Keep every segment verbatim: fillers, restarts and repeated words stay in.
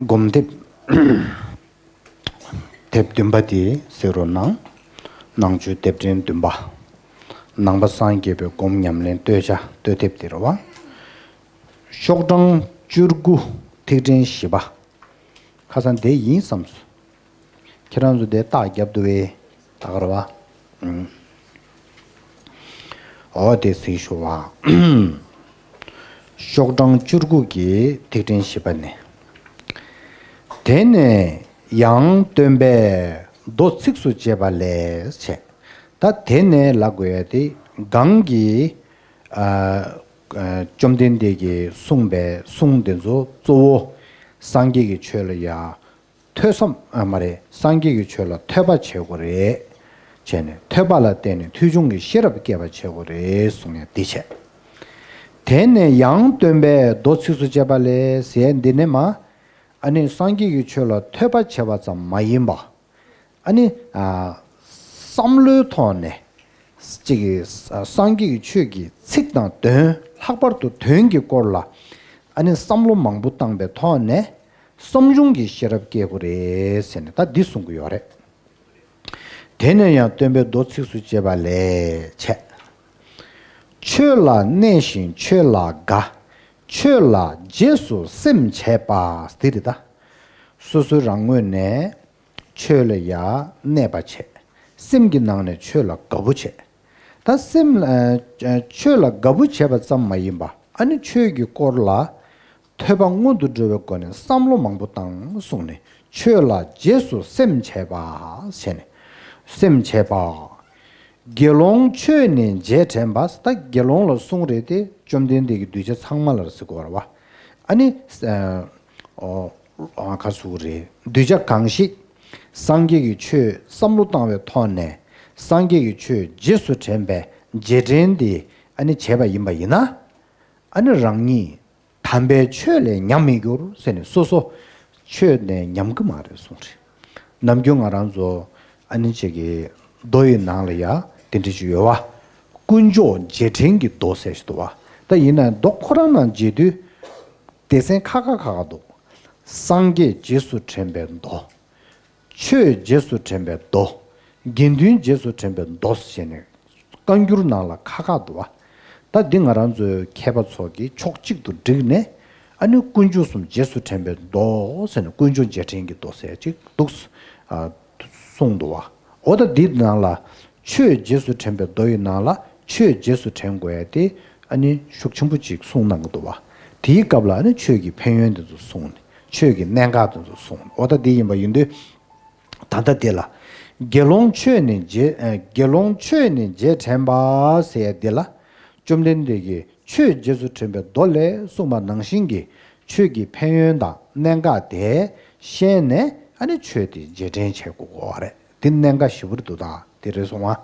སྒོམ་དེབ། དེབ་བདུན་པ་དེ་གཟིགས་རོགས་གནང་། ནང་ཆོས་དེབ་ཕྲེང་བདུན་པ། ནང་པ་སངས་རྒྱས་པའི་སྒོམ་ཉམས་ལེན་བསྟོད་བྱ་བསྟོད་དེབ་དེ་རེད་བ། ཤོག་གྲངས་བཅུ་དགུ། ཐིག་ཕྲེང་བཞི་པ། ཁ་སང་དེ་ཡིན་བསམས་སོང་། ཁྱེད་རང་ཚོ་དེ་རྟགས་བརྒྱབ་འདུག་བས། ད་ག་རེད་བ། ཨུམ། འོ་དེ་གཟིགས་ཞུ་བ། ཤོག་གྲངས་བཅུ་དགུ་གི་ཐིག་ཕྲེང་བཞི་པ་ནས། དེ་ནས་ཡང་སྟོན་པས་མདོ་ཚིགས་སུ་བཅད་པ་ལས་བྱས། ད་དེ་ནས་ལབ་དགོས་ཡ་དེ་གང་གི། ཨ། ཨ། བཅོམ་ལྡན་འདས་ཀྱིས་གསུངས་པའི་གསུང་དེ་ཚོ་གཙོ་བོ་སངས་རྒྱས་ཀྱི་ཆོས་ལ་ཡ། ཐོས་བསམ། ཨ། མ་རེད། སངས་རྒྱས་ཀྱི་ཆོས་ལ་ཐོས་པ་བྱེད་དགོས་རེད། བྱས་ནས་ཐོས་པ་ལ་བརྟེན་ནས་ཐོས་བྱུང་གི་ཤེས་རབ་སྐྱེ་བ་བྱེད་དགོས་རེད་གསུངས་ཡ་འདི་བྱས། དེ་ནས་ཡང་སྟོན་པས་མདོ་ཚིགས་སུ་བཅད་པ་ལས་ཟེར་འདི་ནས་མ། ཨ་ནི་སངས་རྒྱས་ཀྱི་ཆོས་ལ་ཐོས་པ་བྱེད་པ་ཙམ་མ་ཡིན་པ། ཨ་ནི། ཨ། བསམ་བློའི་ཐོག་ནས། གཅིག་གིས་སངས་རྒྱས་ཀྱི་ཆོས་ཀྱི་ཚིག་དང་དོན། ལྷག་པར་དུ་དོན་གྱི་སྐོར་ལ། ཨ་ནི་བསམ་བློ་མང་པོ་བཏང་པའི་ཐོག་ནས། བསམ་བྱུང་གི་ཤེས་རབ་སྐྱེ་དགོས་རེད་ཟེར་ནས་ད་འདི་གསུང་གི་ཡོད་རེད། དེ་ནས་ཡང་སྟོན་པས་མདོ་ཚིགས་སུ་བཅད་པ་ལས་བྱས། ཆོས་ལ་གནས་ཤིང་ཆོས་ལ་དགའ། ཆོས་ལ་རྗེས་སུ་སེམས་བྱེད་པ། འདི་རེད་ད། སོ་སོའི་རང་ངོས་ནས་ཆོས་ལ་ཡ་གནས་པ་བྱས། སེམས་ཀྱི་ནང་ནས་ཆོས་ལ་དགའ་པོ་བྱས། ད་སེམས་ལ། ཨ། ཆོས་ལ་དགའ་པོ་བྱས་པ་ཙམ་མ་ཡིན་པ། ཨ་ནི་ཆོས་ཀྱི་སྐོར་ལ་ཐོས་པ་སྔོན་དུ་འགྲོ་བའི་སྒོ་ནས་བསམ་བློ་མང་པོ་བཏང་གསུངས་ནས། ཆོས་ལ་རྗེས་སུ་སེམས་བྱེད་པ་བྱས་ནས། སེམས་བྱེད་པ། དགེ་སློང་ཆོས་ནི་རྗེས་དྲན་པ། ད་དགེ་སློང་ལ་གསུངས་རེད་དེ། བཅོམ་ལྡན་འདས་ཀྱིས་གདུལ་བྱ་ཚང་མ་ལ་ཟེར་དགོས་རེད་བ། ཨ་ནི། ཨ། ཨོ། ཨ། ག་ཟེར་དགོས་རེད། གདུལ་བྱ་གང་ཞིག་སངས་རྒྱས་ཀྱི་ཆོས་བསམ་བློ་བཏང་བའི་ཐོག་ནས། སངས་རྒྱས་ཀྱི་ཆོས་རྗེས་སུ་དྲན་པའི་རྗེས་དྲན་དེ་ཨ་ནི་བྱས་པ་ཡིན་པ་ཡིན་ན། ཨ་ནི་རང་ཉིད་དམ་པའི་ཆོས་ལས་ཉམས་མི་འགྱུར་ཟེར་ནས། སོ་སོ་ཆོས་ནས་ཉམས་ཀྱི་མ་རེད་གསུངས་རེད། ནམ་རྒྱུན་ང་རང་ཚོ་ཨ་ནི་ཅིག་གི་མདོ་ཡི་ནང་ལ་ཡ་དེ་འདྲ་ཞིག་ཡོད་བ། དཀོན་མཆོག་རྗེས་དྲན་གྱི་མདོ་ཟེར་ཞིག་འདུག་བ། ད་ཡིན་ན་མདོ་ཁོ་རང་ནང་མཇལ་དུས་སྡེ་ཚན་ཁག་ཁག་ཁག་ཁག་འདུག། སངས་རྒྱས་རྗེས་སུ་དྲན་པའི་མདོ། ཆོས་རྗེས་སུ་དྲན་པའི་མདོ། དགེ་འདུན་རྗེས་སུ་དྲན་པའི་མདོ་ཟེར་ནས་བཀའ་འགྱུར་ནང་ལ་ཁག་ཁག་འདུག་བ། ད་འདི་ང་རང་ཚོའི་མཁས་པ་ཚོ་གིས་ཕྱོགས་གཅིག་ཏུ་བསྒྲིགས་ནས། ཨ་ནི་དཀོན་མཆོག་གསུམ་རྗེས་སུ་དྲན་པའི་མདོ་ཟེར་ནས། དཀོན་མཆོག་རྗེས་དྲན་གྱི་མདོ་ཟེར་ཅིག་འདུག། ཨ། གསུངས་འདུག་བ། འོ་ད་འདི་ནང་ལ་ཆོས་རྗེས་སུ་དྲན་པའི་མདོ་ཡི་ནང་ལ་ཆོས་རྗེས་སུ་དྲན་དགོས་ཡ་དེ་ཨ་ནི་ཤུགས་ཆེན་པོ་ཅིག་གསུངས་གནང་གི་འདུག་བ། དེའི་སྐབས་ལ་ཨ་ནི་ཆོས་ཀྱི་ཕན་ཡོན་དེ་ཚོ་གསུངས་ནས། ཆོས་ཀྱི་གནད་འགག་དེ་ཚོ་གསུངས། འོ་ད་འདི་ཡིན་པ་ཡིན་དུས། ད་ལྟ་འདི་ལ། དགེ་སློང་ཆོས་ནི་རྗེས། ཨ། དགེ་སློང་ཆོས་ནི་རྗེས་དྲན་པ་ཟེར་ཡ་འདི་ལ། བཅོམ་ལྡན་འདས་ཀྱིས་ཆོས་རྗེས་སུ་དྲན་པའི་མདོ་ལས་གསུངས་པ་ནང་བཞིན་གྱི་ཆོས་ཀྱི་ཕན་ཡོན་དང་གནད་འགག་དེ་ཤེས་ནས། ཨ་ནི་ཆོས་དེ་རྗེས་དྲན་བྱེད་དགོས་པ་རེད། དེ་གནད་འགག་ཞེ་པོ་རེད་འདུག། ད་དེ་རེད་སོང་བ།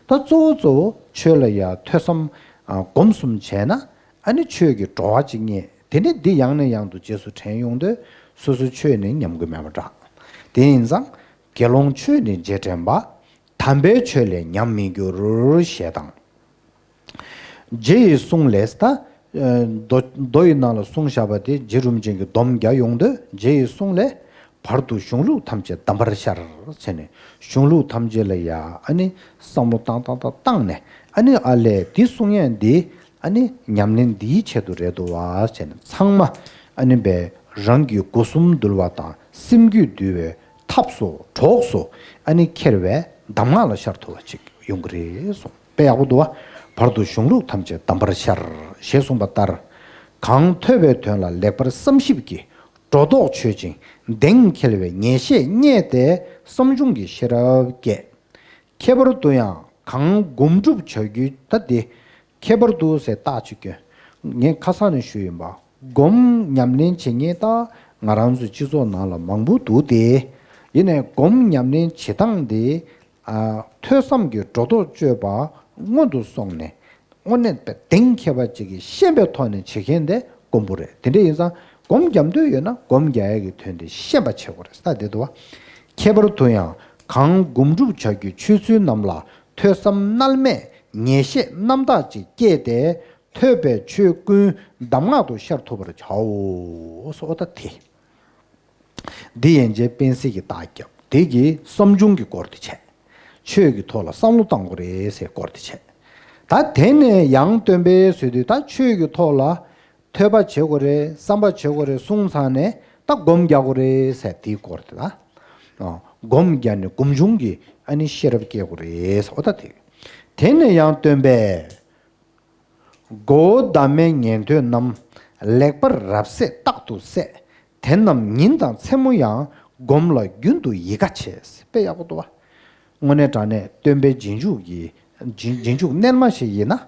ད་གཙོ་བོ་གཙོ་བོ་ཆོས་ལ་ཡ་ཐོས་བསམ། ཨ། སྒོམ་གསུམ་བྱས་ན། ཨ་ནི་ཆོས་ཀྱི་བྲོ་བ་ཅིག་རྙེད། དེ་ནས་འདི་ཡང་ནས་ཡང་དུ་རྗེས་སུ་དྲན་ཡོང་དུས། སོ་སོའི་ཆོས་ནི་ཉམས་ཀྱི་མེད་པ་འདྲ། དེ་ཡིན་ཙང་། དགེ་སློང་ཆོས་ནི་རྗེས་དྲན་པ། དམ་པའི་ཆོས་ལས་ཉམས་མི་འགྱུར་ཞེས་དང་། རྗེ་ཡི་གསུང་ལས། ད། ཨ། མདོ། མདོ་ཡི་ནང་ལ་གསུངས་བཞག་པ་དེ་རྗེ་རིན་པོ་ཆེ་གིས་སྡོམ་རྒྱག་ཡོང་དུས། རྗེ་ཡི་གསུང་ལས། བར་དུ་གཞུང་ལུགས་ཐམས་ཅད་གདམས་པར་ཤར་ཟེར་ནས། གཞུང་ལུགས་ཐམས་ཅད་ལ་ཡ་ཨ་ནི་བསམ་བློ་བཏང་བཏང་བཏང་བཏང་ནས། ཨ་ནི་ཨ་ལས་འདི་གསུང་ཡས་འདི་ཨ་ནི་ཉམས་ལེན་འདིའི་ཆེད་དུ་རེད་འདུག་བ་ཟེར་ནས། ཚང་མ་ཨ་ནི་བས་རང་གི་སྒོ་གསུམ་འདུལ་བ་དང་སེམས་རྒྱུད་འདུལ་བའི་ཐབས་སུ་གྲོགས་སུ་ཨ་ནི་འཁྱེར་བའི་གདམས་ངག་ལ་ཤར་ཐུབ་པ་ཅིག་ཡོང་གི་རེད་གསུངས། དཔེ་ཡག་པོ་འདུག་བ། བར་དུ་གཞུང་ལུགས་ཐམས་ཅད་གདམས་པར་ཤར་ཞེས་གསུངས་པ་ལྟར། གང་ཐོས་པའི་དོན་ལ་ལེགས་པར་བསམ་ཞིབ་ཀྱིས། སྒྲོ་འདོགས་ཆོད་ཅིང་གདེང་འཁེལ་བའི་ངེས་ཤེས་རྙེད་དེ་བསམ་བྱུང་གི་ཤེས་རབ་སྐྱེ། ཁྱད་པར་དུ་ཡང་གང་སྒོམ་སྒྲུབ་བྱ་རྒྱུའི། ད་དེ་ཁྱད་པར་དུ་ཟེར་རྟགས་ཅིག་སྐྱོན། ངས་ཁ་སང་ནས་ཞུས་ཡིན་པ། སྒོམ་ཉམས་ལེན་བྱེད་མཁན་ད་ང་རང་ཚོའི་སྤྱི་ཚོགས་ནང་ལ་མང་པོ་འདུག་སྟེ། ཡིན་ནའི་སྒོམ་ཉམས་ལེན་བྱེད་སྟངས་དེ། ཨ། ཐོས་བསམ་གྱི་སྒྲོ་འདོགས་གཅོད་པ་སྔོན་དུ་སོང་ནས། དངོས་གནས་དཔེ་གདེང་འཁེལ་བ་ཅིག་གིས་ཤེས་པའི་ཐོག་ནས་བྱེད་མཁན་དེ་སྒོམ་པོ་རེད། དེ་འདྲ་ཡིན་ཙང་སྒོམ་རྒྱབ་འདོད་ཡོད་ན་སྒོམ་རྒྱག་ཡག་གི་དོན་དེ་ཤེས་པ་བྱེད་དགོས་རེད། ས་དེ་འདུག་བ། ཁྱད་པར་དུ་ཡང་གང་སྒོམ་སྒྲུབ་བྱ་རྒྱུའི་ཆོས་ཚུལ་རྣམས་ལ་ཐོས་བསམ་རྣལ་མས་ངེས་ཤེས་རྣམ་དག་ཅིག་སྐྱེས་ཏེ། ཐོས་པའི་ཆོས་ཀུན་གདམས་ངག་ཏུ་ཤར་ཐུབ་པར་བྱའོ། སོ་ད་དེ། འདི་ཡན་ཆད་སྤེན་གཟིགས་ཀྱིས་རྟགས་བརྒྱབ། དེ་གི་བསམ་བྱུང་གི་སྐོར་དེ་བྱས། ཆོས་ཀྱི་ཐོག་ལ་བསམ་བློ་གཏང་དགོས་རེད་ཟེར་སྐོར་དེ་བྱས། ད་དེ་ནས་ཡང་སྟོན་པས་ཟེར་དུས་ད་ཆོས་ཀྱི་ཐོག་ལ་ཐོས་པ་བྱེད་དགོས་རེད། བསམ་པ་བྱེད་དགོས་རེད་གསུངས་ཚར་ནས་ད་སྒོམ་རྒྱག་དགོས་རེད་ཟེར་དེའི་སྐོར་དེ་ད། ཨ། སྒོམ་རྒྱག་ནས་སྒོམ་བྱུང་གི་ཨ་ནི་ཤེས་རབ་སྐྱེ་དགོས་རེད་ཟེར། འོ་ད་དེ། དེ་ནས་ཡང་སྟོན་པས། མགོ་བོ་བདག་མེད་ཉན་ཐོས་རྣམས། ལེགས་པར་རབ་གསལ་རྟག་ཏུ་གསལ། དེ་རྣམས་ཉིན་དང་མཚན་མོ་ཡང་། སྒོམ་ལ་རྒྱུན་དུ་ཡི་ག་བྱེད། དཔེ་ཡག་པོ་འདུག་བ། དངོས་གནས་དྲང་གནས་སྟོན་པའི་རྗེས་འཇུག་གི་རྗེས་རྗེས་འཇུག་རྣལ་མ་ཞིག་ཡིན་ན།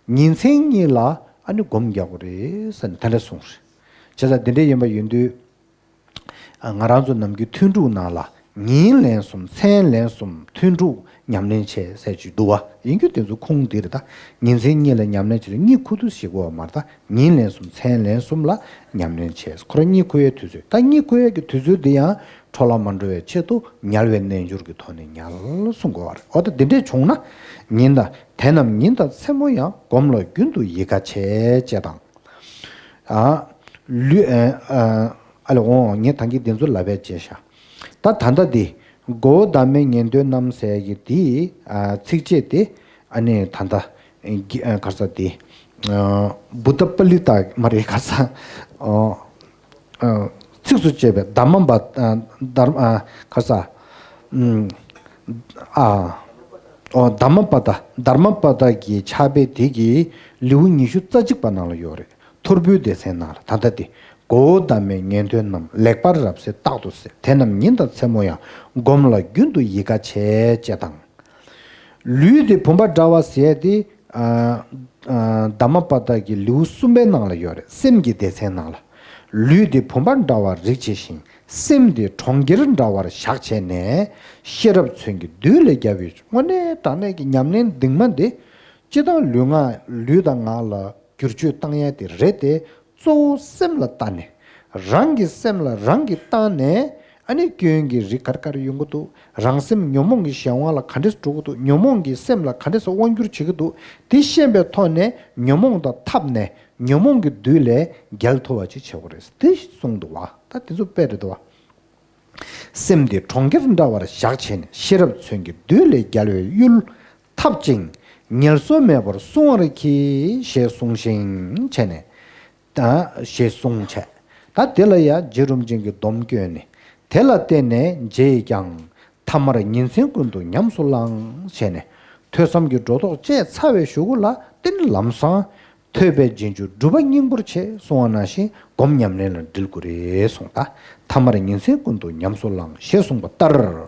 ཉིན་མཚན་གཉིས་ལ་ཨ་ནི་སྒོམ་རྒྱག་དགོས་རེད་ཟེར་ནས་དེ་འདྲ་གསུངས་རེད། བྱས་ཙང་དེ་འདྲ་ཡིན་པ་ཡིན་དུས། ང་རང་ཚོ་ནམ་རྒྱུན་ཐུན་དྲུག་ནང་ལ་ཉིན་ལན་གསུམ་མཚན་ལན་གསུམ་ཐུན་དྲུག་ཉམས་ལེན་བྱས་ཟེར་གྱི་འདུག་བ། ཡིན་རྒྱུ་དེ་ཚོ་ཁུངས་འདི་རེད་ད། ཉིན་མཚན་གཉིས་ལ་ཉམས་ལེན་བྱས་ཏེ་གཉིད་ཁུག་དུས་ཤེས་དགོས་པ་མ་རེད་ད། ཉིན་ལན་གསུམ་མཚན་ལན་གསུམ་ལ་ཉམས་ལེན་བྱས། ཁོ་རང་གཉིད་ཁུག་ཡའི་དུས་ཚོད་ད། གཉིད་ཁུག་ཡའི་གི་དུས་ཚོད་འདི་ཡང་འཕྲོ་བརླག་མ་འགྲོ་བའི་ཆེད་དུ་ཉལ་བའི་རྣལ་འབྱོར་གྱི་ཐོག་ནས་ཉལ་གསུང་དགོས་པ་རེད། འོ་ད་འདི་འདྲས་བྱུང་ན། ཉིན་དང་དེ་རྣམས་ཉིན་དང་མཚན་མོ་ཡང་། སྒོམ་ལ་རྒྱུན་དུ་ཡི་ག་བྱེད་ཅེས་དང་། ཨ། ལུས། ཨ། ཨ་ལེ་འོང་། ངས་ད་གིན་དེ་ཚོ་ལབ་པའི་བྱས་ཤག་ད་ད་ལྟ་འདི། མགོ་བོ་བདག་མེད་ཉན་ཐོས་རྣམས་ཟེར་གྱི་འདི། ཨ། ཚིགས་བཅད་དེ། ཨ་ནི་ད་ལྟ་གི། ཨ། ག་རེ་ཟེར་དེ། ཨ། བུདྡྷ་པཱ་ལི་ཏ་མ་རེད། ག་རེ་ཟེར། ཨ། ཨ། ཚིགས་སུ་བཅད་པའི་དྷརྨ་པ། ཨ། དྷརྨ། ཨ། ག་རེ་ཟེར། ཨ། ཨོ། དྷརྨ་པ་ཏ། དྷརྨ་པ་ཏ་གི་ཕྱག་དཔེ་དེ་གི་ལེའུ་ཉི་ཤུ་རྩ་གཅིག་པ་ནང་ལ་ཡོད་རེད། ཐོར་བུའི་སྡེ་ཚན་ནང་ལ། ད་ལྟ་དེ། མགོ་བོ་བདག་མེད་ཉན་ཐོས་རྣམས། ལེགས་པར་རབ་གསལ་རྟག་ཏུ་གསལ། དེ་རྣམས་ཉིན་དང་མཚན་མོ་ཡང་། སྒོམ་ལ་རྒྱུན་དུ་ཡི་ག་བྱེད་ཅེས་དང་། ལུས་དེ་བུམ་པ་འདྲ་བ་ཟེར་ཏེ། ཨ། ཨ། དྷརྨ་པ་ཏ་གི་ལེའུ་གསུམ་པའི་ནང་ལ་ཡོད་རེད། སེམས་ཀྱི་སྡེ་ཚན་ནང་ལ། ལུས་དེ་བུམ་པ་འདྲ་བར་རིག་བྱེད་ཅིང་། སེམས་དེ་གྲོང་ཁྱེར་འདྲ་བར་བཞག་བྱས་ནས། ཤེས་རབ་མཚོན་གྱི་རྡུལ་ལས་རྒྱལ་བའི། དངོས་གནས་དྲང་གནས་ཀྱི་ཉམས་ལེན་གདིང་མ་འདི། སྤྱིར་བཏང་ལུས་ངག་ལུས་དང་ངག་ལ་བསྒྱུར་བཅོས་བཏང་ཡ་དེ་རེད་དེ། གཙོ་བོ་སེམས་ལ་བལྟ་ནས། རང་གི་སེམས་ལ་རང་གིས་བལྟ་ནས། ཨ་ནི་སྐྱོན་གྱི་རིགས་ག་རེ་ག་རེ་ཡོང་གི་འདུག་རང་སེམས་ཉོན་མོངས་ཀྱི་གཞན་དབང་ལ་ག་འདྲས་འགྲོ་གི་འདུག་ཉོན་མོངས་ཀྱི་སེམས་ལ་ག་འདྲས་དབང་བསྒྱུར་བྱེད་ཀྱི་འདུག་དེ་ཤེས་པའི་ཐོག་ནས་ཉོན་མོངས་དང་འཐབ་ནས། ཉོན་མོངས་ཀྱི་བདུད་ལས་རྒྱལ་ཐུབ་པ་ཅིག་བྱེད་དགོས་རེད། དེ་གསུངས་འདུག་བ། ད་དེ་ཚོ་དཔེ་རེད་འདུག་བ། སེམས་དེ་གྲོང་ཁྱེར་འདྲ་བར་བཞག་བྱས་ནས། ཤེས་རབ་མཚོན་གྱི་རྡུལ་ལས་རྒྱལ་བའི་ཡུལ། འཐབ་ཅིང་ངལ་གསོ་མེད་པར་སྲུང་བར་གྱིས། ཞེས་གསུངས་ཤིང་བྱས་ནས། ད་ཞེས་གསུངས་བྱས། ད་དེ་ལ་ཡང་རྗེ་རིན་པོ་ཆེ་གིས་སྡོམ་བསྐྱོན་ནས། དེ་ལ་བརྟེན་ནས་རྗེས་ཀྱང་། ཐ་མར་ཉིན་མཚན་ཀུན་ཏུ་ཉམས་སུ་བླང་བྱས་ནས། ཐོས་བསམ་གྱི་སྒྲོ་འདོགས་བཅད་ཚར་བའི་གཞུག་གུ་ལ་བརྟེན་ལམ་སང་། ཐོས་པའི་རྗེས་འཇུག་སྒྲུབ་པ་སྙིང་པོར་བྱེད་གསུང་བ་ནང་བཞིན་སྒོམ་ཉམས་ལེན་ལ་འབྲེལ་དགོས་རེད་གསུངས། ད་ཐ་མར་ཉིན་མཚན་ཀུན་ཏུ་ཉམས་སུ་བླང་ཞེས་གསུངས་པ་ལྟར།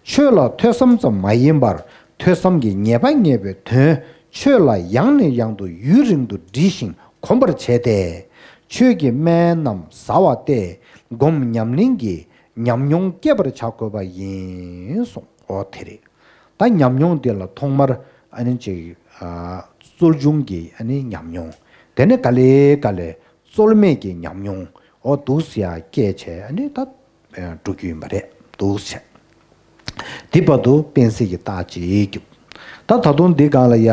ཆོས་ལ་ཐོས་བསམ་ཙམ་མ་ཡིན་པར། ཐོས་བསམ་གྱི་ཉེས་པ་ངེས་པའི་དོན། ཆོས་ལ་ཡང་ནས་ཡང་དུ་ཡུན་རིང་དུ་འདྲིས་ཤིང་གོམས་པར་བྱས་ཏེ། ཆོས་ཀྱི་སྨན་རྣམས་ཟ་བ་སྟེ། སྒོམ་ཉམས་ལེན་གྱི་ཉམས་མྱོང་བསྐྱེད་པར་བྱ་དགོས་པ་ཡིན་གསུངས། འོ་དེ་རེད། ད་ཉམས་མྱོང་དེ་ལ་ཐོག་མར་ཨ་ནི་ཅིག་ཨ། རྩོལ་བྱུང་གི་ཨ་ནི་ཉམས་མྱོང་། དེ་ནས་ག་ལེ་ག་ལེ་རྩོལ་མེད་ཀྱི་ཉམས་མྱོང་། འོ་འདུག་སེ་ཡ་སྐྱེས་བྱས་ཨ་ནི་ད་འགྲོ་རྒྱུ་ཡིན་པ་རེད། འདུག་སེ་བྱས། དེ་བར་དུ་སྤེན་གཟིགས་ཀྱིས་རྟགས་ཅིག་བརྒྱབ། ད་ད་དུང་འདི་སྒང་ལ་ཡ།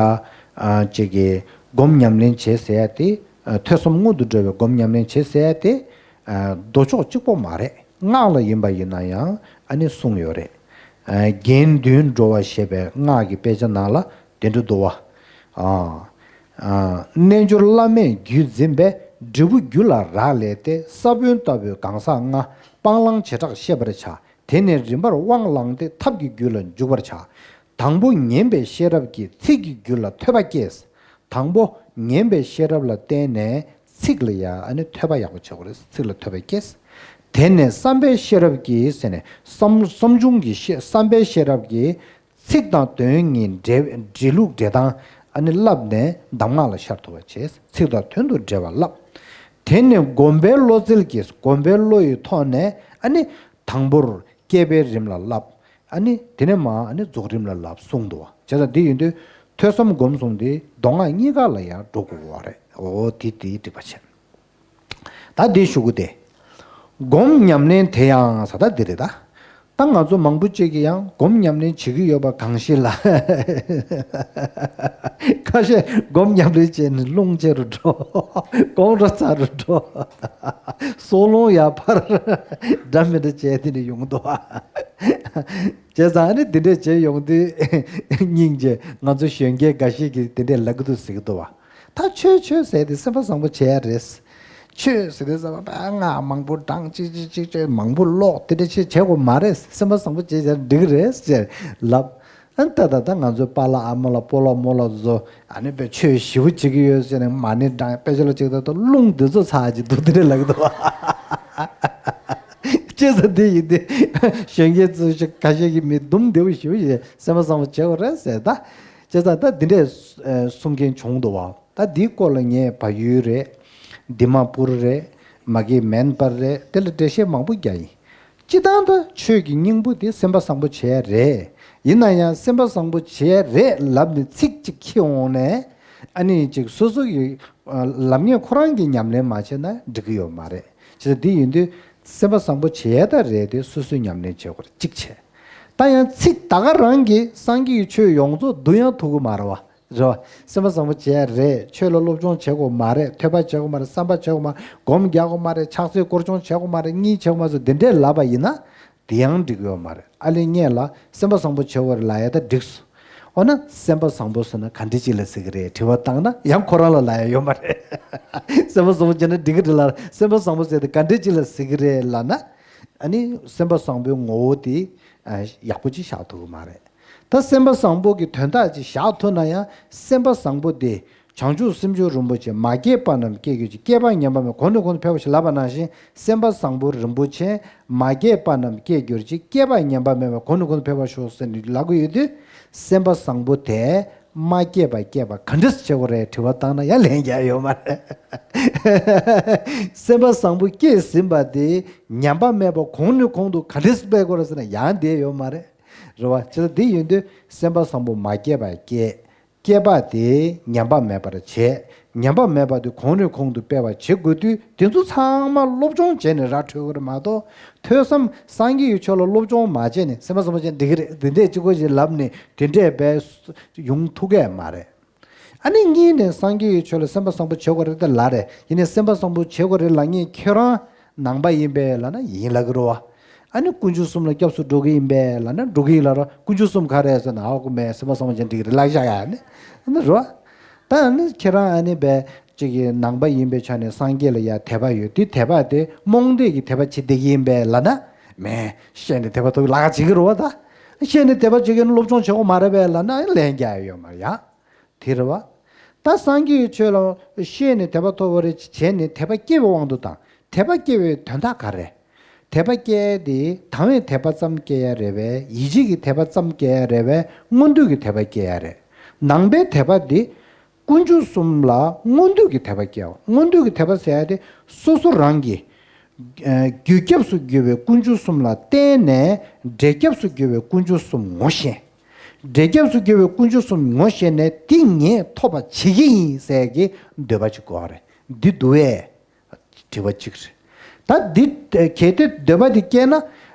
ཨ། ཅིག་གི་སྒོམ་ཉམས་ལེན་བྱེད་ཟེར་ཡ་དེ། ཨ། ཐོས་བསམ་སྔོན་དུ་འགྲོ་བའི་སྒོམ་ཉམས་ལེན་བྱེད་ཟེར་ཡ་དེ། ཨ། མདོ་ཕྱོགས་གཅིག་པོ་མ་རེད། སྔགས་ལ་ཡིན་པ་ཡིན་ན་ཡང་ཨ་ནི་གསུངས་ཡོད་རེད། ཨ། གྱེན་མདུན་འགྲོ་བ་ཞེས་པའི་སྔགས་ཀྱི་དཔེ་ཆ་ནང་ལ་དེ་འདྲ་འདུག་བ། ཨ། ཨ། རྣལ་འབྱོར་བླ་མས་རྒྱུད་འཛིན་པའི། འབྲས་བུ་རྒྱུད་ལ་རག་ལས་ཏེ། ས་བོན་ལྟ་བུའི་གང་ཟག་ལྔ། སྤང་བླང་བྱེ་བྲག་ཤེས་པར་བྱ། དེ་ནས་རིམ་པར་དབང་བླངས་ཏེ། ཐབས་ཀྱི་རྒྱུད་ལ་འཇུག་པར་བྱ། དང་པོ་ཉན་པའི་ཤེས་རབ་ཀྱིས་ཚིག་གི་རྒྱུད་ལ་ཐོས་པ་སྐྱེས། དང་པོ་ཉན་པའི་ཤེས་རབ་ལ་བརྟེན་ནས་ཚིག་ལ་ཡང་ཨ་ནི་ཐོས་པ་ཡག་པོ་བྱེད་དགོས་རེད། ཚིག་ལ་ཐོས་པ་སྐྱེས། དེ་ནས་བསམ་པའི་ཤེས་རབ་ཀྱིས་ཟེར་ནས་བསམ་བསམ་བྱུང་གི་ཤེས་བསམ་པའི་ཤེས་རབ་ཀྱིས་ཚིག་དང་དོན་གཉིས་འབྲེལ་འབྲེལ་ལུགས་འབྲེལ་སྟངས་ཨ་ནི་བསླབས་ནས་གདམས་ངག་ལ་ཤར་ཐུབ་པ་བྱས། ཚིག་དང་དོན་དུ་འབྲེལ་བ་བསླབས། དེ་ནས་སྒོམ་པའི་བློ་རྩལ་གྱིས་སྒོམ་པའི་བློ་ཡི་ཐོག་ནས་ཨ་ནི་དང་པོར་བསྐྱེད་པའི་རིམ་ལ་བསླབས། ཨ་ནི་དེ་ནས་མར་ཨ་ནི་རྫོགས་རིམ་ལ་བསླབས་གསུངས་འདུག་བ། བྱས་ཙང་འདི་ཡིན་དུས་ཐོས་བསམ་སྒོམ་གསུམ་དེ་མདོ་སྔགས་གཉིས་ཀ་ལ་ཡང་འགྲོ་དགོས་པ་རེད། འོ་དེ་དེའི་འགྲིག་པ་བྱས། ད་འདི་ཞུ་གི་དེ། སྒོམ་ཉམས་ལེན་དེ་ཡང་ཟེར་ད་འདི་རེད་ད། ད་ང་ཚོ་མང་པོ་ཅིག་གིས་ཡང་སྒོམ་ཉམས་ལེན་བྱེད་ཀྱི་ཡོད་པ་གང་ཞིག་ལ། ཁ་ཤས་སྒོམ་ཉམས་ལེན་བྱས་ནས་རླུང་ཆེ་རུ་འགྲོ། དགོང་དྲོ་ཚ་རུ་འགྲོ། སྲོག་རླུང་ཡར་འཕར། འདྲ་མི་འདྲ་བྱས་དེ་ནས་ཡོང་འདུག་བ། བྱས་ཙང་ཨ་ནི་འདི་འདྲས་བྱས་ཡོང་དུས་སྙིང་རྗེ། ང་ཚོ་གཞོན་སྐྱེས་འགའ་ཞིག་གིས་འདི་འདྲས་ལབ་ཀྱི་འདུག་ཟེར་གྱི་འདུག་བ། ད་ཆོས་ཆོས་ཟེར་དེ་སེམས་པ་བཟང་པོ་བྱེད་ཡ་རེད། ཆོས་ཟེར་དེ་ཟེར་བ་པ་ང་མང་པོ་བགྲང་ཅིག་ཅིག་ཅིག་ཅིག་མང་པོ་ཀློག་དེ་འདྲ་ཅིག་བྱེད་དགོས་མ་རེད། སེམས་པ་བཟང་པོ་བྱེད་ཡ་འགྲིག་རེད་ཟེར་ལབ། ཨ་ནི་ད་ད་ད་ང་ཚོའི་པཱ་ལགས་ཨ་མ་ལགས་སྤོ་ལགས་རྨོ་ལགས་ཚོ་ཨ་ནི་པའི་ཆོས་ཞེ་པོ་བྱེད་ཀྱི་ཡོད་ཟེར་ནས་མ་ཎི་བགྲང་དཔེ་ཆ་ལ་ཅིག་ད་ད་རླུང་འདི་ཚོ་ཚ་ཅིག་འདུག་དེ་འདྲ་ལབ་ཀྱི་འདུག་བ། ཅེས་ཟེར་དེ་ཡིན་དེ་གཞོན་སྐྱེས་ཚོ་ཁ་ཤས་ཀྱིས་མི་འདུམ་བདེ་པོ་ཞེ་པོ་ཡོད། སེམས་པ་བཟང་པོ་བྱེད་དགོས་རེད་ཟེར་ད། ཅེས་ད་ད་འདི་འདྲས་གསུང་མཁན་བྱུང་འདུག་བ། ད་འདིའི་སྐོར་ལ་ངས་བལ་ཡུལ་རེད། དི་མ་པུར་རེད། མ་གི་མན་པར་རེད། དེ་ལ་འགྲེལ་བཤད་མང་པོ་རྒྱག་ཡིན། སྤྱི་བཏང་ད་ཆོས་ཀྱི་སྙིང་པོ་དེ་སེམས་པ་བཟང་པོ་བྱེད་ཡ་རེད། ཡིན་ན་ཡང་སེམས་པ་བཟང་པོ་བྱེད་ཡ་རེད་ལབ་ནས་ཚིག་གཅིག་ཁྱེར་འོང་ནས་ཨ་ནི་ཅིག་སོ་སོ་གི་ལབ་མཁན་ཁོ་རང་གི་ཉམས་ལེན་མ་བྱས་ན་འགྲིག་གི་ཡོད་མ་རེད། བྱས་ཙང་འདི་ཡིན་དུས་སེམས་པ་བཟང་པོ་བྱེད་ཡ་ད་རེད་དེ་སོ་སོའི་ཉམས་ལེན་བྱེད་དགོས་རེད་གཅིག་བྱས། ད་ཡང་ཚིག་ད་ག་རང་གིས་སངས་རྒྱས་ཀྱི་ཆོས་ཡོངས་རྫོགས་བསྡུ་ཡང་ཐུབ་ཀྱི་མ་རེད་བ། རེད་བ། སེམས་པ་བཟང་པོ་བྱས་རེད། ཆོས་ལ་སློབ་སྦྱོང་བྱེད་དགོས་མ་རེད། ཐོས་པ་བྱེད་དགོས་མ་རེད། བསམ་པ་བྱེད་དགོས་མ་རེད། སྒོམ་རྒྱག་དགོས་མ་རེད། ཕྱག་འཚལ་སྐོར་སྦྱོང་བྱེད་དགོས་མ་རེད། གཉིད་བྱེད་དགོས་མ་རེད། འདི་འདྲས་ལབ་པ་ཡིན་ན་དེ་ཡང་འགྲིག་ཡོད་མ་རེད། ཨ་ལས་ངས་ལ་སེམས་པ་བཟང་པོ་བྱེད་དགོས་རེད་ལབ་ཡ་ད་འགྲིག་སོང་། འོ་ན་སེམས་པ་བཟང་པོ་ཟེར་ན་ག་འདྲ་ཅིག་ལ་ཟེར་གི་རེད་དྲི་བ་བཏང་ན་ཡང་ཁོ་རང་ལ་ལབ་ཡ་ཡོད་མ་རེད། སེམས་པ་བཟང་པོ་བྱས་ན་འགྲིག་གི་རེད་ལ་སེམས་པ་བཟང་པོ་ཟེར་དེ་ག་འདྲ་ཅིག་ལ་ཟེར་གི་རེད་ལབ་ན། ཨ་ནི་སེམས་པ་བཟང་པོའི་ངོ་བོ་དེ་ཡག་པོ་ཅིག་བཞག་ཐུབ་ཀྱི་མ་རེད། ད་སེམས་པ་བཟང་པོ་གི་དོན་དག་ཅིག་བཞག་ཐུབ་ན་ཡང་སེམས་པ་བཟང་པོ་དེ་བྱང་ཆུབ་སེམས་མཆོག་རིན་པོ་ཆེ་མ་སྐྱེས་པ་རྣམས་སྐྱེ་གྱུར་ཅིག་སྐྱེས་པ་ཉམས་པ་མེད་གོང་ནས་གོང་དུ་འཕེལ་བ་ཞིག་ལབ་པ་ནང་བཞིན་སེམས་པ་བཟང་པོ་རིན་པོ་ཆེ་མ་སྐྱེས་པ་རྣམས་སྐྱེ་གྱུར་ཅིག་སྐྱེས་པ་ཉམས་པ་མེད་པ་གོང་ནས་གོང་དུ་འཕེལ་བར་ཤོག་ཟེར་ནས་ལབ་ཀྱི་ཡོད་དུས་སེམས་པ་བཟང་པོ་དེ་མ་སྐྱེས་པ་སྐྱེས་པ་ག་འདྲས་བྱེད་དགོས་རེད་དྲི་བ་བཏང་ན་ཡང་ལན་རྒྱག་ཡོད་མ་རེད། སེམས་པ་བཟང་པོ་སྐྱེས་ཟིན་པ་དེ་ཉམས་པ་མེད་པ་གོང་ནས་གོང་དུ་ག་འདྲས་སྤེལ་དགོས་རེད་ཟེར་ན་ཡང་བསྡད་ཡོད་མ་རེད། རེད་བ། བྱས་ཙང་འདི་ཡིན་དུས་སེམས་པ་བཟང་པོ་མ་སྐྱེས་པ་སྐྱེས། སྐྱེས་པ་དེ་ཉམས་པ་མེད་པར་བྱས། ཉམས་པ་མེད་པ་དེ་གོང་ནས་གོང་དུ་སྤེལ་བ་བྱེད་དགོས་དུས་དེ་ཚོ་ཚང་མ་སློབ་སྦྱོང་བྱས་ནས་ར་འཕྲོད་དགོས་རེད་མ་གཏོགས་ཐོས་བསམ་སངས་རྒྱས་ཀྱི་ཆོས་ལ་སློབ་སྦྱོང་མ་བྱས་ནས་སེམས་པ་བཟང་པོ་བྱས་ན་འགྲིག་གི་རེད་འདི་འདྲས་གཅིག་པོ་ཞིག་ལབ་ནས་དེ་འདྲས་བས་ཡོང་ཐུབ་ཀྱི་མ་རེད། ཨ་ནི་གཉིས་ནས་སངས་རྒྱས་ཀྱི་ཆོས་ལ་སེམས་པ་བཟང་པོ་བྱེད་དགོས་རེད་ད་ལབ་རེད། ཡིན་ནའི་སེམས་པ་བཟང་པོ་བྱེད་དགོས་རེད་ལབ་མཁན་ཁྱེད་རང་ནང་པ་ཡིན་པས་ལབ་ན་ཡིན་ལབ་ཀྱི་རེད་བ། ཨ་ནི་དཀོན་མཆོག་གསུམ་ལ་སྐྱབས་སུ་འགྲོ་གི་ཡིན་པས་ལབ་ན་འགྲོ་གི་ཡིན་ལབ་ར། དཀོན་མཆོག་གསུམ་ག་རེ་ཟེར་ན་ཨ་ཁུ་མེད་སེམས་པ་བཟང་པོ་ཅན་འགྲིག་གི་རེད་ལབ་བཞག་ཡ་ནི་ཨ་ནི་རོ། ད་ཨ་ནི་ཁྱེད་རང་ཨ་ནི་བས་ཅིག་གི་ནང་པ་ཡིན་པའི་ཆ་ནས་སངས་རྒྱས་ལ་ཡ་དད་པ་ཡོད་དེ་དད་པ་དེ་རྨོངས་དད་ཀྱི་དད་པ་བྱེད་བསྡད་ཀྱི་ཡིན་པས་ལབ་ན་མེད་ཤེས་ནས་དད་པ་ཐོབ་ལ་ཁ་བྱེད་ཀྱི་རོ་བ། ད་ཤེས་ནས་དད་པ་བྱེད་མཁན་སློབ་སྦྱོང་བྱེད་དགོས་མ་རེད་པས་ལབ་ན་ཨ་ནི་ལན་རྒྱག་ཡ་ཡོད་མ་རེད་ཡ། དེ་རེད་བ། ད་སངས་རྒྱས་ཀྱི་ཆོས་ལ་ཤེས་ནས་དད་པ་ཐོབ་པ་རེད་བྱས་ནས་དད་པ་སྐྱེ་བའི་དབང་དུ་བཏང་། དད་པ་སྐྱེ་བའི་དོན་དག་ག་རེ། དད་པ་སྐྱེ་དེ་དང་བའི་དད་པ་ཙམ་སྐྱེ་ཡ་རེད་བས། ཡིད་ཆེས་ཀྱི་དད་པ་ཙམ་སྐྱེ་ཡ་རེད་བས། མངོན་འདོད་ཀྱི་དད་པ་སྐྱེ་ཡ་རེད། ནང་པའི་དད་པ་དེ་དཀོན་མཆོག་གསུམ་ལ་མངོན་འདོད་ཀྱི་དད་པ་སྐྱེ་བ། མངོན་འདོད་ཀྱི་དད་པ་ཟེར་ཡ་དེ་སོ་སོ་རང་གི་ཨ་རྒྱུད་སྐྱབས་སུ་གྱུར་པའི་དཀོན་མཆོག་གསུམ་ལ་བརྟེན་ནས་འབྲས་སྐྱབས་སུ་གྱུར་པའི་དཀོན་མཆོག་གསུམ་ངོ་ཤེས། འབྲས་སྐྱབས་སུ་གྱུར་པའི་དཀོན་མཆོག་གསུམ་ངོ་ཤེས་ནས་འདི་ངས་ཐོབ་པ་བྱེད་ཀྱི་ཡིན་ཟེར་གྱི་འདོད་པ་ཅིག་དགོས་པ་རེད། འདི་འདུག་བས། དྲི་བ་གཅིག་རེད། ད་འདི་གལ་ཏེ་འདོད་པ་འདི་སྐྱེས་ན།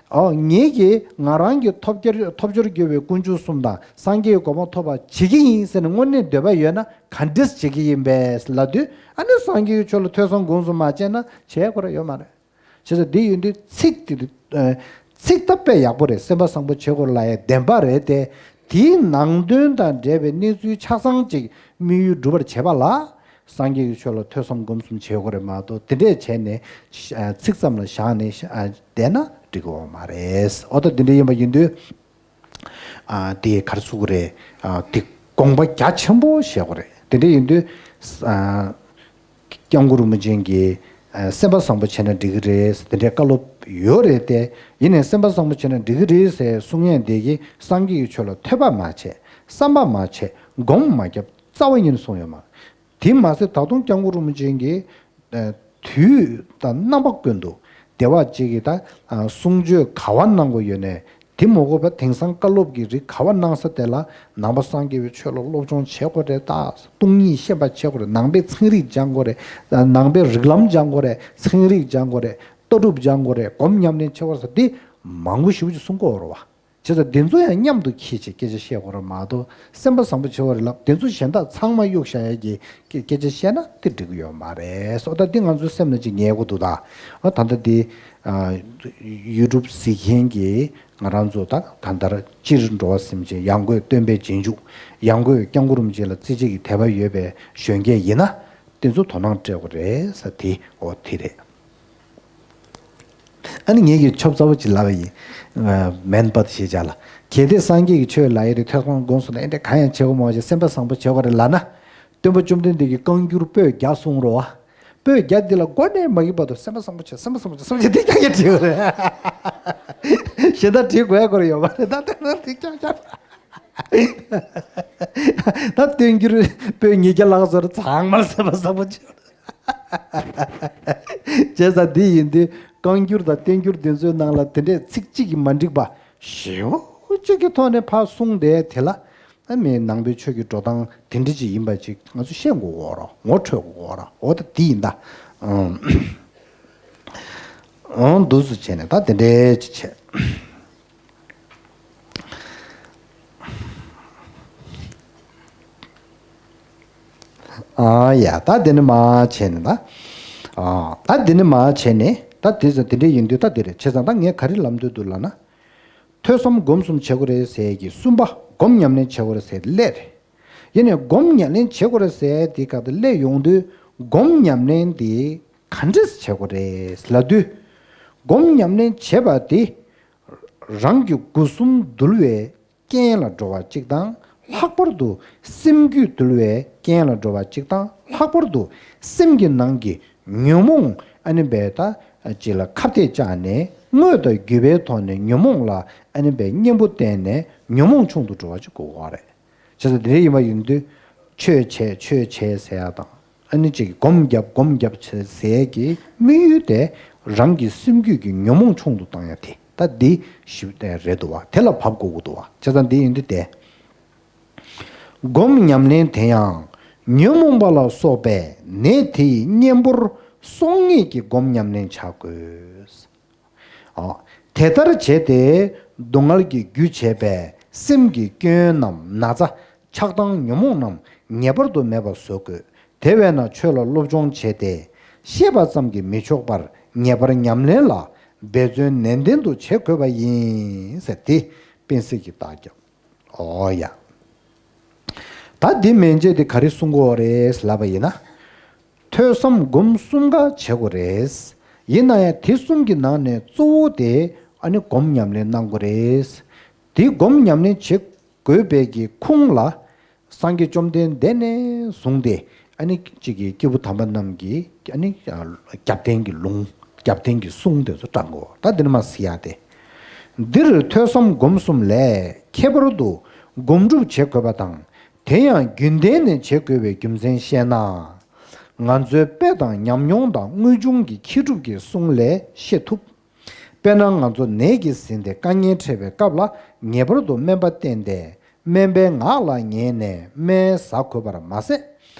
ཨོ་ངེད་ཀྱིས་ང་རང་གི་ཐོབ་རྒྱལ་ཐོབ་སྦྱོར་གྱུར་པའི་དཀོན་མཆོག་གསུམ་དང་སངས་རྒྱས་གོ་འཕང་ཐོབ་པ་བྱེད་ཀྱི་ཡིན་ཟེར་ནས་དངོས་གནས་འདོད་པ་ཡོད་ན་ག་འདྲས་བྱེད་ཀྱི་ཡིན་པས་ལབ་དུས་ཨ་ནི་སངས་རྒྱས་ཀྱི་ཆོས་ལ་ཐོས་བསམ་སྒོམ་གསུམ་མ་བྱས་ན་བྱེད་དགོས་ར་ཡོད་མ་རེད། བྱས་ཙང་འདི་ཡིན་དུས་ཚིག་དེ་ཚིག་ད་དཔེ་ཡག་པོ་རེད། སེམས་པ་བཟང་པོ་བྱེད་དགོས་ལ་ཡ་བདེན་པ་རེད་དེ། དེའི་ནང་དོན་དང་འབྲེལ་བའི་གནས་ཚུལ་ཆ་ཚང་ཅིག་དམིགས་ཡུལ་འགྲུབ་པར་བྱེད་པ་ལ་སངས་རྒྱས་ཀྱི་ཆོས་ལ་ཐོས་བསམ་སྒོམ་གསུམ་བྱེད་དགོས་རེད་མ་གཏོགས་དེ་འདྲས་བྱས་ནས་ཚིག་ཙམ་ལ་བཞག་ནས་བསྡད་ན་འགྲིག་གི་ཡོད་མ་རེད། འོ་ད་དེ་འདྲས་ཡིན་པ་ཡིན་དུས། ཨ་དེ་ག་རེ་ཟེར་དགོས་རེད། ཨ་དེ་དགོངས་པ་རྒྱ་ཆེན་པོ་བཞེས་དགོས་རེད། དེ་འདྲ་ཡིན་དུས་ཨ་སྐྱབས་མགོན་རིན་པོ་ཆེ་གིས་ཨ་སེམས་པ་བཟང་པོ་བྱས་ན་འགྲིག་གི་རེད་དེ་འདྲའི་བཀའ་སློབ་ཡོད་རེད་དེ། ཡིན་ནའི་སེམས་པ་བཟང་པོ་བྱས་ན་འགྲིག་གི་རེད་ཟེར་གསུང་མཁན་དེ་གིས་སངས་རྒྱས་ཀྱི་ཆོས་ལ་ཐོས་པ་མ་བྱས། བསམ་པ་མ་བྱས། སྒོམ་མ་བརྒྱབ། རྩ་བ་ཉིད་ནས་གསུངས་ཡོད་མ་རེད། དེ་མ་ཟད་ད་དུང་སྐྱབས་མགོན་རིན་པོ་ཆེ་གིས་ཨ་དུས་དང་རྣམ་པ་ཀུན་ཏུ་བདེ་བ་ཅིག་གིས་ད་ཨ་གསུང་ཆོས་ག་བ་གནང་དགོས་ཡོད་ནའི་དེ་མ་དགོས་པ་དེང་སང་བཀའ་སློབ་ཀྱི་རིགས་ག་བ་གནང་ས་དེ་ལ་ནང་པ་སངས་རྒྱས་པའི་ཆོས་ལ་སློབ་སྦྱོང་བྱེད་དགོས་རེད། ད་སྟོང་ཉིད་ཤེས་པ་བྱེད་དགོས་རེད། ནང་པའི་ཚན་རིག་སྦྱང་དགོས་རེད། ནང་པའི་རིགས་ལམ་སྦྱང་དགོས་རེད། ཚན་རིག་སྦྱང་དགོས་རེད། ལྟ་གྲུབ་སྦྱང་དགོས་རེད། སྒོམ་ཉམས་ལེན་བྱེད་དགོས་རེད་ཟེར་དེ་ མང་པོ་ཞེ་པོ་ཅིག་གསུང་གི་ཡོད་རེད་བ། བྱས་ཙང་འདི་ཚོ་ཡང་མཉམ་དུ་འཁྱེར་བྱས་སྐད་ཆ་བཤད་དགོས་རེད་མ་གཏོགས། སེམས་པ་བཟང་པོ་བྱེད་དགོས་རེད་ལབ། འདི་ཚོ་གཞན་དག་ཚང་མ་གཡུག་བཞག་ཡས་ཀྱི་སྐད་སྐད་ཆ་བཤད་ན་དེ་འགྲིག་གི་ཡོད་མ་རེད། སོ་ད་འདི་ང་ཚོའི་སེམས་ལ་ཅིག་ངེས་དགོས་འདུག་ད། ཨ་ད་ལྟ་འདི་ཨ་ཡུ་ཊུབ་གཟིགས་མཁན་གྱི་ང་རང་ཚོ་ད་ད་ལྟར་སྤྱིར་འགྲོ་བ་སེམས་ཅན་ཡང་སྒོས་སྟོན་པའི་རྗེས་འཇུག། ཡང་སྒོས་སྐྱབས་མགོན་རིན་པོ་ཆེ་ལ་བརྩི་བྱེད་ཀྱི་དད་པ་ཡོད་པའི་གཞོན་སྐྱེས་ཡིན་ན། དེ་ཚོ་དོ་སྣང་སྤྲད་དགོས་རེད་ཟེར་དེ་འོ་དེ་རེད། ཨ་ནི་ངེད་ཀྱིས་ཆོབ་ཚ་བོ་ཅིག་ལབ་པ་ཡིན། མེན་པད་ཞེས་བྱ་ལ། གལ་ཏེ་སངས་རྒྱས་ཀྱི་ཆོས་ལ་ཡི་རེ་ཐོས་བསམ་སྒོམ་གསུམ་ལ་ཨེ་འདྲ་གང་ཡང་བྱེད་དགོས་མ་བྱེད་སེམས་པ་བཟང་པོ་བྱེད་དགོས་རེད་ལབ་ན། སྟོན་པ་བཅོམ་ལྡན་འདས་ཀྱིས་བཀའ་འགྱུར་པོད་བརྒྱ་གསུངས་རོ། པོད་བརྒྱ་འདི་ལ་མགོ་ནས་མ་གི་བར་དུ་སེམས་པ་བཟང་པོ་བྱེད། སེམས་པ་བཟང་པོ་བྱེད། སེམས་པ་བྱེད། འདི་རྐྱང་རྐྱང་བྲིས་པ་རེད། གཞན་དག་བྲིས་དགོས་ཡ་སྐོར་ཡོད་མ་རེད། ད་ལྟ་ན་འདི་རྐྱང་རྐྱང་། ད་བསྟན་འགྱུར་པོད་ཉིས་བརྒྱ་ལྷག་ཙམ་ཚང་མར་སེམས་པ་བཟང་པོ་བྱེད། བྱས་ཙང་འདི་ཡིན་དུས་བཀའ་འགྱུར་དང་བསྟན་འགྱུར་འདི་ཚོའི་ནང་ལ་དེ་འདྲས་ཚིག་གཅིག་གིས་མ་འགྲིག་པ་ཞེ་པོ་གཅིག་གི་ཐོག་ནས་ཕར་གསུངས་བསྡད་དེ་ལ། ཨ་མའི་ནང་པའི་ཆོས་ཀྱི་འགྲོ་སྟངས་དེ་འདྲ་ཅིག་ཡིན་པ་ཅིག་ང་ཚོ་ཤེས་དགོས་ཀྱི་ཡོད་རེད། ངོ་འཕྲོད་དགོས་ཀྱི་ཡོད་རེད། འོ་ད་འདི་ཡིན་ད། ཨང་། ཨང་། འདུག་སེ་བྱས་ནས་ད་དེ་འདྲས་ཅིག་བྱས། ཨ་ཡ། ད་དེ་ནི་མ་བྱས་ནས་ད། ཨ་ད་དེ་ནི་མ་བྱས་ནས་ད་དེ་ཚོ་དེ་འདྲས་ཡིན་དུས་ད་དེ་རེད། བྱས་ཙང་ད་ངས་ག་རེ་ལབ་འདོད་འདུག་ལབ་ན། ཐོས་བསམ་སྒོམ་གསུམ་བྱེད་དགོས་རེད་ཟེར་གྱི་གསུམ་པ་སྒོམ་ཉམས་ལེན་བྱེད་དགོས་རེད་ཟེར་སླད་རེད། ཡིན་ནའི་སྒོམ་ཉམས་ལེན་བྱེད་དགོས་རེད་ཟེར་དེ་ག་དེ་སླད་ཡོང་དུས་སྒོམ་ཉམས་ལེན་དེ་ག་འདྲས་བྱེད་དགོས་རེད་ལབ་དུས། སྒོམ་ཉམས་ལེན་བྱེད་པ་དེ་རང་གི་སྒོ་གསུམ་འདུལ་བའི་རྐྱེན་ལ་འགྲོ་བ་གཅིག་དང་། ལྷག་པར་དུ་སེམས་རྒྱུད་འདུལ་བའི་རྐྱེན་ལ་འགྲོ་བ་གཅིག་དང་། ལྷག་པར་དུ་སེམས་ཀྱི་ནང་གི་ཉོན་མོངས་ཨ་ནི་བས་ད་ཅིག་ལ་ཁ་གཏད་བཅག་ནས་དངོས་དང་བརྒྱུད་པའི་ཐོག་ནས་ཉོན་མོངས་ལ་ཨ་ནི་བས་གཉེན་པོ་བསྟེན་ནས་ཉོན་མོངས་ཆུང་དུ་འགྲོ་བ་ཅིག་དགོས་པ་རེད། བྱས་ཙང་དེ་འདྲ་ཡིན་པ་ཡིན་དུས་ཆོས་བྱེད་ཆོས་བྱེད་ཟེར་ཡ་དང་། ཨ་ནི་ཅིག་སྒོམ་རྒྱབ་སྒོམ་རྒྱབ་བྱེད་ཟེར་གྱི་དམིགས་ཡུལ་དེ་རང་གི་སེམས་རྒྱུད་ཀྱི་ཉོན་མོངས་ཆུང་དུ་བཏང་ཡ་དེ་ད་འདི་ཞིབ་ཏན་རེད་འདུག་བ། དེ་ལ་བབ་དགོས་ཀྱི་འདུག་བ། བྱས་ཙང་འདི་ཡིན་དུས་དེ། སྒོམ་ཉམས་ལེན་དེ་ཡང་ཉོན་མོངས་པ་ལ་སོགས་པའི་ནད་དེ་ཡི་གཉེན་པོར་གསོག་ངེས་ཀྱི་སྒོམ་ཉམས་ལེན་བྱ་དགོས། ཨ། དེ་ལྟར་བྱས་ཏེ་སྡུག་བསྔལ་གྱི་རྒྱུ་བྱས་པའི་སེམས་ཀྱི་སྐྱོན་ནམ་ན་ཚ་ཆགས་སྡང་ཉོན་མོངས་རྣམས་ངེས་པར་དུ་མེད་པར་བཟོ་དགོས། དེ་བས་ན་ཆོས་ལ་སློབ་སྦྱོང་བྱས་ཏེ་ཤེས་པ་ཙམ་གྱིས་མི་ཆོག་པར་ངེས་པར་ཉམས་ལེན་ལ་འབད་བརྩོན་ནན་ཏན་དུ་བྱེད་དགོས་པ་ཡིན་ཟེར་ཏེ་དཔེ་གཟིགས་ཀྱི་བརྟག་བརྒྱབ། ཨོ་ཡ། ད་འདི་མན་ཆད་དེ་ག་རེ་གསུང་གི་ཡོད་རེད་ལབ་པ་ཡིན་ན། ཐོས་བསམ་སྒོམ་གསུམ་ཀ་བྱེད་དགོས་རེད། ཡིན་ན་ཡང་དེ་གསུམ་གྱི་ནང་ནས་གཙོ་བོ་དེ་ཨ་ནི་སྒོམ་ཉམས་ལེན་གནང་དགོས་རེད། དེ་སྒོམ་ཉམས་ལེན་བྱེད་དགོས་པའི་གི་ཁུངས་ལ། སངས་རྒྱས་བཅོམ་ལྡན་འདས་ནས་བཟུང་སྟེ་ཨ་ནི་གཅིག་གི་སྐྱེས་བུ་དམ་པ་རྣམས་ཀྱིས་ཨ་ནི་རྒྱབ་རྟེན་གྱི་ལུང་རྒྱབ་རྟེན་གྱི་གསུང་དེ་ཚོ་དྲངས་དགོས། ད་འདི་ནི་མ་གཟིགས་ཡ་དེ། འདིར་ཐོས་བསམ་སྒོམ་གསུམ་ལས་ཁྱད་པར་དུ་སྒོམ་སྒྲུབ་བྱེད་དགོས་པ་དང་། དེ་ཡང་རྒྱུན་ལྡན་ནས་བྱེད་དགོས་པའི་རྒྱུ་མཚན་བཤད་ན། ང་ཚོའི་དཔེ་དང་ཉམས་མྱོང་དང་དངོས་བྱུང་གི་མཁས་གྲུབ་ཀྱི་གསུང་ལས་ཤེས་ཐུབ། དཔེར་ན་ང་ཚོ་ནད་ཀྱིས་ཟིན་ཏེ་དཀའ་ངལ་འཕྲད་པའི་སྐབས་ལ་ངེས་པར་དུ་སྨན་པ་བསྟེན་ཏེ་སྨན་པའི་ངག་ལ་ཉན་ནས་སྨན་ཟ་དགོས་པར་མ་ཟད།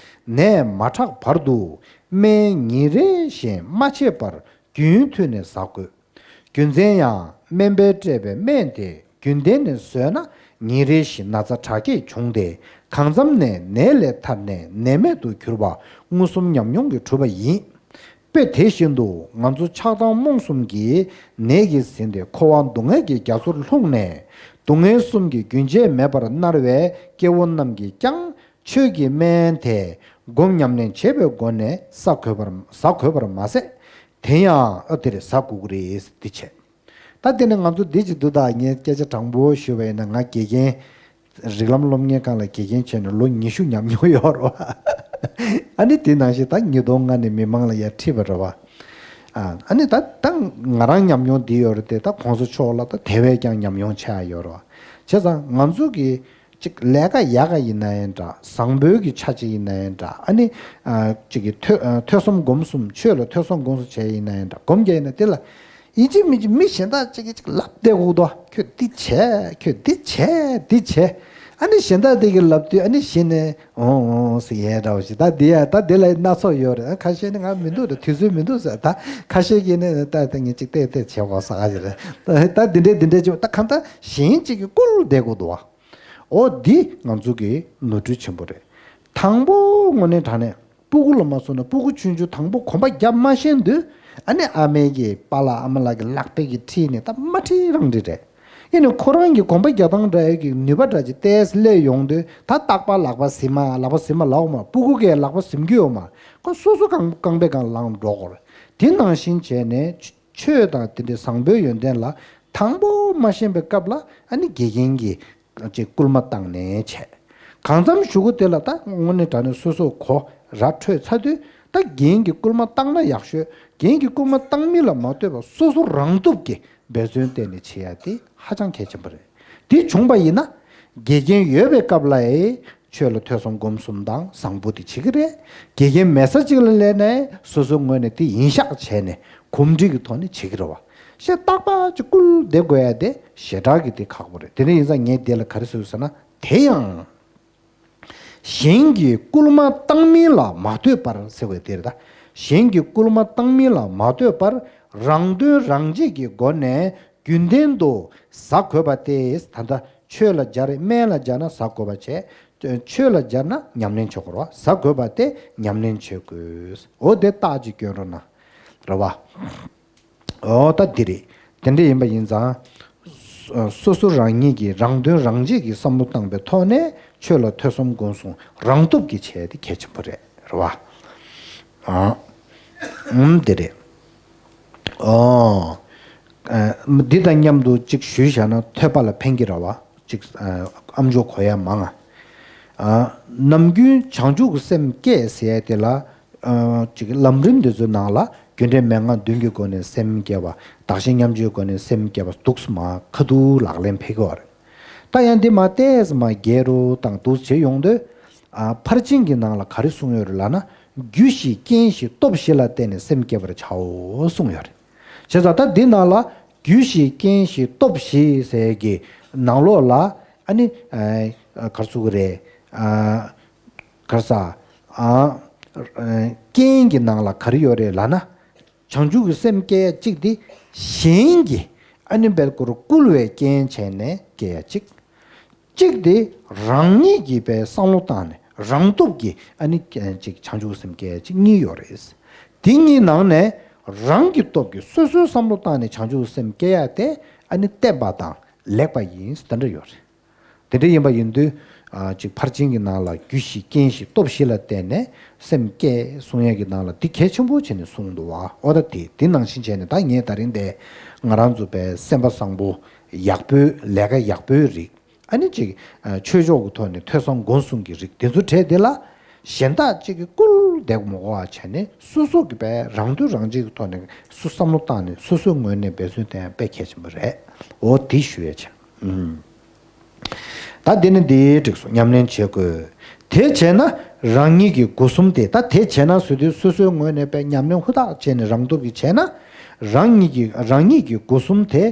ནད་མ་དྲག་བར་དུ་སྨན་ཉིན་རེ་བཞིན་མ་ཆད་པར་རྒྱུན་མཐུད་ནས་ཟ་དགོས། རྒྱུ་མཚན་ཡང་སྨན་པས་སྤྲད་པའི་སྨན་དེ་རྒྱུན་ལྡན་ནས་ཟོས་ན་ཉིན་རེ་བཞིན་ན་ཚ་དྲག་སྐྱེད་བྱུང་སྟེ་གང་འཚམ་ནས་ནད་ལས་ཐར་ནས་ནད་མེད་དུ་གྱུར་པ་མངོན་སུམ་ཉམས་མྱོང་གིས་གྲུབ་པ་ཡིན། དཔེ་དེ་བཞིན་དུ་ང་ཚོ་ཆགས་སྡང་རྨོངས་གསུམ་གྱི་ནད་ཀྱིས་ཟིན་ཏེ་འཁོར་བ་སྡུག་བསྔལ་གྱི་རྒྱ་མཚོར་ལྷུང་ནས་སྡུག་བསྔལ་གསུམ་གྱི་རྒྱུན་ཆད་མེད་པར་མནར་བའི་སྐྱེ་བོ་རྣམས་ཀྱིས་ཀྱང་ཆོས་ཀྱི་སྨན་དེ་སྒོམ་ཉམས་ལེན་བྱེད་པའི་སྒོ་ནས་ཟ་དགོས་པར་ཟ་དགོས་པར་མ་ཟད། དེ་ཡང་ཨ་དེ་རེད་ཟ་དགོས་ཀྱི་རེད་འདི་བྱས། ད་དེ་ནི་ང་ཚོ་འདི་ཅིག་འདུག་ད་ངས་སྐད་ཆ་དྲང་པོ་ཞུས་པ་ཡིན་ན་ང་དགེ་རྒན་རིགས་ལམ་སློབ་གཉེར་ཁང་ལ་དགེ་རྒན་བྱས་ནས་ལོ་ཉི་ཤུ་ཉམས་མྱོང་ཡོད་རེད་བ། ཨ་ནི་དེ་ནང་བཞིན་ད་ཉིས་སྟོང་ལྔ་ནས་མི་མང་ལ་ཡར་ཁྲིད་པ་རེད་བ། ཨ་ནི་ད་ད་ང་རང་ཉམས་མྱོང་འདི་ཡོད་རེད་དེ་ད་གོང་ས་མཆོག་ལ་ད་དེ་བས་ཀྱང་ཉམས་མྱོང་ཆེ་བ་ཡོད་རེད་བ། བྱས་ཙང་ང་ཚོ་གི་ཅིག་ལས་ཀ་ཡག་ག་ཡིན་ན་ཡང་འདྲ། བཟང་པོའི་གི་ཆ་ཅིག་ཡིན་ན་ཡང་འདྲ། ཨ་ནི་ཨ་ཅིག་གི་ཐོས་ཨ་ཐོས་བསམ་སྒོམ་གསུམ། ཆོས་ལ་ཐོས་བསམ་སྒོམ་གསུམ་བྱས་ཡིན་ན་ཡང་འདྲ། སྒོམ་རྒྱག་ཡིན་ན་དེ་ལ་ཡིན་གཅིག་མིན་གཅིག་མི་གཞན་དག་ཅིག་གིས་ཅིག་ལབ་བསྡད་དགོས་འདུག་ཁྱོད་འདི་བྱས། ཁྱོད་འདི་བྱས། འདི་བྱས། ཨ་ནི་གཞན་དག་དེ་གིས་ལབ་དུས་ཨ་ནི་གཞི་ནས་འོང་འོང་ཟེར་ཡས་འདྲ་བོ་ཞིག་ད་འདི་ཡ་ད་འདི་ལ་སྣ་ཚོགས་ཡོད་རེད། ཁ་ཤས་ནི་ང་མི་འདུག་རེད། དུས་ཚོད་མི་འདུག་ཟེར། ད་ཁ་ཤས་ཀྱིས་ནི་ད་ད་ངས་ཅིག་བལྟས་བལྟས་བྱེད་དགོས་ཟེར་ག་ཞིག་རེད། ད་ད་འདི་འདྲས་འདི་འདྲས་བྱེད་ད་གང་ལྟར་གཞན་གཅིག་གིས་བསྐུལ་བསྡད་དགོས་འདུག་བ། འོ་འདི་ང་ཚོ་གི་ནོར་འཁྲུལ་ཆེན་པོ་རེད། དང་པོ་དངོས་གནས་དྲང་གནས་སྤུ་གུ་ལ་མ་སོང་ན་སྤུ་གུ་ཆུང་ཆུང་དང་པོ་གོམ་པ་རྒྱབ་མ་ཤེས་དུས་ཨ་ནི་ཨ་མའི་གི་པཱ་ལགས་ཨ་མ་ལགས་ཀྱི་ལག་པའི་གི་འཁྲིས་ནས་ད་མ་ཁྲིད་རང་ཁྲིད་རེད། ཡིན་ནའི་ཁོ་རང་གི་གོམ་པ་རྒྱག་སྟངས་འདྲ་ཡོད་ཀྱི་ནུས་པ་འདྲ་ཅིག་ཏོག་ཙམ་སླེབས་ཡོང་དུས་ད་རྟག་པར་ལག་པ་ཟིན་མ་ལག་པ་ཟིན་མ་ལབ་མ། སྤུ་གུ་གིས་ལག་པ་ཟིན་གྱི་ཡོད་མ། ཁོ་སོ་སོ་རྐང་རྐང་པའི་སྒང་ལངས་འགྲོ་དགོས་རེད། དེ་ནང་བཞིན་བྱས་ནས་ཆོས་དང་དེ་འདྲའི་བཟང་པོའི་ཡོན་ཏན་ལ་དང་པོ་མ་ཤེས་པའི་སྐབས་ལ་ཨ་ནི་དགེ་རྒན་གྱིས་ཅིག་སྐུལ་མ་བཏང་ནས་བྱས། གང་འཚམ་གཞུག་གུ་དེ་ལ་ད་དངོས་གནས་དྲང་གནས་སོ་སོ་གོ་ར་འཕྲོད་ཚར་དུས་ད་རྒན་གྱིས་སྐུལ་མ་བཏང་ན་ཡག་ཤོས། རྒན་གྱིས་སྐུལ་མ་བཏང་མིན་ལ་མ་ལྟོས་པར་སོ་སོ་རང་སྟོབས་ཀྱིས་འབད་བརྩོན་བསྟེན་ནས་བྱེད་ཡ་དེ་ཧ་ཅང་གལ་ཆེན་པོ་རེད། དེ་བྱུང་པ་ཡིན་ན་དགེ་རྒན་ཡོད་པའི་སྐབས་ལ་ཆོས་ལ་ཐོས་བསམ་སྒོམ་གསུམ་དང་བཟང་པོ་དེ་བྱེད་ཀྱི་རེད། དགེ་རྒན་མེད་ས་གཅིག་ལ་སླེབས་ནས་སོ་སོའི་ངོས་ནས་དེ་ཡིན་ཤག་བྱས་ནས་གོམས་འདྲིས་ཀྱི་ཐོག་ནས་བྱེད་ཀྱི་རེད་བ། ཞེས་རྟག་པར་ཅིག་སྐུལ་བསྡད་དགོས་ཡ་དེ་ཞེ་དྲག་གི་དེ་ཁག་པོ་རེད། དེ་འདྲ་ཡིན་ཙང་ངས་དེ་ལ་ག་རེ་ཟེར་ཟེར་ན། དེ་ཡང་གཞན་གྱིས་སྐུལ་མ་བཏང་མིན་ལ་མ་ལྟོས་པར་ཟེར་བའི་དེ་རེད་ད། གཞན་གྱིས་སྐུལ་མ་བཏང་མིན་ལ་མ་ལྟོས་པར་རང་དོན་རང་གཅེས་ཀྱི་སྒོ་ནས་རྒྱུན་ལྡན་དུ་བཟའ་དགོས་པ་སྟེ། ད་ལྟ་ཆོས་ལ་སྦྱར་རེད། སྨན་ལ་སྦྱར་ན་བཟའ་དགོས་པ་བྱས། ཆོས་ལ་སྦྱར་ན་ཉམས་ལེན་བྱེད་དགོས་རེད་བ། བཟའ་དགོས་པ་སྟེ་ཉམས་ལེན་བྱེད་དགོས། འོ་དེ་རྟགས་ཅིག་སྐྱོན་རོགས་གནང་། རེད་བ། འོ་ད་འདི་རེད། དེ་འདྲ་ཡིན་པ་ཡིན་ཙང་། སོ་སོ་རང་ཉིད་ཀྱིས་རང་དོན་རང་གཅེས་ཀྱི་བསམ་བློ་བཏང་པའི་ཐོག་ནས་ཆོས་ལ་ཐོས་བསམ་སྒོམ་གསུམ་རང་སྟོབས་ཀྱིས་བྱས་ཏེ་གལ་ཆེན་པོ་རེད། རེད་བ། ཨ། ཨུམ་དེ་རེད། ཨོ། ཨ། འདི་དང་མཉམ་དུ་གཅིག་ཞུས་བཞག་ན་ཐོས་པ་ལ་ཕན་གྱི་རེད་བ། གཅིག་ཨ། ཨ་མཆོག་གོ་ཡ་མང་ང་། ཨ། ནམ་རྒྱུན་བྱང་ཆུབ་ཀྱི་སེམས་བསྐྱེད་ཟེར་ཡ་དེ་ལ། ཨ། གཅིག་ལམ་རིམ་འདི་ཚོའི་ནང་ལ་རྒྱུ་འབྲས་མན་ངག་བདུན་གྱི་སྒོ་ནས་སེམས་བསྐྱེད་པ། བདག་གཞན་མཉམ་བརྗེའི་སྒོ་ནས་སེམས་བསྐྱེད་པ་འདུག་སེ་མར་ཁ་ཐུག་ལག་ལེན་ཕེབས་ཀྱི་ཡོད་རེད། ད་ཡང་འདི་མར་ཏོག་ཙམ་མར་རྒྱས་རུ་བཏང་འདུག་སེ་བྱེད་ཡོང་དུས། ཨ། ཕར་ཕྱིན་གྱི་ནང་ལ་ག་རེ་གསུངས་ཡོད་རེད་ལབ་ན། རྒྱུ་བཞི་རྐྱེན་བཞི་སྟོབས་བཞི་ལ་བརྟེན་ནས་སེམས་བསྐྱེད་པར་བྱའོ་གསུངས་ཡོད་རེད། བྱས་ཙང་ད་འདི་ནང་ལ་རྒྱུ་བཞི་རྐྱེན་བཞི་སྟོབས་བཞི་ཟེར་གྱི་ནང་ལོགས་ལ་ཨ་ནི། ཨ། ག་རེ་ཟེར་དགོས་རེད། ཨ། ག་རེ་ཟ། ཨ། རྐྱེན་གྱི་ནང་ལ་ག་རེ་ཡོད་རེད་ལབ་ན། བྱང་ཆུབ་ཀྱི་སེམས་སྐྱེ་ཡ་གཅིག་དེ་གཞན་གྱིས་ཨ་ནི་དཔེ་སྐུར་བསྐུལ་བའི་རྐྱེན་བྱས་ནས་སྐྱེ་ཡ་གཅིག་གཅིག་དེ་རང་ཉིད་ཀྱིས་དཔེ་བསམ་བློ་བཏང་ནས་རང་སྟོབས་ཀྱིས་ཨ་ནི་གཅིག་བྱང་ཆུབ་སེམས་སྐྱེ་ཡ་གཅིག་གཉིས་ཡོད་རེད། དེ་གཉིས་ནང་ནས་རང་གི་སྟོབས་ཀྱིས་སོ་སོའི་བསམ་བློ་བཏང་ནས་བྱང་ཆུབ་སེམས་སྐྱེ་ཡ་དེ་ཨ་ནི་བརྟན་པ་དང་ལེགས་པ་ཡིན་དེ་འདྲ་ཡོད་རེད། དེ་འདྲ་ཡིན་པ་ཡིན་དུས། ཨ། ཅིག་ཕར་ཕྱིན་གྱི་ནང་ལ་རྒྱུ་བཞི་རྐྱེན་བཞི་སྟོབས་བཞི་ལ་བརྟེན་ནས་སེམས་བསྐྱེད་གསུང་ཡས་ཀྱི་ནང་ལ་འདི་གལ་ཆེན་པོ་བྱས་ནས་གསུངས་འདུག་བ། འོ་ད་དེ་དེ་ནང་བཞིན་བྱས་ནས་ད་ངས་ད་རིང་འདི་ང་རང་ཚོ་པའི་སེམས་པ་བཟང་པོ་ཡག་པོའི་ལས་ཀ་ཡག་པོའི་རིགས། ཨ་ནི་ཅིག་ཨ། ཆོས་ཕྱོགས་ཀྱི་ཐོག་ནས་ཐོས་བསམ་སྒོམ་གསུམ་གྱི་རིགས་དེ་ཚོ་གྲས་དེ་ལ་གཞན་དག་ཅིག་གིས་བསྐུལ་བསྡད་མི་དགོས་པ་བྱས་ནས་སོ་སོ་གི་པའི་རང་དོན་རང་གཅེས་ཀྱི་ཐོག་ནས་སུ་བསམ་བློ་བཏང་ནས་སོ་སོའི་ངོས་ནས་འབད་བརྩོན་བསྟེན་ཡ་དཔེ་གལ་ཆེན་པོ་རེད། འོ་དེ་ཞུ་ཡ་བྱས། ཨུམ། ད་འདི་ནི་འདིའི་འགྲིགས་སོ། ཉམས་ལེན་བྱེད་དགོས། དེ་བྱས་ན་རང་ཉིད་ཀྱི་སྒོ་གསུམ་དེ། ད་དེ་བྱས་ན་ཟེར་དུས་སོ་སོའི་ངོས་ནས་པའི་ཉམས་ལེན་ཧུར་ཐག་བྱས་ནས་རང་སྟོབས་ཀྱིས་བྱས་ན། རང་ཉིད་ཀྱི་རང་ཉིད་ཀྱི་སྒོ་གསུམ་དེ་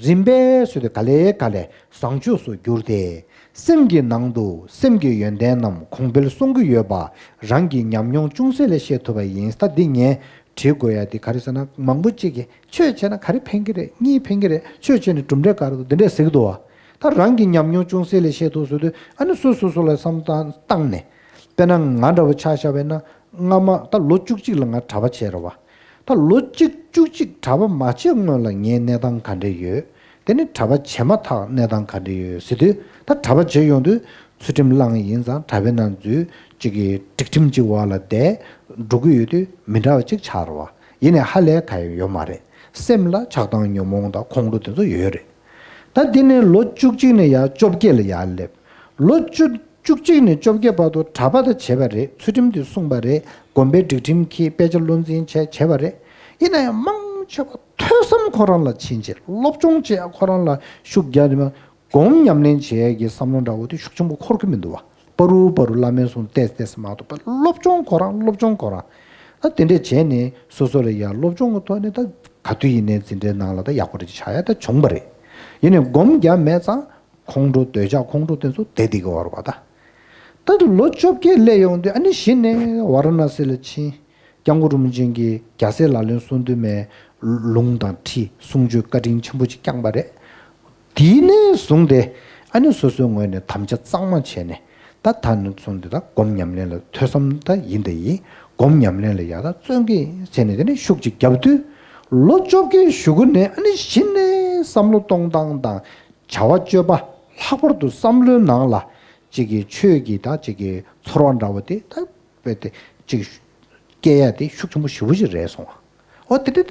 རིམ་པས་ཟེར་དུས་ག་ལེ་ག་ལེ་བཟང་སྤྱོད་སུ་འགྱུར་ཏེ། སེམས་ཀྱི་ནང་དུ་སེམས་ཀྱི་ཡོན་ཏན་རྣམས་གོང་འཕེལ་སོང་གི་ཡོད་པ་རང་གི་ཉམས་མྱོང་ཅུང་ཟད་ལས་ཤེས་ཐུབ་པ་ཡིན། ད་འདི་ངས་དྲི་དགོས་ཡ་དེ་ག་རེ་ཟེར་ན། མང་པོ་ཅིག་གིས་ཆོས་བྱས་ན་ག་རེ་ཕན་གྱི་རེད། གཉིས་ཕན་གྱི་རེད། ཆོས་བྱས་ནས་གྲུབ་འབྲས་ག་རེ་འདུག་འདི་འདྲས་ཟེར་གྱི་འདུག་བ། ད་རང་གི་ཉམས་མྱོང་ཅུང་ཟད་ལས་བཤད་ཐུབ་ཟེར་དུས་ཨ་ནི་སོ་སོ་སོ་ལ་བསམ་བཏང་བཏང་ནས། དཔེར་ན་ང་འདྲ་བོ་ཆ་བཞག་པ་ཡིན་ན་སྔ་མ་ད་ལོ་བཅུ་གཅིག་ལ་ང་གྲྭ་པ་བྱས་རེད་བ། ད་ལོ་གཅིག་བཅུ་གཅིག་གྲྭ་པ་མ་བྱས་སྔོན་ལ་ངའི་གནས་སྟངས་ག་འདྲས་ཡོད། དེ་ནི་གྲྭ་པ་བྱས་མ་ཐག་གནས་སྟངས་ག་འདྲས་ཡོད་ཟེར་དུས། ད་གྲྭ་པ་བྱས་ཡོང་དུས་ཚུལ་ཁྲིམས་བླངས་ཡིན་ཙང་གྲྭ་པའི་ནང་འཛུལ་གཅིག་གི་སྒྲིག་ཁྲིམས་གཅིག་འོག་ལ་བསྡད་འགྲོ་གི་ཡོད་དུས་མི་འདྲ་བ་གཅིག་ཆགས་རེད་བ། ཡིན་ནའི་ཧ་ལས་ག་ཡང་ཡོད་མ་རེད། སེམས་ལ་ཆགས་སྡང་ཉོན་མོངས་དང་ཁོང་ཁྲོ་དེ་ཚོ་ཡོད་རེད། ད་འདི་ནས་ལོ་བཅུ་གཅིག་ནས་ཡར་བཅོ་བརྒྱད་ལ་ཡར་སླེབས། ལོ་བཅུ་བཅུ་གཅིག་ནས་བཅོ་བརྒྱད་བར་དུ་གྲྭ་པ་དང་བྱས་པ་རེད། ཚུལ་ཁྲིམས་དེ་སྲུང་བ་རེད། དགོན་པའི་སྒྲིག་ཁྲིམས་འཁྱེར། དཔེ་ཆ་བློ་འཛིན་བྱས་བྱས་པ་རེད། ཡིན་ན་ཡང་མང་ཆེ་བ་ཐོས་བསམ་ཁོ་རང་ལ་ཕྱིན་བྱས། སློབ་སྦྱོང་བྱེད་ཡ་ཁོ་རང་ལ་ཤུགས་རྒྱག་ནས་མ། སྒོམ་ཉམས་ལེན་བྱེད་ཡ་གི་བསམ་བློ་འདྲ་བོ་དེ་ཤུགས་ཆེན་པོ་འཁོར་གི་མི་འདུག་བ། པ་རུ་པ་རུ་བླ་མའི་གསུང་ཏོག་ཙམ་ཏོག་ཙམ་མ་གཏོགས་པ། སློབ་སྦྱོང་ཁོ་རང་། སློབ་སྦྱོང་ཁོ་རང་། ད་དེ་འདྲས་བྱས་ནས་སོ་སོ་ལ་ཡ་སློབ་སྦྱོང་གི་ཐོག་ནས་ད་ག་དུས་ཡིན་ནའི་འཛིན་གྲྭའི་ནང་ལ་ད་ཡག་པོ་རེ་ཆགས་ཡ་ད་བྱུང་བ་རེད། ཡིན་ནའི་སྒོམ་རྒྱག་མེད་ཙང་། ཁོང་ཁྲོ་འདོད་ཆགས་ཁོང་ཁྲོ་དེ་ཚོ་བདེ་བདེ་གི་བར་བ་ད། ད་དུ་ལོ་བཅོ་བརྒྱད་སླེབས་ཡོང་དུས་ཨ་ནི་གཞི་ནས་ཝཱ་ར་ཎ་སི་ལ་ཕྱིན། སྐྱབས་མགོན་རིན་པོ་ཆེ་གིས་རྒྱལ་སྲས་ལག་ལེན་གསུམ་དུ་མའི་ལུང་དང་ཁྲིད་གསུང་ཆོས་བཀའ་དྲིན་ཆེན་པོ་ཅིག་བསྐྱངས་པ་རེད། དེ་ནས་བཟུང་སྟེ་ཨ་ནི་སོ་སོའི་ངོས་ནས་དམ་བཅའ་གཙང་མ་བྱས་ནས་ད་ད་ནས་བཟུང་སྟེ་ད་སྒོམ་ཉམས་ལེན་ལ་ཐོས་བསམ་ད་ཡིན་ད་ཡིན། སྒོམ་ཉམས་ལེན་ལ་ཡ་ད་བརྩོན་གྱིས་བྱས་ནས་དེ་ནས་ཤུགས་ཅིག་བརྒྱབ་དུས་ལོ་བཅོ་བརྒྱད་གཞུག་གུ་ནས་ཨ་ནི་གཞི་ནས་བསམ་བློ་གཏོང་སྟངས་དང་བྱ་བ་སྤྱོད་པ་ལྷག་པར་དུ་བསམ་བློའི་ནང་ལ་གཅིག་གི་ཆོས་ཀྱི་ད་གཅིག་གི་ཚོར་བ་འདྲ་བོ་དེ་ད་དཔེ་དེ་གཅིག་སྐྱེ་ཡ་དེ་ཤུགས་ཆེན་པོ་ཞེ་པོ་ཅིག་རེད་སོང་བ། འོ་དེ་འདྲ་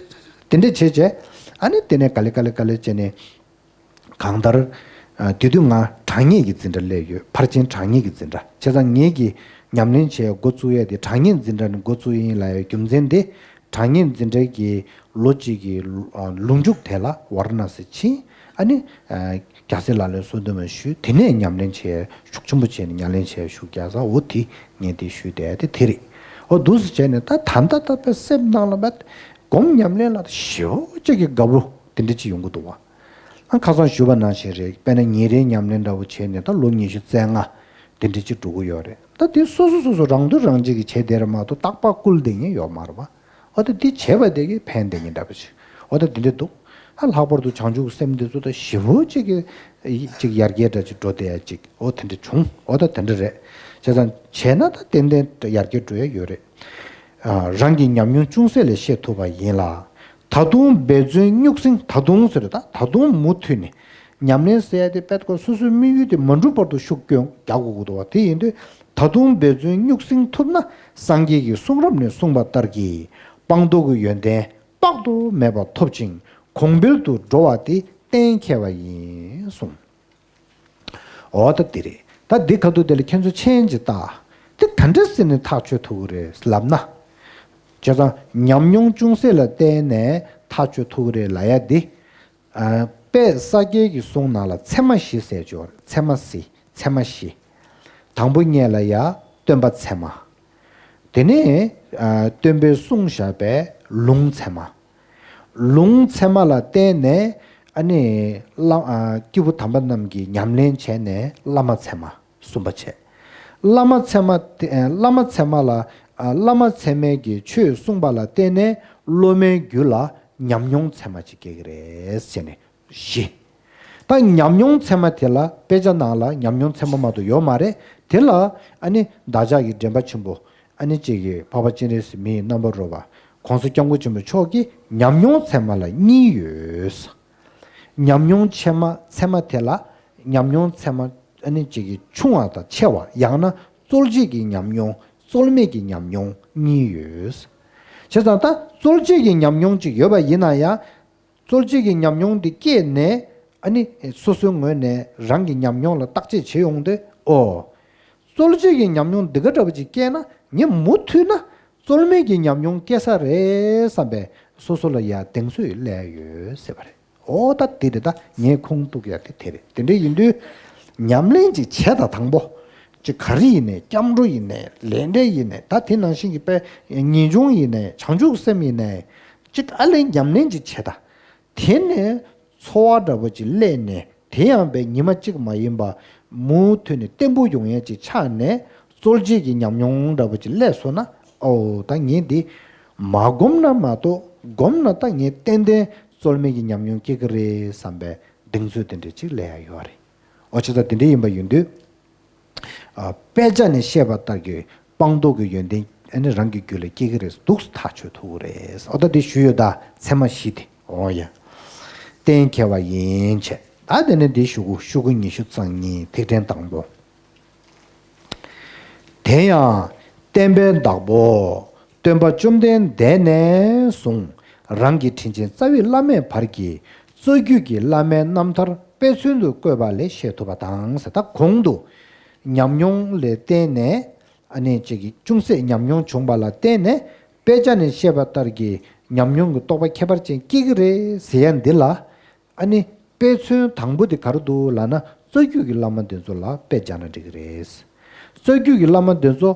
དེ་འདྲ་བྱས་བྱས་ཨ་ནི་དེ་ནས་ག་ལེ་ག་ལེ་ག་ལེ་བྱས་ནས། གང་ལྟར། ཨ། དེ་དུས་ང་དྲང་ངེས་ཀྱི་འཛིན་གྲྭ་སླེབས་ཡོད། ཕར་ཕྱིན་དྲང་ངེས་ཀྱི་འཛིན་གྲྭ། བྱས་ཙང་ངེད་ཀྱིས་ཉམས་ལེན་བྱེད་འགོ་བཙུགས་ཡས་དེ་དྲང་ངེས་འཛིན་གྲྭ་ནས་འགོ་བཙུགས་ཡིན་ལབ་ཡའི་རྒྱུ་མཚན་དེ། དྲང་ངེས་འཛིན་གྲྭའི་གི་ལོ་གཅིག་གི་ལོ་ཨ་ལོ་མཇུག་དེ་ལ་ཝཱ་ར་ཎ་སི་ཕྱིན། ཨ་ནི། ཨ། རྒྱལ་སྲས་ལག་ལེན་སོ་བདུན་མ་ཞུས། དེ་ནས་ཉམས་ལེན་བྱེད་ཤུགས་ཆེན་པོ་བྱས་ནས་ཉམས་ལེན་བྱེད་ཤུགས་རྒྱག་ས་འོ་དེ་ངས་དེ་ཞུས་བསྡད་དེ་དེ་རེད། འོ་འདུག་སེ་བྱས་ནས་ད་ད་ལྟ་ད་དཔེ་སེམས་ནང་ལ་བས་སྒོམ་ཉམས་ལེན་ལ་ཞེ་པོ་ཅིག་གི་དགའ་པོ་དེ་འདྲ་ཅིག་ཡོང་གི་འདུག་བ། ཨ། ཁ་སང་ཞུས་པ་ནང་བཞིན་རེད། དཔེར་ན་ཉིན་རེའི་ཉམས་ལེན་འདྲ་བོ་བྱས་ནས་ད་ལོ་ཉི་ཤུ་རྩ་ལྔ་དེ་འདྲ་ཅིག་འགྲོ་གི་ཡོད་རེད། ད་དེ་སོ་སོ་སོ་སོ་རང་འདོད་རང་བྱེད་ཀྱི་བྱས་བསྡད་རེད་མ་གཏོགས་རྟག་པར་བསྐུལ་བསྡད་མཁན་ཡོད་མ་རེད་བ། འོ་ད་འདི་བྱས་པ་དེ་གིས་ཕན་བསྡད་མཁན་འདྲ་པོ་ཅིག་འོ་ད་འདི་འདྲ་འདུག་ཨ། ལྷག་པར་དུ་བྱང་ཆུབ་སེམས་འདི་ཚོ་ད་ཞེ་པོ་ཅིག་གི་ཅིག་ཡར་རྒྱས་འདྲ་ཅིག་འགྲོ་བསྡད་ཡ་ཅིག་འོ་དེ་འདྲ་བྱུང་། འོ་ད་དེ་འདྲ་རེད། བྱས་ཙང་བྱས་ན་ད་ཏན་ཏན་ཡར་རྒྱས་འགྲོ་ཡ་ཡོད་རེད། ཨ། རང་གི་ཉམས་མྱོང་ཅུང་ཟད་ལས་ཤེས་ཐུབ་པ་ཡིན་ལ། ད་དུང་འབད་བརྩོན་གཉུག་སེང་། ད་དུང་ཟེར་ད་ད་དུང་མུ་མཐུད་ནས་ཉམས་ལེན་ཟེར་ཡ་དེ་དཔེ་ཁོ་སོ་སོའི་དམིགས་ཡུལ་དེ་མ་འགྲུབ་བར་དུ་ཤུགས་སྐྱོན་རྒྱག་དགོས་ཀྱི་འདུག་བ། དེ་ཡིན་དུས་ད་དུང་འབད་བརྩོན་གཉུག་སེང་ཐུབ་ན། སངས་རྒྱས་ཀྱི་གསུང་རབ་ནས་གསུངས་པ་ལྟར་གྱི་སྤངས་རྟོགས་ཀྱི་ཡོན་ཏན་དཔག་ཏུ་མེད་པ་ཐོབ་ཅིང་གོང་འཕེལ་དུ་འགྲོ་བ་དེ་གཏན་འཁེལ་བ་ཡིན་གསུངས། འོ་ད་འདི་རེད། ད་འདི་ཁ་ཐུག་དེ་ལ་ཁྱེད་ཚོ་མཆན་ཅིག་བཏགས། འདི་ག་འདྲ་ཟེར་ནས་ཐག་ཆོད་ཐུབ་ཀྱི་རེད་ལབ་ན། བྱས་ཙང་ཉམས་མྱོང་ཅུང་ཟད་ལ་བརྟེན་ནས་ཐག་ཆོད་ཐུབ་ཀྱི་རེད་ལབ་ཡ་འདི། ཨ། དཔལ་ས་སྐྱའི་གི་གསུང་ནང་ལ་ཚད་མ་བཞི་ཟེར་ཅིག་ཡོད་རེད། ཚད་མ་བཞི། ཚད་མ་བཞི། དང་པོ་ཉིད་ལ་ཡ་སྟོན་པ་ཚད་མ། དེ་ནས། ཨ། སྟོན་པས་གསུངས་བཞག་པའི་ལུང་ཚད་མ། ལུང་ཚད་མ་ལ་བརྟེན་ནས་ཨ་ནི་བླ། ཨ། སྐྱེས་བུ་དམ་པ་རྣམས་ཀྱིས་ཉམས་ལེན་བྱས་ནས་བླ་མ་ཚད་མ་གསུམ་པ་བྱས། བླ་མ་ཚད་མ་དེ། བླ་མ་ཚད་མ་ལ། ཨ། བླ་མ་ཚད་མས་ཀྱིས་ཆོས་གསུངས་པ་ལ་བརྟེན་ནས་སློབ་མའི་རྒྱུད་ལ་ཉམས་མྱོང་ཚད་མ་ཅིག་སྐྱེ་གི་རེད་ཟེར་ནས་བཞི། ད་ཉམས་མྱོང་ཚད་མ་དེ་ལ་དཔེ་ཆ་ནང་ལ་ཉམས་མྱོང་ཚད་མ་མ་གཏོགས་ཡོད་མ་རེད། དེ་ལ་ཨ་ནི་བདག་ཅག་གི་འདྲེན་པ་ཆེན་པོ་ཨ་ནི་གཅིག་གི་འཕགས་པ་སྤྱན་རས་གཟིགས་མི་ཡི་རྣམ་པར་རོལ་པ་གོང་ས་སྐྱབས་མགོན་ཆེན་པོ་མཆོག་གིས་ཉམས་མྱོང་ཚད་མ་ལ་གཉིས་ཡོད། ཉམས་མྱོང་ཚད་མ། ཚད་མ་དེ་ལ་ཉམས་མྱོང་ཚད་མ་ཨ་ནི་གཅིག་གི་ཆུང་བ་དང་ཆེ་བ། ཡང་ན་རྩོལ་བྱེད་ཀྱི་ཉམས་མྱོང་རྩོལ་མེད་ཀྱི་ཉམས་མྱོང་གཉིས་ཡོད། བྱས་ཙང་ད་རྩོལ་བྱེད་ཀྱི་ཉམས་མྱོང་ཅིག་ཡོད་པ་ཡིན་ན་ཡང་། རྩོལ་བྱེད་ཀྱི་ཉམས་མྱོང་འདི་སྐྱེས་ནས་ཨ་ནི་སོ་སོའི་ངོས་ནས་རང་གི་ཉམས་མྱོང་ལ་བརྟག་དཔྱད་བྱེད་ཡོང་དུས། ཨོ། རྩོལ་བྱེད་ཀྱི་ཉམས་མྱོང་འདི་ག་འདྲ་བ་ཅིག་སྐྱེས་ན་ངས་མུ་མཐུད་ན་རྩོལ་མེད་ཀྱི་ཉམས་མྱོང་སྐྱེ་ས་རེད་བསམ་པའི་སོ་སོ་ལ་ཡ་གདེང་ཚོད་སླེབས་ཡོད་ཟེར་བ་རེད། ཨོ་ད་དེ་རེད། ད་ངས་ཁུངས་གཏུགས་ཡ་དེ་དེ་རེད། དེ་འདྲ་ཡིན་དུས་ཉམས་ལེན་ཅིག་བྱས་དང་། དང་པོ་ཅིག་ག་རེ་ཡིན་ནའི། སྐྱབས་འགྲོ་ཡིན་ནའི། ལས་འབྲས་ཡིན་ནའི། ད་དེ་ནང་བཞིན་གྱི་དཔེ་ངེས་འབྱུང་ཡིན་ནའི། བྱང་ཆུབ་སེམས་ཡིན་ནའི། ཅིག་ཨ་ལས་ཉམས་ལེན་ཅིག་བྱས་དང་། དེ་ནས་ཚོར་བ་འདྲ་པོ་ཅིག་སླེབས་ནས། དེ་ཡང་དཔེ་ཉི་མ་གཅིག་མ་ཡིན་པ་མུ་མཐུད་ནས་བརྟན་པོ་ཡོང་ཡས་ཅིག་ཆགས་ནས། རྩོལ་བྱེད་ཀྱི་ཉམས་མྱོང་འདྲ་པོ་ཅིག་སླེབས་སོང་ན། ཨོ་ད་ངས་འདི་མ་བསྒོམས་ན་མ་གཏོགས། བསྒོམས་ན་ད་ངས་ཏན་ཏན་རྩོལ་མེད་ཀྱི་ཉམས་མྱོང་སྐྱེ་གི་རེད་བསམ་པའི་གདེང་ཚོད་དེ་འདྲ་ཅིག་སླེབས་ཡ་ཡོད་རེད། ཨོ་བྱས་ཙང་དེ་འདྲ་ཡིན་པ་ཡིན་དུས། ཨ། དཔེ་ཆ་ནས་བཤད་པ་ལྟར་གྱི་སྤངས་རྟོགས་ཀྱི་ཡོན་ཏན་ཨ་ནི་རང་གི་རྒྱུད་ལ་སྐྱེ་གི་རེད། འདུག་སེ་ཐག་ཆོད་ཐུབ་ཀྱི་རེད། ཨོ་ད་དེ་ཞུས་ཡོད། ད་ཚད་མ་བཞི་དེ། ཨོ་ཡ། གཏན་འཁེལ་བ་ཡིན་བྱས། ད་དེ་ནས་འདི་ཞུ་གུ། ཤོག་གུ་ཉི་ཤུ་རྩ་གཉིས། ཐིག་ཕྲེང་དང་པོ། དེ་ཡང་བསྟན་པའི་བདག་པོ་སྟོན་པ་བཅོམ་ལྡན་འདས་ནས་བཟུང་རང་གི་དྲིན་ཅན་རྩ་བའི་བླ་མའི་བར་གྱི་རྩ་རྒྱུད་ཀྱི་བླ་མའི་རྣམ་ཐར་དཔེ་མཚོན་དུ་བཀོད་པ་ལས་ཤེས་ཐུབ་པ་དང་ཟེར། ད་གོང་དུ་ཉམས་མྱོང་ལ་བརྟེན་ནས། ཨ་ནི་གཅིག་གི་ཅུང་ཟད་ཉམས་མྱོང་བྱུང་བ་ལ་བརྟེན་ནས། དཔེ་ཆ་ནས་བཤད་པ་ལྟར་གྱི་ཉམས་མྱོང་གི་རྟོགས་པ་ཁྱད་པར་ཅན་སྐྱེ་གི་རེད་ཟེར་ཡ་འདི་ལ། ཨ་ནི་དཔེ་མཚོན་དང་པོ་དེ་ག་རེ་འདུག་ལབ་ན། རྩ་རྒྱུད་ཀྱི་བླ་མ་འདི་ཚོ་ལ་དཔེ་སྦྱར་ན་འགྲིག་གི་རེད། རྩ་རྒྱུད་ཀྱི་བླ་མ་འདི་ཚོ་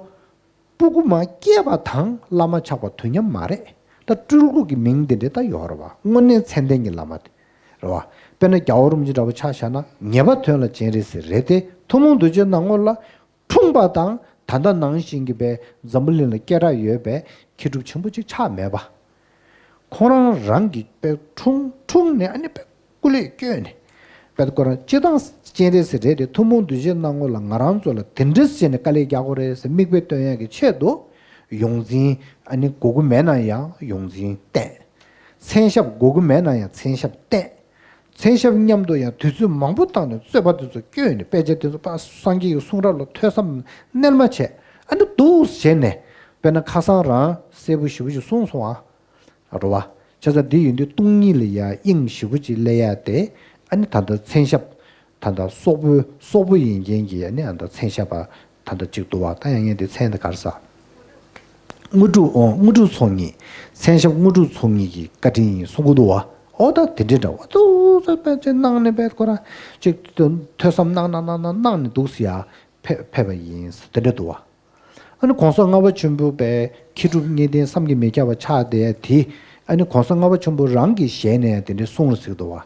སྤུ་གུ་མ་སྐྱེས་པ་དང་བླ་མ་ཆགས་པ་དུས་མཉམ་མ་རེད། ད་སྤྲུལ་སྐུ་གི་མིང་འདི་འདྲ་ད་ཡོད་རེད་བ། དངོས་གནས་མཚན་ལྡན་གྱི་བླ་མ་དེ་རེད་བ། དཔེར་ན་རྒྱལ་བ་རིན་པོ་ཆེ་འདྲ་པོ་ཆ་བཞག་ན་ངེས་པ་དོན་ལ་སྤྱན་རས་གཟིགས་རེད་དེ། ཐུན་མོང་གདུལ་བྱའི་སྣང་ངོ་ལ་འཁྲུངས་པ་དང་ད་ལྟ་ནང་བཞིན་གྱི་པའི་འཛམ་བུ་གླིང་ལ་སྐད་གྲགས་ཡོད་པའི་མཁས་གྲུབ་ཆེན་པོ་ཅིག་ཆགས་མེད་པ། ཁོང་རང་རང་གི་པའི་འཁྲུངས་འཁྲུངས་ནས་ཨ་ནི་པའི་སྐུ་ལས་བསྐྱོན་ནས། པའི་ཁོ་རང་སྤྱིར་བཏང་སྤྱན་རས་གཟིགས་རེད་དེ། ཐུན་མོང་གདུལ་བྱའི་སྣང་ངོ་ལ་ང་རང་ཚོ་ལ་དེ་འདྲས་བྱས་ནས་དཀའ་ལས་རྒྱག་དགོས་རེད་ཟེར་མིག་དཔེ་སྟོན་ཡག་གི་ཆེད་དུ། ཡོངས་འཛིན་ཨ་ནི་དགོས་ཀྱི་མེད་ན་ཡང་ཡོངས་འཛིན་བསྟེན། མཚན་ཞབས་དགོས་ཀྱི་མེད་ན་ཡང་མཚན་ཞབས་བསྟེན། མཚན་ཞབས་མཉམ་དུ་ཡང་དུས་ཚོད་མང་པོ་བཏང་ནས་རྩོད་པ་དེ་ཚོ་བསྐྱོན་ནས། དཔེ་ཆ་དེ་ཚོ་པ་སངས་རྒྱས་ཀྱི་གསུང་རབ་ལ་ཐོས་བསམ་རྣལ་མ་བྱས། ཨ་ནི་འདུག་བྱས་ནས། དཔེར་ན་ཁ་སང་རང་གསལ་པོ་ཞེ་པོ་ཞིག་གསུངས་སོང་ཨ། རེད་བ། བྱས་ཙང་འདི་ཡིན་དུས་སྟོང་ཉིད་ལ་ཡ་དབྱིངས་ཞེ་པོ་ཅིག་སླེབས་ཡ་དེ། ཨ་ནི་ད་ལྟ་མཚན་ཞབས། ད་ལྟ་སོག་པོའི་སོག་པོ་ཡིན་མཁན་གྱི་ཨ་ནི་ཨ་ད་མཚན་ཞབས་པ་ད་ལྟ་གཅིག་འདུག་བ། ད་ཡང་ངས་འདི་མཚན་དེ་ག་རེ་ཟ། དངོས་གྲུབ། ཨོ། དངོས་གྲུབ་ཚོགས་གཉིས། མཚན་ཞབས་དངོས་གྲུབ་ཚོགས་གཉིས་ཀྱི་བཀའ་དྲིན་ཡིན་གསུང་གི་འདུག་བ། ཨོ་ད་དེ་འདྲའི་འདྲ་བ་འདུག་ཟེར་པས་ཅིག་གནང་ནས་པས་ཁོ་རང་ཅིག་ཐོས་བསམ་གནང་གནང་གནང་གནང་གནང་ནས་འདུག་ཟེར་ཡ་ཕེབས་ཕེབས་པ་ཡིན་ཟེར་དེ་འདྲ་འདུག་བ། ཨ་ནི་གོང་ས་ལྔ་པ་ཆེན་པོ་པའི་མཁས་གྲུབ་གཉིས་ལྡན་བསམ་གྱིས་མི་ཁྱབ་པ་ཆགས་བསྡད་དེ། ཨ་ནི་གོང་ས་ལྔ་པ་ཆེན་པོ་རང་གི་ཞལ་ནས་དེ་འདྲའི་གསུང་རུ་ཟིག་འདུག་བ།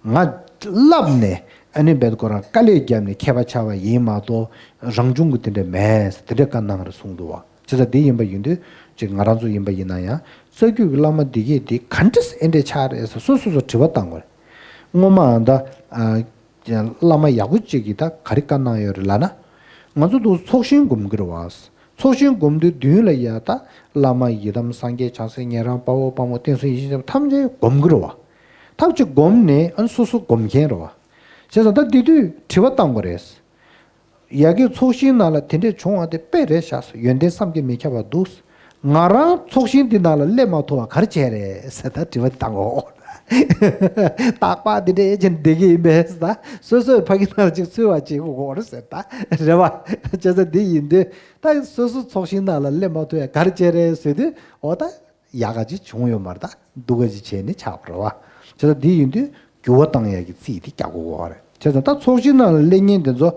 ང་བསླབས་ནས་ཨ་ནི་བེད་ཁོ་རང་དཀའ་ལས་བརྒྱབ་ནས་མཁས་པ་ཆགས་པ་ཡིན་མ་གཏོགས་རང་བྱུང་གི་དེ་འདྲ་མེད་ཟེར་དེ་འདྲ་བཀའ་གནང་རུ་གསུངས་འདུག་བ། བྱས་ཙང་དེ་ཡིན་པ་ཡིན་དུས་ཅིག་ང་རང་ཚོ་ཡིན་པ་ཡིན་ན་ཡང་རྩ་རྒྱུད་ཀྱི་བླ་མ་འདི་གས་འདི་ག་འདྲས་ཨེ་འདྲས་ཆགས་རེད་ཟེར་སོ་སོ་སོ་དྲི་བ་བཏང་དགོས་རེད། སྔོན་མ་ཨ་ད་ཨ། བླ་མ་ཡག་པོ་གཅིག་གིས་ད་ག་རེ་བཀའ་གནང་ཡོད་རེད་ལབ་ན། ང་ཚོ་འདུག་ཚོགས་ཞིང་སྒོམ་གྱི་རེད་བ། ཚོགས་ཞིང་སྒོམ་དུས་མདུན་ལ་ཡ་ད་བླ་མ་ཡི་དམ་སངས་རྒྱས་བྱང་སེམས་ཉན་རང་དཔའ་བོ་དཔའ་མོ་བསྟན་སྲུང་ཡེ་ཤེས་ཐམས་ཅད་སྒོམ་གྱི་རེད་བ། ཐབས་ཅིག་སྒོམ་ནས་ཨ་ནི་སོ་སོ་སྒོམ་མཁན་རེད་བ། བྱས་ཙང་ད་འདི་དུས་དྲི་བ་བཏང་དགོས་རེད། ཡ་གི་ཚོགས་ཞིང་ནང་ལ་དེ་འདྲས་བྱུང་བ་དེ་དཔེ་རེད་ཤག་ཟེར། ཡོན་ཏན་བསམ་གྱིས་མི་ཁྱབ་པ་འདུག་ཟེར། ང་རང་ཚོགས་ཞིང་འདི་ནང་ལ་སླེབས་མ་ཐུབ་པ་ག་རེ་བྱས་རེད་ཟེར་ད་དྲི་བ་འདི་བཏང་གོ། རྟག་པར་འདི་འདྲ་ཡེ་ཅན་བསྡད་ཀྱི་ཡིན་པས་ཟེར། ད་སོ་སོའི་ཕ་གི་ནང་ལ་ཅིག་ཚུད་པ་བྱེད་དགོས་གོ་རེད་ཟེར། ད་རེད་བ། བྱས་ཙང་འདི་ཡིན་དུས་ད་སོ་སོ་ཚོགས་ཞིང་ནང་ལ་སླེབས་མ་ཐུབ་ཡ་ག་རེ་བྱས་རེད་ཟེར་དུས། འོ་ད། ཡག་ག་ཅིག་བྱུང་ཡོད་མ་རེད། ད་སྡུག་ག་ཅིག་བྱས་ནས་ཆགས་པ་རེད་བ། བྱས་ཙང་འདི་ཡིན་དུས་འགྱུར་བ་བཏང་ཡག་གི་རྩིས་དེ་རྒྱག་དགོས་ཀྱི་རེད། བྱས་ཙང་ད་ཚོགས་ཞིང་ནང་ལ་སླེབས་མཁན་དེ་ཚོ།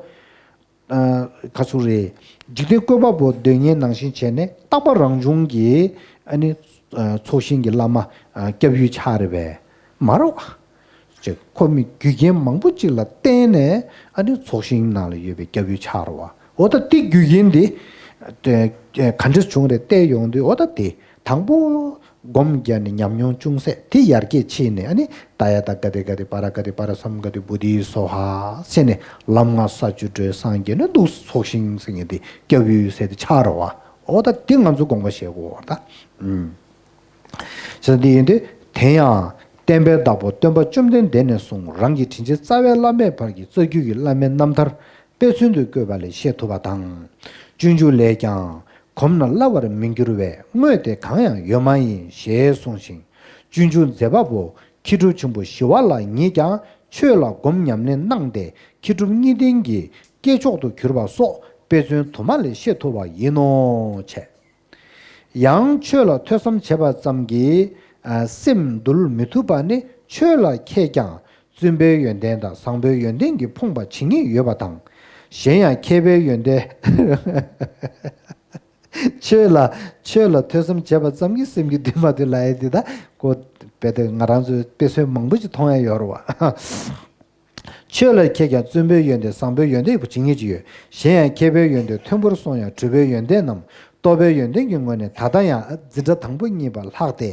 ཨ། ག་ཚོད་རེད། འཇིག་རྟེན་བཀོད་པ་པོ་འདོད་མཁན་ནང་བཞིན་བྱས་ནས་རྟག་པ་རང་བྱུང་གི་ཨ་ནི། ཨ། ཚོགས་ཞིང་གི་བླ་མ། ཨ། སྐྱབས་ཡུལ་ཆགས་རེད་པས། མ་རེད་བ། ཅེས་ཁོ་མི་རྒྱུ་རྐྱེན་མང་པོ་ཅིག་ལ་བརྟེན་ནས་ཨ་ནི་ཚོགས་ཞིང་ནང་ལ་ཡོད་པའི་སྐྱབས་ཡུལ་ཆགས་རེད་བ། འོ་ད་དེ་རྒྱུ་རྐྱེན་དེ་ག་འདྲས་བྱུང་རེད་བལྟས་ཡོང་དུས། འོ་ད་དེ་དང་པོ་སྒོམ་བརྒྱབ་ནས་ཉམས་མྱོང་ཅུང་ཟད་དེ་ཡར་རྒྱས་ཕྱིན་ནས། ཨ་ནི་ད་ཡ་ད་ག་དེ་ག་དེ་པ་ར་ག་དེ་པ་ར་སམ་ག་དེ་བོ་དྷི་སྭཱ་ཧཱ་ཟེར་ནས་ལམ་ལྔ་ས་བཅུ་དྲུག་སངས་རྒྱས་ནས་འདུག་ཚོགས་ཞིང་ཟེར་མཁན་དེ་སྐྱབས་ཡུལ་ཟེར་དེ་ཆགས་རེད་བ། འོ་ད་དེ་ང་ཚོ་དགོངས་པ་བཞེས་དགོས་བ་ད། ཨུམ། ཟེར་འདི་ཡིན་ཏེ། དེ་ཡང་བསྟན་པའི་བདག་པོ་སྟོན་པ་བཅོམ་ལྡན་འདས་ནས་བཟུང་རང་གི་དྲིན་ཅན་རྩ་བའི་བླ་མའི་བར་གྱི་རྩ་རྒྱུད་ཀྱི་བླ་མའི་རྣམ་ཐར་དཔེ་མཚོན་དུ་བཀོད་པ་ལས་ཤེས་ཐུབ་པ་དང་། སྤྱོད་འཇུག་ལས་ཀྱང་། གོམས་ན་སླ་བར་མི་འགྱུར་བས་དངོས་དེ་གང་ཡང་ཡོད་མ་ཡིན་ཞེས་གསུངས་ཤིང་། སྤྱོད་འཇུག་མཛད་པ་པོ་མཁས་གྲུབ་ཆེན་པོ་ཞི་བ་ལྷ་ཉིད་ཀྱང་ཆོས་ལ་སྒོམ་ཉམས་ལེན་གནང་སྟེ་མཁས་གྲུབ་གཉིས་ལྡན་གྱི་སྐྱེས་མཆོག་ཏུ་གྱུར་པ་སོགས་དཔེ་མཚོན་དུ་མ་ལས་ཤེས་ཐུབ་པ་ཡིན་ནོ། བྱས། ཡང་ཆོས་ལ་ཐོས་བསམ་བྱས་པ་ཙམ་གྱིས་ཨ་སེམས་འདུལ་མི་ཐུབ་པ་ནི། ཆོས་ལ་མཁས་ཀྱང་བཙུན་པའི་ཡོན་ཏན་དང་བཟང་པོའི་ཡོན་ཏན་གྱིས་ཕོངས་པ་ཇི་སྙེད་ཡོད་པ་དང་། གཞན་ཡང་མཁས་པའི་ཡོན་ཏན། ཆོས་ལ་ཆོས་ལ་ཐོས་བསམ་བྱས་པ་ཙམ་གྱིས་སེམས་ཀྱི་འདུན་མ་འདུལ་ལ་ཡི་དེ་ད་ཀོ་དཔེ་དེ་ང་རང་ཚོའི་དཔེ་མཚོན་མང་པོ་ཞིག་མཐོང་ཡ་ཡོད་རེད་བ། ཆོས་ལ་མཁས་ཀྱང་བཙུན་པའི་ཡོན་ཏན་བཟང་པོའི་ཡོན་ཏན་ཇི་སྙེད་ཅིག་ཡོད། གཞན་ཡང་མཁས་པའི་ཡོན་ཏན་མཐོན་པོར་སོང་ཡང་གྲུབ་པའི་ཡོན་ཏན་རྣམས་རྟོགས་པའི་ཡོན་ཏན་གྱི་ངོས་ནས་ད་ལྟ་ཡང་འཛིན་གྲྭ་དང་པོ་གཉིས་པ་ལྷག་སྟེ།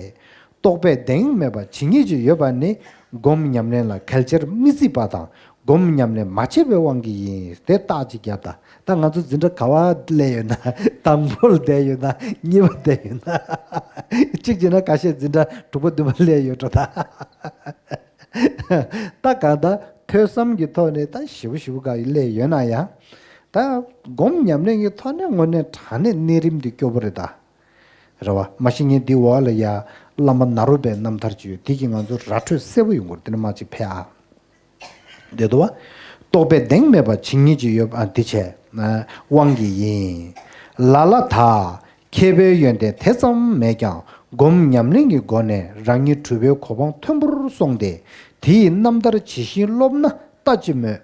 རྟོགས་པའི་གདེང་མེད་པ་ཇི་སྙེད་ཅིག་ཡོད་པ་ནི་སྒོམ་ཉམས་ལེན་ལ་གལ་ཆེར་མི་བརྩི་བ་དང་སྒོམ་ཉམས་ལེན་མ་བྱས་པའི་དབང་གིས་ཡིན། དེ་རྟགས་ཅིག་བརྒྱབ་ད། ད་ང་ཚོ་འཛིན་གྲྭ་ག་བ་སླེབས་ཡོད་ན། དང་པོར་བསྡད་ཡོད་ན། གཉིས་པ་བསྡད་ཡོད་ན། གཅིག་བྱས་ན་ཁ་ཤས་འཛིན་གྲྭ་དྲུག་པ་བདུན་པ་སླེབས་ཡོད་འགྲོ་ད། ད་གང་ལྟར་ཐོས་བསམ་གྱི་ཐོག་ནས་ད་ཞེ་པོ་ཞེ་པོ་ག་ཡི་སླེབས་ཡོད་ན་ཡང་། ད་སྒོམ་ཉམས་ལེན་གྱི་ཐོག་ནས་དངོས་གནས་དྲང་གནས་གནས་རིམ་འདི་སྐྱོ་པོ་རེད་ད། རེད་བ། མ་གཞི་ངས་འདི་འོག་ལ་ཡ་བླ་མ་ནཱ་རོ་པའི་རྣམ་ཐར་ཅིག་ཡོད། དེ་གིས་ང་ཚོ་ར་འཕྲོད་གསལ་པོ་ཡོང་གི་རེད། དེ་ནས་མ་ཅིག་ཕེབས་ཨ། དེ་དུ་བ། རྟོགས་པའི་གདེང་མེད་པ་ཇི་སྙེད་ཅིག་ཡོད་པ་འདི་བྱས་དབང་གིས་ཡིན། ལ་ལ་དག་མཁས་པའི་ཡོན་ཏན་དེ་ཙམ་མེད་ཀྱང་སྒོམ་ཉམས་ལེན་གྱི་སྒོ་ནས་རང་ཉིད་གྲུབ་པའི་གོ་འཕང་མཐོན་པོར་སོང་སྟེ། དེའི་རྣམ་ཐར་ཇི་བཞིན་སློབ་ན་ལྟ་ཅི་སྨོས།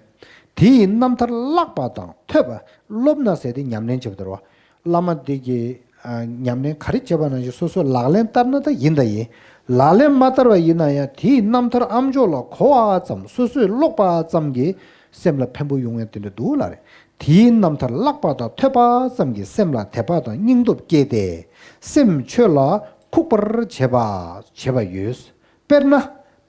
དེའི་རྣམ་ཐར་བཀླགས་པ་དང་ཐོས་པ། སློབ་ན་ཟེར་ཏེ་ཉམས་ལེན་བྱེད་པ་དེ་རེད་བ། བླ་མ་དེ་གིས་ཨ་ཉམས་ལེན་ག་རེ་བྱེད་པ་ནང་བཞིན་སོ་སོས་ལག་ལེན་བསྟར་ན་ད་ཡིན་ད་ཡིན། ལག་ལེན་མ་བསྟར་བ་ཡིན་ན་ཡང་དེའི་རྣམ་ཐར་ཨ་མཆོག་ལ་གོ་བ་ཙམ་སོ་སོས་ཀློག་པ་ཙམ་གྱིས་སེམས་ལ་ཕན་པོ་ཡོང་ཡ་དེ་འདྲ་འདུག་ལ་རེད། དེའི་རྣམ་ཐར་བཀླགས་པ་དང་ཐོས་པ་ཙམ་གྱིས་སེམས་ལ་དད་པ་དང་སྙིང་སྟོབས་སྐྱེས་ཏེ་སེམས་ཆོས་ལ་ཁུག་པར་བྱེད་པ་བྱེད་པ་ཡོད། དཔེར་ན།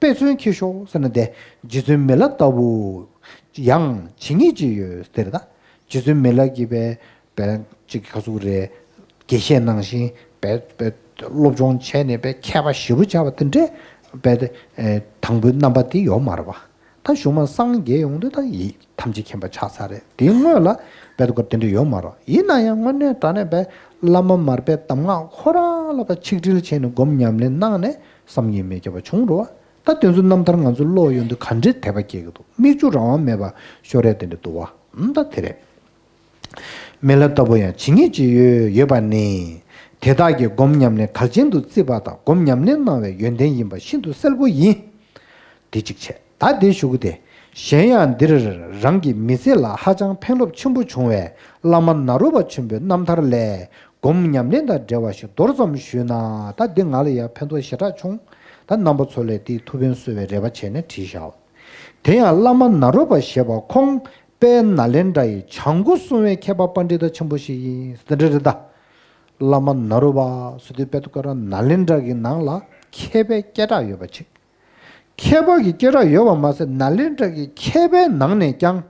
དཔེ་མཚོན་ཁྱེར་ཤོག་ཟེར་ན་དེ་རྗེ་བཙུན་མི་ལ་ལྟ་བུ་ཡང་ཇི་སྙེད་ཅིག་ཡོད་ཟེར་ད། རྗེ་བཙུན་མི་ལ་གི་པའི་པའི་ཅིག་ག་ཟུག་རེད། དགེ་བཤེས་ནང་བཞིན་པའི་པའི་སློབ་སྦྱོང་བྱས་ནས་པའི་མཁས་པ་ཞེ་པོ་ཆགས་པ་དེ་འདྲས་པའི་དང་པོའི་རྣམ་པ་དེ་ཡོད་མ་རེད་པ། ད་གཞུག་མ་སངས་རྒྱས་ཡོང་དུས་ད་ཡིད་ཐམས་ཅད་མཁྱེན་པ་ཆགས་ཚར་རེད། དེའི་སྔོན་ལ་པའི་དུ་སྐབས་དེ་འདྲས་ཡོད་མ་རེད། ཡིན་ན་ཡང་དངོས་གནས་དྲང་གནས་པའི་བླ་མ་མར་པའི་གདམས་ངག་ཁོ་རང་ལ་པའི་ཆིག་དྲིལ་བྱས་ནས་སྒོམ་ཉམས་ལེན་གནང་ནས་བསམ་གྱིས་མི་ཁྱབ་པ་བྱུང་རེད་པ། ད་དེ་ཚོ་རྣམ་ཐར་ང་ཚོ་ཀློག་ཡོང་དུས་ག་འདྲའི་དད་པ་སྐྱེ་གི་འདུག་མིག་ཆུ་རང་དབང་མེད་པ་ཤོར་རེ་དེ་འདྲ་འདུག་པ། ཨ་ད་དེ་རེད། མི་ལ་ལྟ་བུ་ཡང་ཇི་སྙེད་ཅིག་ཡོད་ཡོད་པ་ནི། དེ་དག་གིས་སྒོམ་ཉམས་ལེན་གལ་ཆེན་དུ་བརྩིས་པ་དང་སྒོམ་ཉམས་ལེན་གནང་བའི་ཡོན་ཏན་ཡིན་པ་ཤིན་ཏུ་གསལ་པོ་ཡིན། དེ་གཅིག་བྱས། ད་དེ་ཞུ་གི་དེ། གཞན་ཡང་འདིར་རང་གི་མི་ཚེ་ལ་ཧ་ཅང་ཕན་རླབས་ཆེན་པོ་བྱུང་བའི་བླ་མ་ནཱ་རོ་པ་ཆེན་པོའི་རྣམ་ཐར་ལས། སྒོམ་ཉམས་ལེན་དང་འབྲེལ་བ་ཞིག་མདོར་ཙམ་ཞུས་ན། ད་འདི་ང་ལ་ཡང་ཕན་ཐོགས་ཞེ་དྲག་བྱུང་། ད་རྣམ་པ་ཚོ་ལས་དེའི་ཐུགས་ཕན་གསོས་པའི་རེ་བ་བྱས་ནས་བྲིས་བཞག་དེ་ཡང་བླ་མ་ནཱ་རོ་པ་ཞེས་པ་ཁོང་དཔལ་ནཱ་ལེནྡྲ་ཡི་བྱང་སྒོ་སྲུང་བའི་མཁས་པ་པཎྜི་ཏ་ཆེན་པོ་ཞིག་ཡིན་ཟེར་འདྲ་རེད་ད། བླ་མ་ནཱ་རོ་པ་ཟེར་དུས་དཔེ་དུ་ཀ་ར་ནཱ་ལེནྡྲ་གི་ནང་ལ་མཁས་པའི་སྐད་གྲགས་ཡོད་པ་ཅིག་མཁས་པ་གི་སྐད་གྲགས་ཡོད་པ་མ་ཟད་ནཱ་ལེནྡྲ་གི་མཁས་པའི་ནང་ནས་ཀྱང་།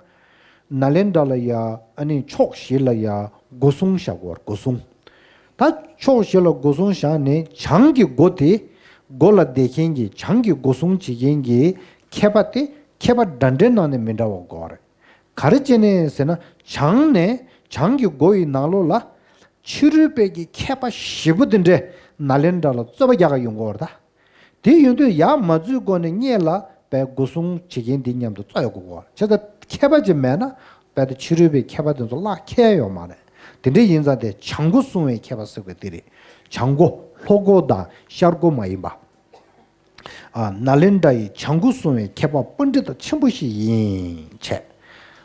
ནཱ་ལེནྡྲ་ལ་ཡ་ཨ་ནི་ཕྱོགས་བཞི་ལ་ཡ་སྒོ་སྲུང་བཞག་གོ་སྒོ་སྲུང་། ད་ཕྱོགས་བཞི་ལ་སྒོ་སྲུང་བཞག་ནས་བྱང་གི་སྒོ་དེ། སྒོ་ལ་བསྡད་མཁན་གྱི་བྱང་གི་སྒོ་སྲུང་བྱེད་མཁན་གྱི་མཁས་པ་དེ་མཁས་པ་འདྲ་འདྲའི་ནང་ནས་མི་འདྲ་བ་དགོས་རེད། ག་རེ་བྱས་ནས་ཟེར་ན་བྱང་ནས་བྱང་གི་སྒོ་ཡི་ནང་ལོགས་ལ་ཕྱི་རོལ་པའི་གི་མཁས་པ་ཞེ་པོ་དེ་འདྲས་ནཱ་ལེནྡྲ་ལ་རྩོད་པ་རྒྱག་ག་ཡོང་གོ་རེད་ད། དེ་ཡོང་དུས་ཡར་མ་འཛུལ་གོང་ནས་སྔོན་ལ་པའི་སྒོ་སྲུང་བྱེད་མཁན་འདི་མཉམ་དུ་རྩོད་ཡོང་གོ་གོ་བྱས་ཙང་མཁས་པ་ཅིག་མེད་ན་པའི་ད་ཕྱི་རོལ་པའི་མཁས་པ་དེ་ཚོ་བརླག་ཁྱད་ཡོད་མ་རེད། དེ་འདྲ་ཡིན་ཙང་དེ་བྱང་སྒོ་སྲུང་བའི་མཁས་པ་ཟེར་དགོས་དེ་རེད། བྱང་སྒོ་ལྷོ་སྒོ་དང་ཤར་སྒོ་མ་ཡིན་པ། ཨ་ནཱ་ལེནྡྲ་ཡི་བྱང་སྒོ་སྲུང་བའི་མཁས་པ་པཎྜི་ཏ་ཆེན་པོ་ཞིག་ཡིན་བྱས།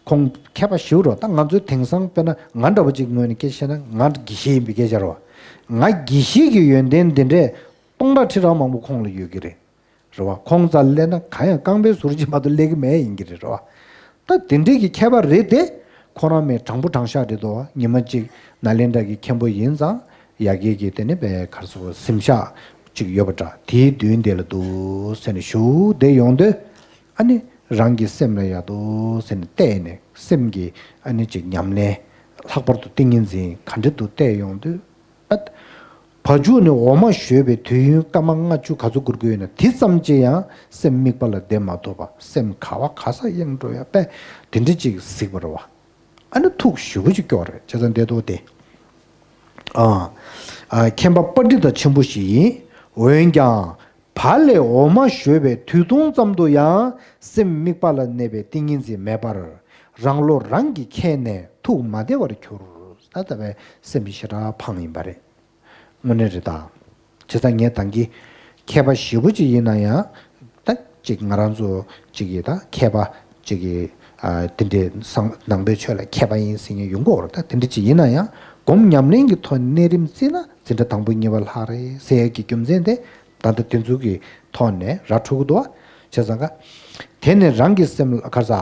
ཁོང་མཁས་པ་ཞེ་པོ་རེད། ད་ང་ཚོའི་དེང་སང་དཔེར་ན་ང་འདྲ་པོ་ཅིག་ངོས་ནས་སྐད་ཆ་བཤད་ན་ང་དགེ་བཤེས་ཡིན་པའི་སྐད་ཆ་རེད་བ། ང་དགེ་བཤེས་ཀྱི་ཡོན་ཏན་འདི་འདྲས་སྟོང་ཕྲག་ཁྲི་ཕྲག་མང་པོ་ཁོང་ལ་ཡོད་ཀྱི་རེད། རེད་བ། ཁོང་རྩ་ལ་སླེབས་ན་གང་ཡང་རྐང་པའི་ཟུར་གཅིག་མ་གཏོགས་སླེབས་ཀྱི་མེད་ཡིན་གྱི་རེད། རེད་བ། ད་དེ་འདྲས་ཀྱི་མཁས་པ་རེད་དེ། ཁོ་རང་མི་དྲང་པོ་དྲང་བཞག་རེད་དོ། ཉི་མ་གཅིག་ནཱ་ལེནྡྲ་གི་མཁན་པོ་ཡིན་ཙང་ཡ་གི་གི་དེ་ནི་པའི་གར་སོགས་གཟིམ་ཤག་ཅིག་ཡོད་པ་འདྲ། དེའི་མདུན་དེ་ལ་འདུག་ཟེར་ནས་བཞུགས་བསྡད་ཡོང་དུས། ཨ་ནི་རང་གི་སེམས་ལ་ཡ་འདུག་ཟེར་ནས་བལྟས་ནས་སེམས་ཀྱི་ཨ་ནི་ཅིག་ཉམས་ལེན་ལྷག་པར་དུ་ཏིང་ངེ་འཛིན་ག་འདྲ་འདུག་བལྟས་ཡོང་དུས། ཨ། བ་ཕྱུགས་ནི་འོ་མ་བཞོས་པའི་དུས་ཡུན་སྐར་མ་ལྔ་བཅུ་ག་ཚོད་འགོར་གྱི་ཡོད་ན་དེ་ཙམ་ཅིག་ཡང་སེམས་དམིགས་པ་ལ་བསྡད་མ་ཐུབ་པ། སེམས་ག་བ་ག་ས་གཡེང་འགྲོ་ཡ་པས་དེ་འདྲ་ཅིག་གཟིགས་པ་རེད་བ། ཨ་ནི་ཐུགས་ཞེ་པོ་ཅིག་སྐྱོ་རེད། བྱས་ཙང་བསྡད་འདུག་སྟེ། ཨ། ཨ། མཁན་པ་པཎྜི་ཏ་ཆེན་པོ་ཞིག་ཡིན། འོན་ཀྱང་། བ་ལས་འོ་མ་བཞོས་པའི་དུས་ཐུང་ཙམ་དུ་ཡང་སེམས་དམིགས་པ་ལ་གནས་པའི་ཏིང་ངེ་འཛིན་མེད་པར་རང་བློ་རང་གིས་ཁེངས་ནས་ཐུགས་མ་བདེ་བར་གྱུར། ད་ལྟ་བའི་སེམས་ཞེ་དྲག་ཕངས་ཡིན་པ་རེད། དངོས་གནས་རེད་ད། བྱས་ཙང་ངས་ད་གིན་མཁས་པ་ཞེ་པོ་ཅིག་ཡིན་ན་ཡང་། ད་ཅིག་ང་རང་ཚོ་ཅིག་གིས་ད་མཁས་པ་ཅིག་གིས་ཨ་དེ་འདྲའི་སང་ནང་པའི་ཆོས་ལ་མཁས་པ་ཡིན་ཟེར་མཁན་ཡོང་གི་ཡོད་རེད། ད་དེ་འདྲ་ཅིག་ཡིན་ན་ཡང་སྒོམ་ཉམས་ལེན་གྱི་ཐོག་ནས་གནས་རིམ་བརྩིས་ན་འཛིན་གྲྭ་དང་པོ་གཉིས་པ་ལྷག་རེད་ཟེར་ཡས་ཀྱི་རྒྱུ་མཚན་དེ་ད་ལྟ་དེ་ཚོ་གི་ཐོག་ནས་ར་འཕྲོད་ཀྱི་འདུག་བ། བྱས་ཙང་ཀ། དེ་ནས་རང་གི་སེམས་ལ་ག་རེ་ཟ།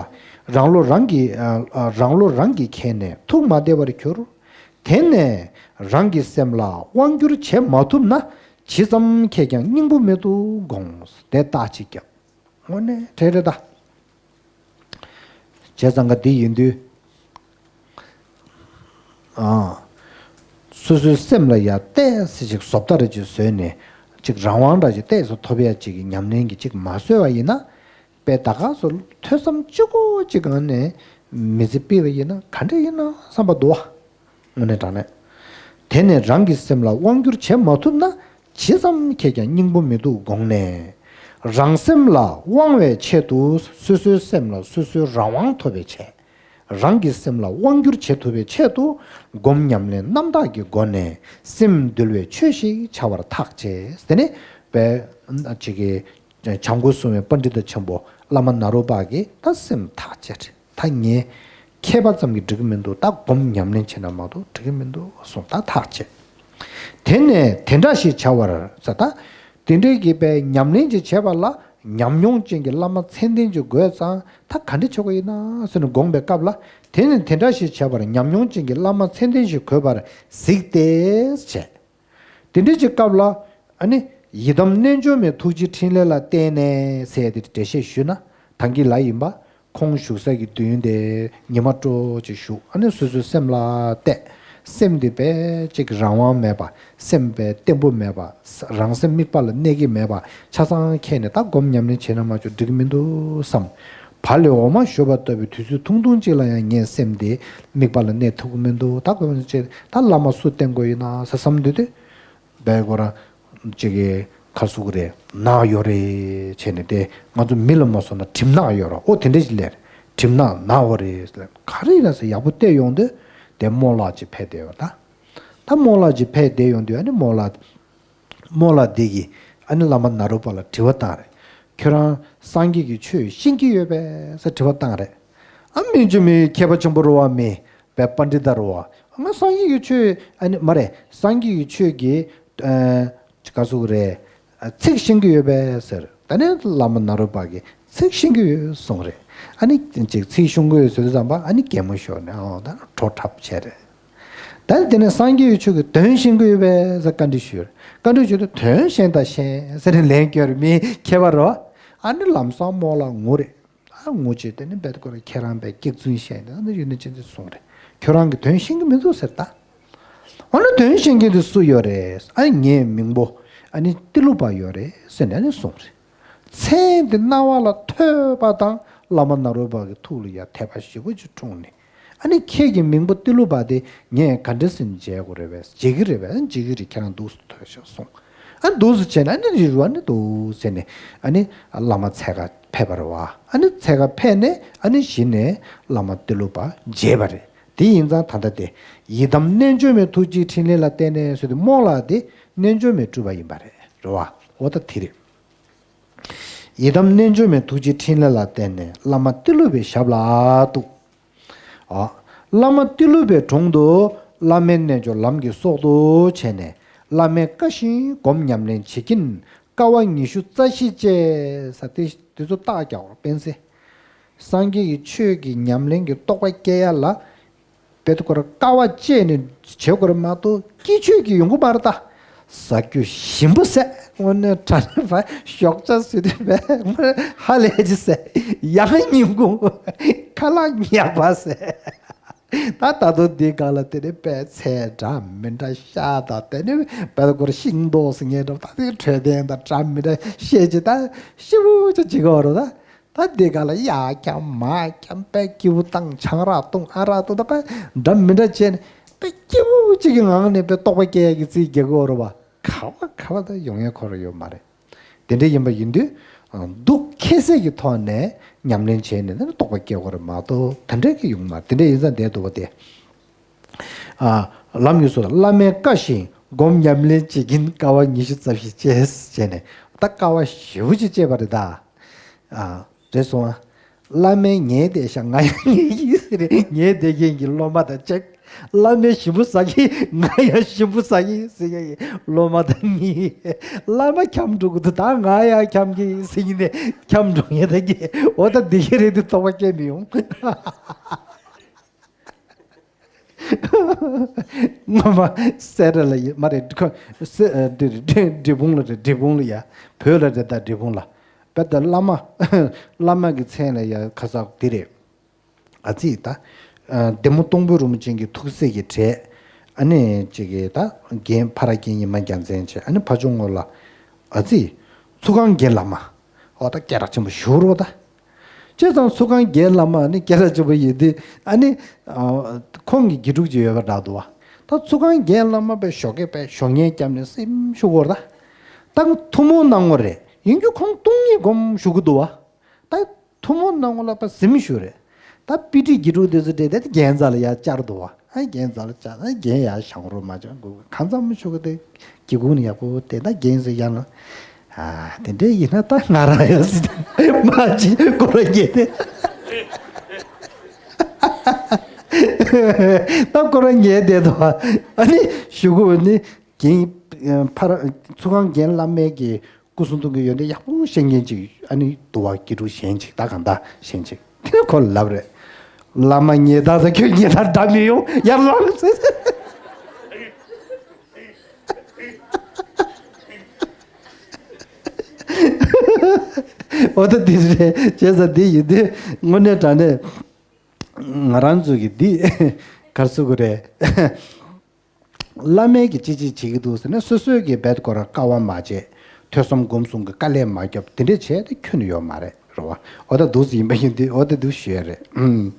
རང་བློ་རང་གིས་ཨ་ཨ་རང་བློ་རང་གིས་ཁེངས་ནས་ཐུགས་མ་བདེ་བར་གྱུར། དེ་ནས་རང་གི་སེམས་ལ་དབང་བསྒྱུར་བྱེད་མ་ཐུབ་ན་ཇི་ཙམ་མཁས་ཀྱང་སྙིང་པོ་མེད་དུ་དགོངས། དེ་རྟགས་གཅིག་ཀྱང་། དངོས་གནས་དྲན་རེད་ད། བྱས་ཙང་ཀ་འདི་ཡིན་དུས། ཨ། སོ་སོའི་སེམས་ལ་ཡ་ཏོག་ཙམ་ཅིག་བཟོ་ལྟ་རེ་ཅིག་བཟོས་ནས་ཅིག་རང་དབང་འདྲ་ཅིག་ཏོག་ཙམ་ཐོབ་ཡ་ཅིག་གི་ཉམས་ལེན་གྱི་ཅིག་མ་བཟོས་པ་ཡིན་ན། དཔེ་ད་ག་སོ་ཐོས་བསམ་གཅིག་པོ་ཅིག་སྒང་ནས་མི་ཚེ་སྤེལ་བ་ཡིན་ན་ག་འདྲ་ཡིན་ན་བསམ་པ་འདུག་བ། དངོས་གནས་དྲང་གནས། དེ་ནས་རང་གི་སེམས་ལ་དབང་བསྒྱུར་བྱེད་མ་ཐུབ་ན་ཇི་ཙམ་མཁས་ཀྱང་སྙིང་པོ་མི་འདུག་དགོངས་ནས། རང་སེམས་ལ་དབང་བའི་ཆེད་དུ་སོ་སོའི་སེམས་ལ་སོ་སོའི་རང་དབང་ཐོབ་པའི་ཆེད། རང་གི་སེམས་ལ་དབང་བསྒྱུར་བྱེད་ཐུབ་པའི་ཆེད་དུ་སྒོམ་ཉམས་ལེན་རྣམ་དག་གི་སྒོ་ནས་སེམས་འདུལ་བའི་ཆོས་ཤིག་བྱ་བར་ཐག་བཅད། དེ་ནས་པའི་ཅིག་གི་བྱང་སྒོ་སྲུང་བའི་པཎྜི་ཏ་ཆེན་པོ་བླ་མ་ནཱ་རོ་པ་གིས་ད་སེམས་ཐག་བཅད། ད་ངས་མཁས་པ་ཙམ་གྱིས་འགྲིག་གི་མི་འདུག་ད་སྒོམ་ཉམས་ལེན་བྱས་ན་མ་གཏོགས་འགྲིག་གི་མི་འདུག་གསུངས། ད་ཐག་བཅད། དེ་ནས་དེ་འདྲ་ཞིག་བྱ་བར་ཟེར་ད། དེ་འདྲའི་གི་པའི་ཉམས་ལེན་ཅིག་བྱས་པ་ལ་ཉམས་མྱོང་ཅན་གྱི་བླ་མ་མཚན་ལྡན་ཅིག་དགོས་ཙང་ད་ག་འདྲ་བྱེད་དགོས་ཡིན་ན་ཟེར་ནས་དགོངས་པའི་སྐབས་ལ། དེ་ནི་དེ་འདྲ་ཞིག་བྱས་པར་ཉམས་མྱོང་ཅན་གྱི་བླ་མ་མཚན་ལྡན་ཞིག་དགོས་པར་གཟིགས་ཏེ་བྱས། དེ་འདྲའི་ཅིག་སྐབས་ལ། ཨ་ནི། ཡི་དམ་རྣལ་འབྱོར་མའི་ཐུགས་རྗེའི་ཕྲིན་ལས་ལ་བརྟེན་ནས་ཟེར་ཏེ་འགྲེལ་བཤད་ཞུས་ན། ད་གིན་ལ་ཡིན་པ། ཁོང་བཞུགས་ས་གི་མདུན་དེ་ཉི་མ་སྤྲོ་ཅིག་བཞུགས། ཨ་ནི་སོ་སོའི་སེམས་ལ་གཏད། སེམས་དེ་དཔེ་ཅིག་རང་དབང་མེད་པ། སེམས་དཔེ་བརྟན་པོ་མེད་པ། རང་སེམས་དམིགས་པ་ལ་གནས་ཀྱི་མེད་པ་ཆ་ཚང་ཁྱེར་ནས་ད་སྒོམ་ཉམས་ལེན་བྱས་ན་མ་གཏོགས་འགྲིག་གི་མི་འདུག་བསམ། བ་ལས་འོ་མ་བཞོ་བ་ལྟ་བུའི་དུས་ཚོད་ཐུང་ཐུང་ཅིག་ལ་ཡང་ངས་སེམས་དེ་དམིགས་པ་ལ་གནས་ཐུབ་ཀྱི་མི་འདུག་ད་སྒོམ་ཅིག་ད་བླ་མ་སུ་བསྟེན་དགོས་ཡིན་ན་ཟེར་བསམ་དུས་དེ། བས་ཁོ་རང་ཅིག་གིས་ཁ་ཟུག་རེད། ནག་ཡོད་རེད་བྱས་ནས་དེ་ང་ཚོ་མི་ལ་མ་སོང་ན་གྲིབ་ནག་ཡོད་ར། ཨོ་དེ་འདྲ་ཞིག་ལས་གྲིབ་ནག་ནག་པོ་རེད་ཟེར། ག་རེ་ཡིན་ན་ཟེར་ཡག་པོ་བལྟས་ཡོང་དུས་དེ་རྨོ་ལགས་ཅིག་ཕེབས་བསྡད་ཡོད་ད། ད་རྨོ་ལགས་ཅིག་ཕེབས་བསྡད་ཡོང་དུས་ཨ་ནི་རྨོ་ལགས་རྨོ་ལགས་དེ་གིས་ཨ་ནི་བླ་མ་ནཱ་རོ་པ་ལ་དྲི་བ་བཏང་རེད། ཁྱོད་རང་སངས་རྒྱས་ཀྱི་ཆོས་ཤེས་ཀྱི་ཡོད་པས་ཟེར་དྲི་བ་བཏང་རེད། ཨ་མི་འཇུ་མི་མཁས་པ་ཆེན་པོ་རུ་བ་མི་བས་པཎྜི་ཏ་རུ་བ། ང་སངས་རྒྱས་ཀྱི་ཆོས་ཨ་ནི་མ་རེད། སངས་རྒྱས་ཀྱི་ཆོས་ཀྱི་ཨ་ག་ཟུག་རེད། ཨ་ཚིག་ཤེས་ཀྱི་ཡོད་པས་ཟེར། ད་ནི་བླ་མ་ནཱ་རོ་པ་གིས་ཚིག་ཤེས་ཀྱི་ཡོད་གསུངས་རེད། ཨ་ནི་ཅིག་ཚིག་ཤེས་ཀྱི་ཡོད་ཟེར་དུས་ཙམ་པ་ཨ་ནི་གད་མོ་ཤོར་ནས་ཨོ་ད་བྲོ་འཁྲབ་བྱས་རེད། ད་ནི་དེ་ནས་སངས་རྒྱས་ཀྱི་ཆོས་ཀྱི་དོན་ཤེས་ཀྱི་ཡོད་པས་ཟེར་བཀའ་འདྲི་ཞུས་རེད། བཀའ་འདྲི་ཞུས་ཏེ་དོན་ཤེས་དང་ཤེས་ཟེར་ནས་ལན་བསྐྱོན་རེད། མི་མཁས་པ་རོ། ཨ་ནི་ལམ་སང་རྨོ་ལགས་ངུ་རེད། ཨ་ངུ་བྱས་དེ་ནི་བེད་ཀོ་ར་ཁྱེད་རང་བས་སྐྱག་རྫུན་བཤད་ནས་ཨ་ནི་ཡོད་ནི་ཅི་འདི་གསུངས་རེད། ཁྱོད་རང་གི་དོན་ཤེས་ཀྱི་མི་འདུག་ཟེར་ད། འོ་ན་དོན་ཤེས་མཁན་དེ་སུ་ཡོད་རེད། ཨ་ནི་ངའི་མིང་པོ་ཨ་ནི་ཏི་ལོ་པ་ཡོད་རེད་ཟེར་ནས་ཨ་ནི་གསུངས་རེད། མཚན་དེ་རྣ་བ་ལ་ཐོས་པ་དང་བླ་མ་ནཱ་རོ་པ་གི་ཐུགས་ལ་ཡ་དད་པ་ཞེ་པོ་ཅིག་འཁྲུངས་ནས། ཨ་ནི་ཁྱེད་ཀྱི་མིང་པོ་ཏི་ལོ་པ་དེ་ངས་ག་འདྲ་སེ་མཇལ་དགོས་རེད་པས། མཇལ་གི་རེད་པས། མཇལ་གི་རེད། ཁྱེད་རང་འདུག་སེ་ཐོས་ཤོག་གསུངས། ཨ་འདུག་སེ་བྱས་ནས་ཨ་ནི་རི་རུ་ཨ་ནི་འདུག་སེ་ནས་ཨ་ནི་བླ་མ་འཚོལ་ག་ཕེབས་པ་རེད་བ། ཨ་ནི་འཚོལ་ག་ཕེབས་ནས་ཨ་ནི་གཞི་ནས་བླ་མ་ཏི་ལོ་པ་མཇལ་བ་རེད། དེ་ཡིན་ཙང་ད་ལྟ་དེ་ཡི་དམ་རྣལ་འབྱོར་མའི་ཐུགས་རྗེའི་ཕྲིན་ལས་ལ་བརྟེན་ནས་ཟེར་དུས་རྨོ་ལགས་དེ་རྣལ་འབྱོར་མའི་སྤྲུལ་པ་ཡིན་པ་རེད། རེད་བ། འོ་ད་དེ་རེད། ཡི་དམ་རྣལ་འབྱོར་མའི་ཐུགས་རྗེའི་ཕྲིན་ལས་ལ་བརྟེན་ནས་བླ་མ་ཏི་ལོ་པའི་ཞབས་ལ་གཏུགས། ཨ། བླ་མ་ཏི་ལོ་པའི་དྲུང་དུ་བླ་མའི་རྣལ་འབྱོར་ལམ་གྱི་སྲོག་ཏུ་བྱས་ནས་བླ་མའི་བཀའ་བཞིན་སྒོམ་ཉམས་ལེན་བྱེད་ཀྱིན་དཀའ་བ་ཉི་ཤུ་རྩ་བཞི་སྤྱད་ཟེར་ཏེ་དེ་ཚོ་རྟགས་རྒྱག་པ་སྤེན་ཚེ། སངས་རྒྱས་ཀྱི་ཆོས་ཀྱི་ཉམས་ལེན་གྱི་རྟོགས་པ་སྐྱེ་ཡ་ལ། དཔེ་དེ་ཁོ་རང་དཀའ་བ་སྤྱད་ནས་བྱེད་དགོས་རེད་མ་གཏོགས་སྐྱིད་ཆོས་ཀྱི་ཡོང་གི་མ་རེད་ད། ཟ་རྒྱུ་ཞིམ་པོ་བཟས། དངོས་གནས་དྲང་གནས་བ་ཞོགས་ཇ་ཟོས་དུས་བས་ཧ་ལས་ཀྱི་བཟས། ཡང་ཉིན་གུང་ཁ་ལག་ཉག་པ་བཟས། ད་ད་དུང་འདི་ག་ལ་དེ་ནས་པད་ཚལ་འདྲ་མི་འདྲ་ཤ་དང་དེ་ནས་དཔེ་དེ་ཁོ་རང་ཤིང་ཏོག་ཟེར་མཁན་འདྲ་ད་དེ་འཕྲོད་བསྟེན་དང་འདྲ་མི་འདྲ་བཤད་ཀྱི་ད་ཤི་བོ་ཅིག་བྱེད་ཀྱི་ཡོད་རེད་ད། ད་འདི་ག་ལ་གཡག་འཁྱམ་མ་འཁྱམ་པའི་སྐྱིད་པོ་བཏང་ཆང་རག་བཏུང་ཨ་རག་བཏུང་ད་པའི་འདྲ་མི་འདྲ་བྱས་ནས་པའི་སྐྱིད་པོ་གཅིག་གི་ངང་ནས་པའི་རྟོགས་པ་སྐྱེ་ཡག་གི་རྩིས་རྒྱག་གི་ཡོད་རེད་བ། ག་བ་ག་བ་ད་ཡོང་ཡག་ཁོ་རང་ཡོད་མ་རེད། དེ་འདྲ་ཡིན་པ་ཡིན་དུས་སྡུག་ཁྱད་བསད་ཀྱི་ཐོག་ནས་ཉམས་ལེན་བྱས་ནས་ནི་རྟོགས་པ་སྐྱེ་དགོས་རེད་མ་གཏོགས་དེ་འདྲ་གི་ཡོང་མ་རེད། དེ་འདྲ་ཡིན་ཙང་བསྡད་འདུག་བ་དེ། ཨ། ལམ་གྱི་སྲོག་བླ་མའི་བཀའ་བཞིན་སྒོམ་ཉམས་ལེན་བྱེད་ཀྱིན་དཀའ་བ་ཉི་ཤུ་རྩ་བཞི་སྤྱད་བྱས་ནས་ད་དཀའ་བ་ཞེ་པོ་ཅིག་སྤྱད་པ་རེད་ད། ཨ། རེད་སོང་ཨ། བླ་མས་ཉལ་བསྡད་ཤག་ང་ཡང་ཉལ་གྱི་ཟེར་ནས་ཉལ་བསྡད་མཁན་གྱི་སློབ་མ་དང་གཅིག་བླ་མས་ཞིམ་པོ་ཟ་གི་ང་ཡང་ཞིམ་པོ་ཟ་གི་ཟེར་མཁན་གྱི་སློབ་མ་དང་གཉིས། བླ་མ་འཁྱམས་འགྲོ་གི་འདུག་ད་ང་ཡང་འཁྱམས་གི་ཟེར་གྱི་ནས་འཁྱམས་འགྲོ་མཁན་དང་གཉིས། འོ་ད་འདི་ག་རེད་འདི་རྟོགས་པ་སྐྱེ་མི་ཡོང་། སྔོན་མ་སེ་ར་ལ་ཡིན་མ་རེད། ཁོ་སེ་ཨ་འདི་རེད། འབྲས་སྤུངས་ལ་རེད། འབྲས་སྤུངས་ལ་ཡ། བོད་ལ་རེད་ད་འབྲས་སྤུངས་ལ། དཔེ་ད་བླ་མ་བླ་མ་གི་མཚན་ལ་ཡ་ཁ་ས་འདི་རེད། ཨ་ཙི་ད། ཨ་བདེ་མོ་སྟོང་པོའི་རི་མོ་ཅན་གྱི་ཐུགས་སྲས་ཀྱི་གྲས། ཨ་ནི་ཅིག་གི་ད་རྒན་ཕ་ར་རྒན་ཉི་མ་རྒྱལ་མཚན་བྱས། ཨ་ནི་ཕ་ཆུང་ངོ་ལ། ཨ་ཙི། ཚུལ་ཁང་རྒན་བླ་མ། འོ་ད་སྐད་གྲགས་ཆེན་པོ་ཞུ་རོགས་ད། བྱས་ཙང་ཚུལ་ཁང་རྒན་བླ་མ་ནི་སྐད་གྲགས་ཆེན་པོ་ཡིན་དུས་ཨ་ནི། ཨ་ཁོང་གི་དགེ་ཕྲུག་ཅིག་ཡོད་པ་འདྲ་འདུག་བ། ད་ཚུལ་ཁང་རྒན་བླ་མ་པའི་ཞོགས་ཀས་པའི་ཞོགས་ཉལ་བརྒྱབ་ནས་སེམས་ཤུགས་སྐོར་ད། ད་ཐུན་མོང་སྣང་ངོ་རེད། ཡིན་རྒྱུ་ཁོང་སྟོང་ཉིད་སྒོམ་ཞུ་གི་འདུག་བ། ད་ཐུན་མོང་སྣང་ངོ་ལ་པ་སེམས་ཤུགས་རེད། ད་དཔེ་ཁྲིད་དགེ་ཕྲུག་དེ་ཚོ་འདྲེས་ཏེ་རྒན་རྩ་ལ་ཡར་བཅར་འདུག་བ། ཨ་རྒན་རྩ་ལ་བཅར་ན་རྒན་ཡར་ཞང་རོ་མ་བཅར་དགོས་གང་འཚམ་ཤུགས་ཀྱི་དེ། སྒེའུ་ཁུང་ནས་ཡག་པོ་བལྟས་ན་རྒན་ཟེར་ཡང་ན། ཨ་དེ་འདྲ་ཡིན་ན་ད་ང་རང་ཡང་སྲིད་མ་ཅིག་ཁོ་རང་རྒྱལ་ཏེ། ད་ཁོ་རང་ཉལ་བསྡད་དོ། ཨ་ནི་གཞུག་གུ་ནི་རྒན་ཕར་ཚུལ་ཁང་རྒན་བླ་མའི་གི་ སྐུ་གསུང་ཐུགས་ཀྱི་ཡོན་ཏན་ཡག་པོ་ཤེས་མཁན་ཅིག་ཨ་ནི་དུ་བ་དགེ་ཕྲུག་གཞན་ཅིག་ད་གང་ལྟར་གཞན་ཅིག་དེ་ཁོ་ལ་ལབ་རེད། བླ་མ་ཉེ་དག་ཚོ་ཁྱོད་ཉེ་དག་འདྲ་མི་ཡོང་ཡར་ལངས་ཟེར། འོ་ད་འདི་རེད་བྱས་ཙང་འདི་ཡིན་དུས་དངོས་གནས་དྲང་གནས་ང་རང་ཚོ་གི་འདི་གར་སུ་གུ་རེད། བླ་མས་ཀྱི་ཅི་ཅི་བྱེད་ཀྱི་འདུག་ཟེར་ན་སོ་སོའི་གི་བེད་ཁོ་རང་དཀའ་བ་མ་བྱེད། ཐོས་བསམ་སྒོམ་གསུམ་གྱི་དཀའ་ལས་མ་རྒྱབ་དེ་འདྲས་བྱས་ཏེ་ཁྱོན་ནས་ཡོད་མ་རེད་རེད་བ། འོ་ད་འདུག་ཟེར་ཡིན་པ་ཡིན་དུས་འོ་ད་འདུག་ཞུ་ཡ་རེད། ཨུམ།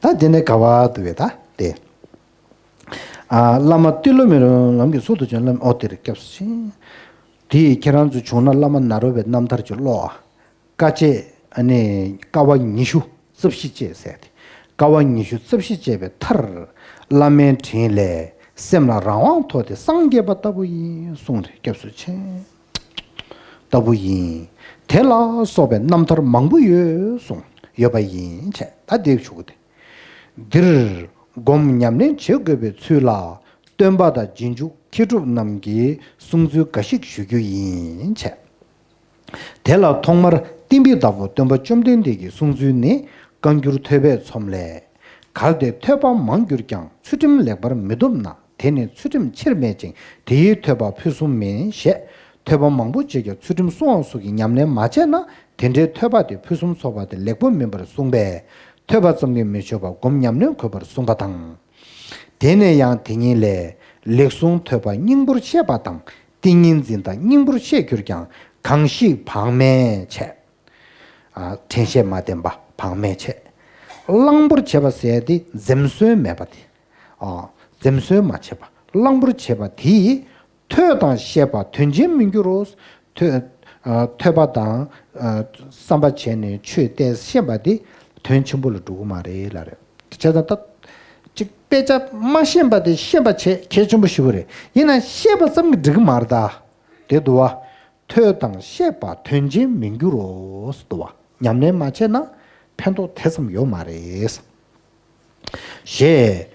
ད་དེ་ནས་ག་བ་འདུག་བས་ད་དེ། ཨ་བླ་མ་ཏི་ལོ་མི་རོ་ལམ་གྱི་སྲོག་ཏུ་བྱོན་ལམ་འོ་དེ་རེད་སྐྱབས་སུ་མཆི། དེ་ཡིས་ཁྱེད་རང་ཚོ་བྱུང་ན་བླ་མ་ནཱ་རོ་པའི་རྣམ་ཐར་གྱི་ཀློག་ཨ། དཀའ་སྤྱད་ཨ་ནི་དཀའ་བ་ཉི་ཤུ་རྩ་བཞི་སྤྱད་ཟེར་ཏེ། དཀའ་བ་ཉི་ཤུ་རྩ་བཞི་སྤྱད་པའི་མཐར། བླ་མའི་དྲིན་ལས་སེམས་ལ་རང་དབང་ཐོབ་སྟེ་སངས་རྒྱས་པ་ལྟ་བུ་ཡིན་གསུངས་རེད་སྐྱབས་སུ་མཆི། ལྟ་བུ་ཡིན། དེ་ལ་སོགས་པའི་རྣམ་ཐར་མང་པོ་ཡོད་གསུངས་ཡོད་པ་ཡིན་བྱས་ད་འདེབས་ཞུ་གི་དེ། འདིར་སྒོམ་ཉམས་ལེན་བྱེད་དགོས་པའི་ཚུལ་ལ་སྟོན་པ་དང་རྗེས་འཇུག་མཁས་གྲུབ་རྣམས་ཀྱི་གསུང་ཚུལ་འགའ་ཞིག་ཞུ་རྒྱུ་ཡིན་བྱས། དེ་ལ་ཐོག་མར་བསྟན་པའི་བདག་པོ་སྟོན་པ་བཅོམ་ལྡན་འདས་ཀྱི་གསུང་ཚུལ་ནི་བཀའ་འགྱུར་ཐོས་པས་ཚོམས་ལས། གལ་ཏེ་ཐོས་པ་མང་གྱུར་ཀྱང་ཚུལ་ཁྲིམས་ལེགས་པར་མི་ཐོབ་ན་དེ་ནི་ཚུལ་ཁྲིམས་ཆེར་སྨད་ཅིང་དེ་ཡིས་ཐོས་པ་ཕུན་སུམ་མིན་ཞེས་ཐོས་པ་མང་པོ་བྱས་ཀྱང་ཚུལ་ཁྲིམས་སྲུང་བ་སོགས་ཀྱི་ཉམས་ལེན་མ་བྱས་ན་དེ་འདྲའི་ཐོས་པ་དེ་ཕུན་སུམ་ཚོགས་པ་དེ་ལེགས་པོ་མིན་པར་གསུངས་པས་ཐོས་པ་ཙམ་གྱིས་མི་ཆོག་པར་སྒོམ་ཉམས་ལེན་དགོས་པར་གསུངས་པ་དང་། དེ་ནས་ཡང་དེ་ཉིད་ལས་ལེགས་གསུངས་ཐོས་པ་སྙིང་པོར་བཤད་པ་དང་ཏིང་ངེ་འཛིན་དང་སྙིང་པོར་བཤད་གྱུར་ཀྱང་གང་ཞིག་བག་མེད་བྱས། ཨ་དྲན་ཤེས་མ་ལྡན་པ་བག་མེད་བྱས། བླང་པོར་བྱས་པ་ཟེར་ཏེ་འཛེམ་ཟོན་མེད་པ་དེ། ཨ་འཛེམ་ཟོན་མ་བྱས་པ་བླང་པོར་བྱས་པ་དེ་ཡིས་ཐོས་དང་བཤད་པ་དོན་ཆེན་མི་འགྱུར་རོ། ཐོས་ཨ་ཐོས་པ་དང་ཨ་བསམ་པ་བྱས་ནས་ཆོས་བལྟས་ཤེས་པ་དེ་དོན་ཆེན་པོ་ལ་འགྲོ་གི་མ་རེད་ལ་རེད། བྱས་ཙང་ད་ཅིག་དཔེ་ཆ་མ་ཤེས་པ་དེ་ཤེས་པ་བྱས་གལ་ཆེན་པོ་ཞེ་པོ་རེད། ཡིན་ན་ཤེས་པ་ཙམ་གྱིས་འགྲིག་གི་མ་རེད་ད། དེ་འདུག་བ། ཐོས་དང་བཤད་པ་དོན་ཆེན་མི་འགྱུར་རོ། འདུག་བ། ཉམས་ལེན་མ་བྱས་ན་ཕན་ཐོགས་དེ་ཙམ་ཡོད་མ་རེད། ཞེས།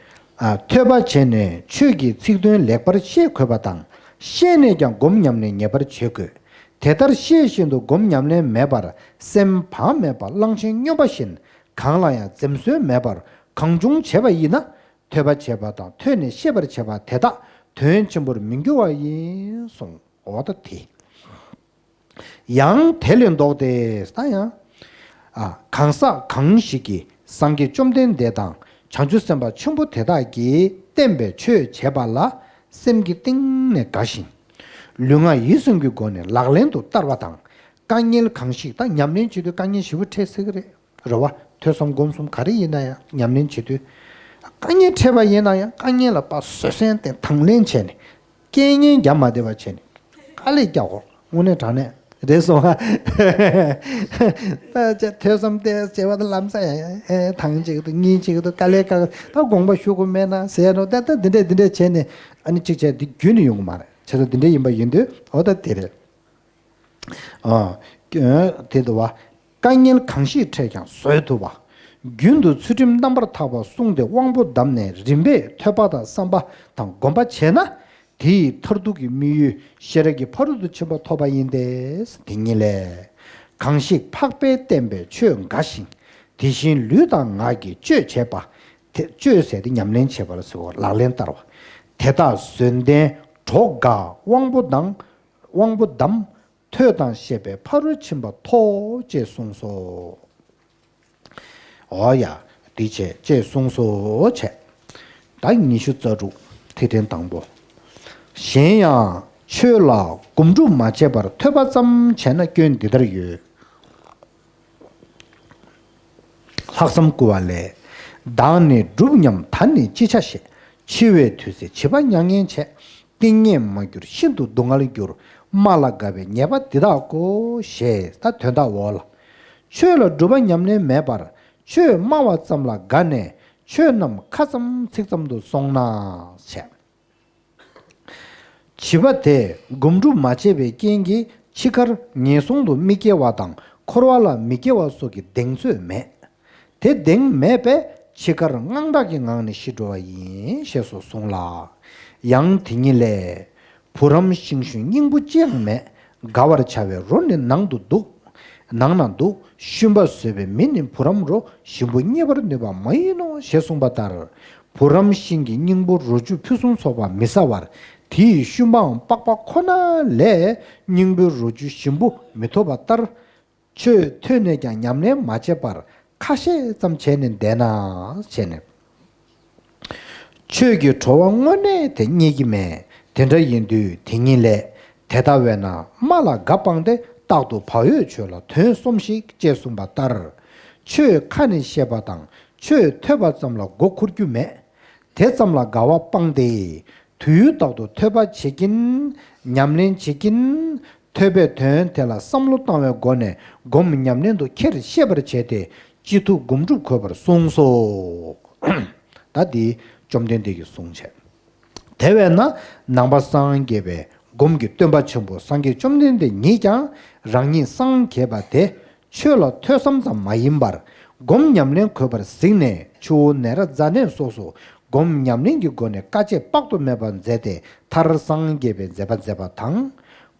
ཨ་ཐོས་པ་བྱས་ནས་ཆོས་ཀྱི་ཚིག་དོན་ལེགས་པར་ཤེས་དགོས་པ་དང་ཤེས་ནས་ཀྱང་སྒོམ་ཉམས་ལེན་ངེས་པར་བྱེད་དགོས། དེ་ལྟར་ཤེས་བཞིན་དུ་སྒོམ་ཉམས་ལེན་མེད་པར་སེམས་བག་མེད་པ་གླང་ཆེན་སྨྱོན་པ་བཞིན་གང་ལ་ཡང་འཛེམ་ཟོན་མེད་པར་གང་བྱུང་བྱས་པ་ཡིན་ན་ཐོས་པ་བྱས་པ་དང་ཐོས་ནས་ཤེས་པར་བྱས་པ་དེ་དག་དོན་ཆེན་པོར་མི་འགྱུར་བ་ཡིན་གསུངས། འོ་ད་དེ། ཡང་དེ་ལས་ལྡོག་སྟེ་ད་ཡང་། ཨ་གང་ཟག་གང་ཞིག་གིས་སངས་རྒྱས་བཅོམ་ལྡན་འདས་དང་བྱང་ཆུབ་སེམས་དཔའ་ཆེན་པོ་དེ་དག་གིས་བསྟན་པའི་ཆོས་བྱེད་པ་ལ་སེམས་ཀྱི་གཏིང་ནས་དགའ་ཞིང་། ལུས་ངག་ཡིད་གསུམ་གྱི་སྒོ་ནས་ལག་ལེན་དུ་བསྟར་བ་དང་། དཀའ་ངལ་གང་ཞིག་ད་ཉམས་ལེན་བྱེད་དུས་དཀའ་ངལ་ཞེ་པོ་འཕྲད་སྲིད་ཀྱི་རེད། རེད་བ། ཐོས་བསམ་སྒོམ་གསུམ་ག་རེ་ཡིན་ན་ཡང་ཉམས་ལེན་བྱེད་དུས། དཀའ་ངལ་འཕྲད་པ་ཡིན་ན་ཡང་དཀའ་ངལ་ལ་དཔའ་བཟོད་བསྲན་དང་དང་ལེན་བྱས་ནས། རྐྱེན་ངན་རྒྱབ་མ་བསྡད་པ་བྱས་ནས། དཀའ་ལས་རྒྱག་དགོས། དངོས་གནས་དྲང་གནས་རེད་སོང་ཨ། ད་ཅག་ཐོས་བསམ་དེ་བྱས་པ་ད་ལམ་སང་ཡང་ཐང་ཅིག་ཏུ་གཉིས་ཅིག་ཏུ་དཀའ་ལས་ཁག་ད་དགོངས་པ་ཞུ་དགོས་མེད་ན་ཟེར་ནོ་ད་ད་འདི་འདྲས་འདི་འདྲས་བྱས་ནས་ཨ་ནི་ཅིག་བྱས་འདི་རྒྱུན་ནས་ཡོང་གི་མ་རེད། བྱས་ཙང་འདི་འདྲས་ཡིན་པ་ཡིན་དུས་འོ་ད་དེ་རེད། ཨ། དེ་འདུག་བ། དཀའ་ངལ་གང་ཞིག་འཕྲད་ཀྱང་བཟོད་ཐུབ་པ། རྒྱུན་དུ་ཚུལ་ཁྲིམས་རྣམ་པར་དག་པ་བསྲུངས་ཏེ་དབང་པོ་བསྡམས་ནས་རིམ་པས་ཐོས་པ་དང་བསམ་པ་དང་སྒོམ་པ་བྱས་ན། དེ་ཡི་མཐར་ཐུག་གི་དམིགས་ཡུལ་ཤེས་རབ་ཀྱི་ཕ་རོལ་ཏུ་ཕྱིན་པ་ཐོབ་པ་ཡིན་ཏེ། དེ་ཉིད་ལས། གང་ཞིག་འཕགས་པས་བསྟན་པའི་ཆོས་འགའ་ཞིག་དེ་བཞིན་ལུས་དང་ངག་གིས་སྤྱོད་བྱེད་པ། དེ་སྤྱོད་ཟེར་ཏེ་ཉམས་ལེན་བྱེད་པ་ལ་ཟེར་བ་ལག་ལེན་བསྟར་བ། དེ་དག་བཟོད་ལྡན་གྲོགས་དགའ་དབང་པོ་དང་། དབང་པོ་བསྡམས། ཐོས་དང་བཤད་པའི་ཕ་རོལ་ཕྱིན་པ་ཐོབ་ཅེས་གསུངས་སོ། འོ་ཡ། འདི་བྱས་ཅེས་གསུངས་སོ་བྱས། ད་ཉི་ཤུ་རྩ་དྲུག་ཐིག་ཕྲེང་དང་པོ། གཞན་ཡང་ཆོས་ལ་སྒོམ་སྒྲུབ་མ་བྱས་པར་ཐོས་པ་ཙམ་བྱས་ན་སྐྱོན་འདི་ལྟར་ཡོད། ལྷག་བསམ་བསྐུལ་བ་ལས། བདག་ནི་སྒྲུབ་སྙམ་ད་ནི་ཅི་བྱ་ཞེས། འཆི་བའི་དུས་ཚེ་བྱིས་པ་མྱ་ངན་བྱས། ཏིང་ངེ་མ་གྱུར་ཤིན་ཏུ་སྡུག་བསྔལ་གྱུར། སྨྲ་ལ་དགའ་བའི་ཉེས་པ་འདི་དག་གོ། ཞེས་ད་དོན་དག་འོ་ལ། ཆོས་ལ་སྒྲུབ་པ་ཉམས་ལེན་མེད་པར་ཆོས་སྨྲ་བ་ཙམ་ལ་དགའ་ནས་ཆོས་རྣམས་ཁ་ཙམ་ཚིག་ཙམ་དུ་སོང་ན་བྱས། བྱིས་པ་དེས་སྒོམ་སྒྲུབ་མ་བྱས་པའི་རྐྱེན་གྱིས་འཆི་ཁར་ངན་སོང་དུ་མི་སྐྱེ་བ་དང་འཁོར་བ་ལ་མི་སྐྱེ་བ་སོགས་ཀྱི་གདེང་ཚོད་མེད། དེ་གདེང་མེད་པས་འཆི་ཁར་དངངས་སྐྲག་གི་ངང་ནས་ཤི་འགྲོ་བ་ཡིན་ཞེས་སུ་གསུངས་ལ། ཡང་དེ་ཉིད་ལས། བུ་རམ་ཤིང་ཤུན་སྙིང་པོ་ཅི་ཡང་མེད། དགའ་བར་བྱ་བའི་རོ་ནི་ནང་དུ་འདུག་ནང་ན་འདུག་ཤུན་པ་བཟོད་པའི་མི་ནི་བུ་རམ་རོ་ཞིམ་པོ་རྙེད་པར་ནུས་པ་མ་ཡིན་ནོ་ཞེས་གསུངས་པ་ལྟར། བུ་རམ་ཤིང་གི་སྙིང་པོ་རོ་བཅུད་ཕུན་སུམ་ཚོགས་པ་མི་ཟ་བར། དེའི་ཤུན་པའང་པགས་པ་ཁོ་ན་ལས་སྙིང་པོའི་རོ་བཅུད་ཞིམ་པོ་མི་ཐོབ་པ་ལྟར། ཆོས་ཐོས་ནས་ཀྱང་ཉམས་ལེན་མ་བྱས་པར་ཁ་བཤད་ཙམ་བྱས་ནས་བསྡད་ན་བྱས་ནས། ཆོས་ཀྱི་བྲོ་བ་དངོས་གནས་དེ་རྙེད་ཀྱི་མེད། དེ་འདྲ་ཡིན་དུས་དེ་ཉིད་ལས། དེ་ལྟ་བས་ན་རྨ་ལ་དགའ་སྤངས་ཏེ་རྟག་ཏུ་བག་ཡོད་ཆོས་ལ་དོན་སོམས་ཤིག་ཅེས་གསུངས་པ་ལྟར། ཆོས་ཁ་ནས་བཤད་པ་དང་ཆོས་ཐོས་པ་ཙམ་ལ་མགོ་འཁོར་རྒྱུ་མེད། དེ་ཙམ་ལ་དགའ་བ་སྤངས་ཏེ། དུས་ཡུན་རྟག་ཏུ་ཐོས་པ་བྱེད་ཀྱིན། ཉམས་ལེན་བྱེད་ཀྱིན། ཐོས་པའི་དོན་དེ་ལ་བསམ་བློ་བཏང་བའི་སྒོ་ནས་སྒོམ་ཉམས་ལེན་དུ་ཁྱེར་ཤེས་པར་བྱས་ཏེ་ཅི་ཐུབ་སྒོམ་སྒྲུབ་དགོས་པར་གསུངས་སོ། ད་འདི་བཅོམ་ལྡན་འདས་ཀྱིས་གསུངས་བྱས། དེ་བས་ན་ནང་པ་སངས་རྒྱས་པའི་སྒོམ་གྱི་སྟོན་པ་ཆེན་པོ་སངས་རྒྱས་བཅོམ་ལྡན་འདས་ཉིད་ཀྱང་རང་ཉིད་སངས་རྒྱས་པ་དེ། ཆོས་ལ་ཐོས་བསམ་ཙམ་མ་ཡིན་པར། སྒོམ་ཉམས་ལེན་དགོས་པར་གཟིགས་ནས་ཆུ་བོ་ནཻ་རཉྫ་ནས་སོགས་སུ་སྒོམ་ཉམས་ལེན་གྱི་སྒོ་ནས་དཀའ་སྤྱད་དཔག་ཏུ་མེད་པ་མཛད་དེ་མཐར་སངས་རྒྱས་པའི་མཛད་པ་མཛད་པ་དང་།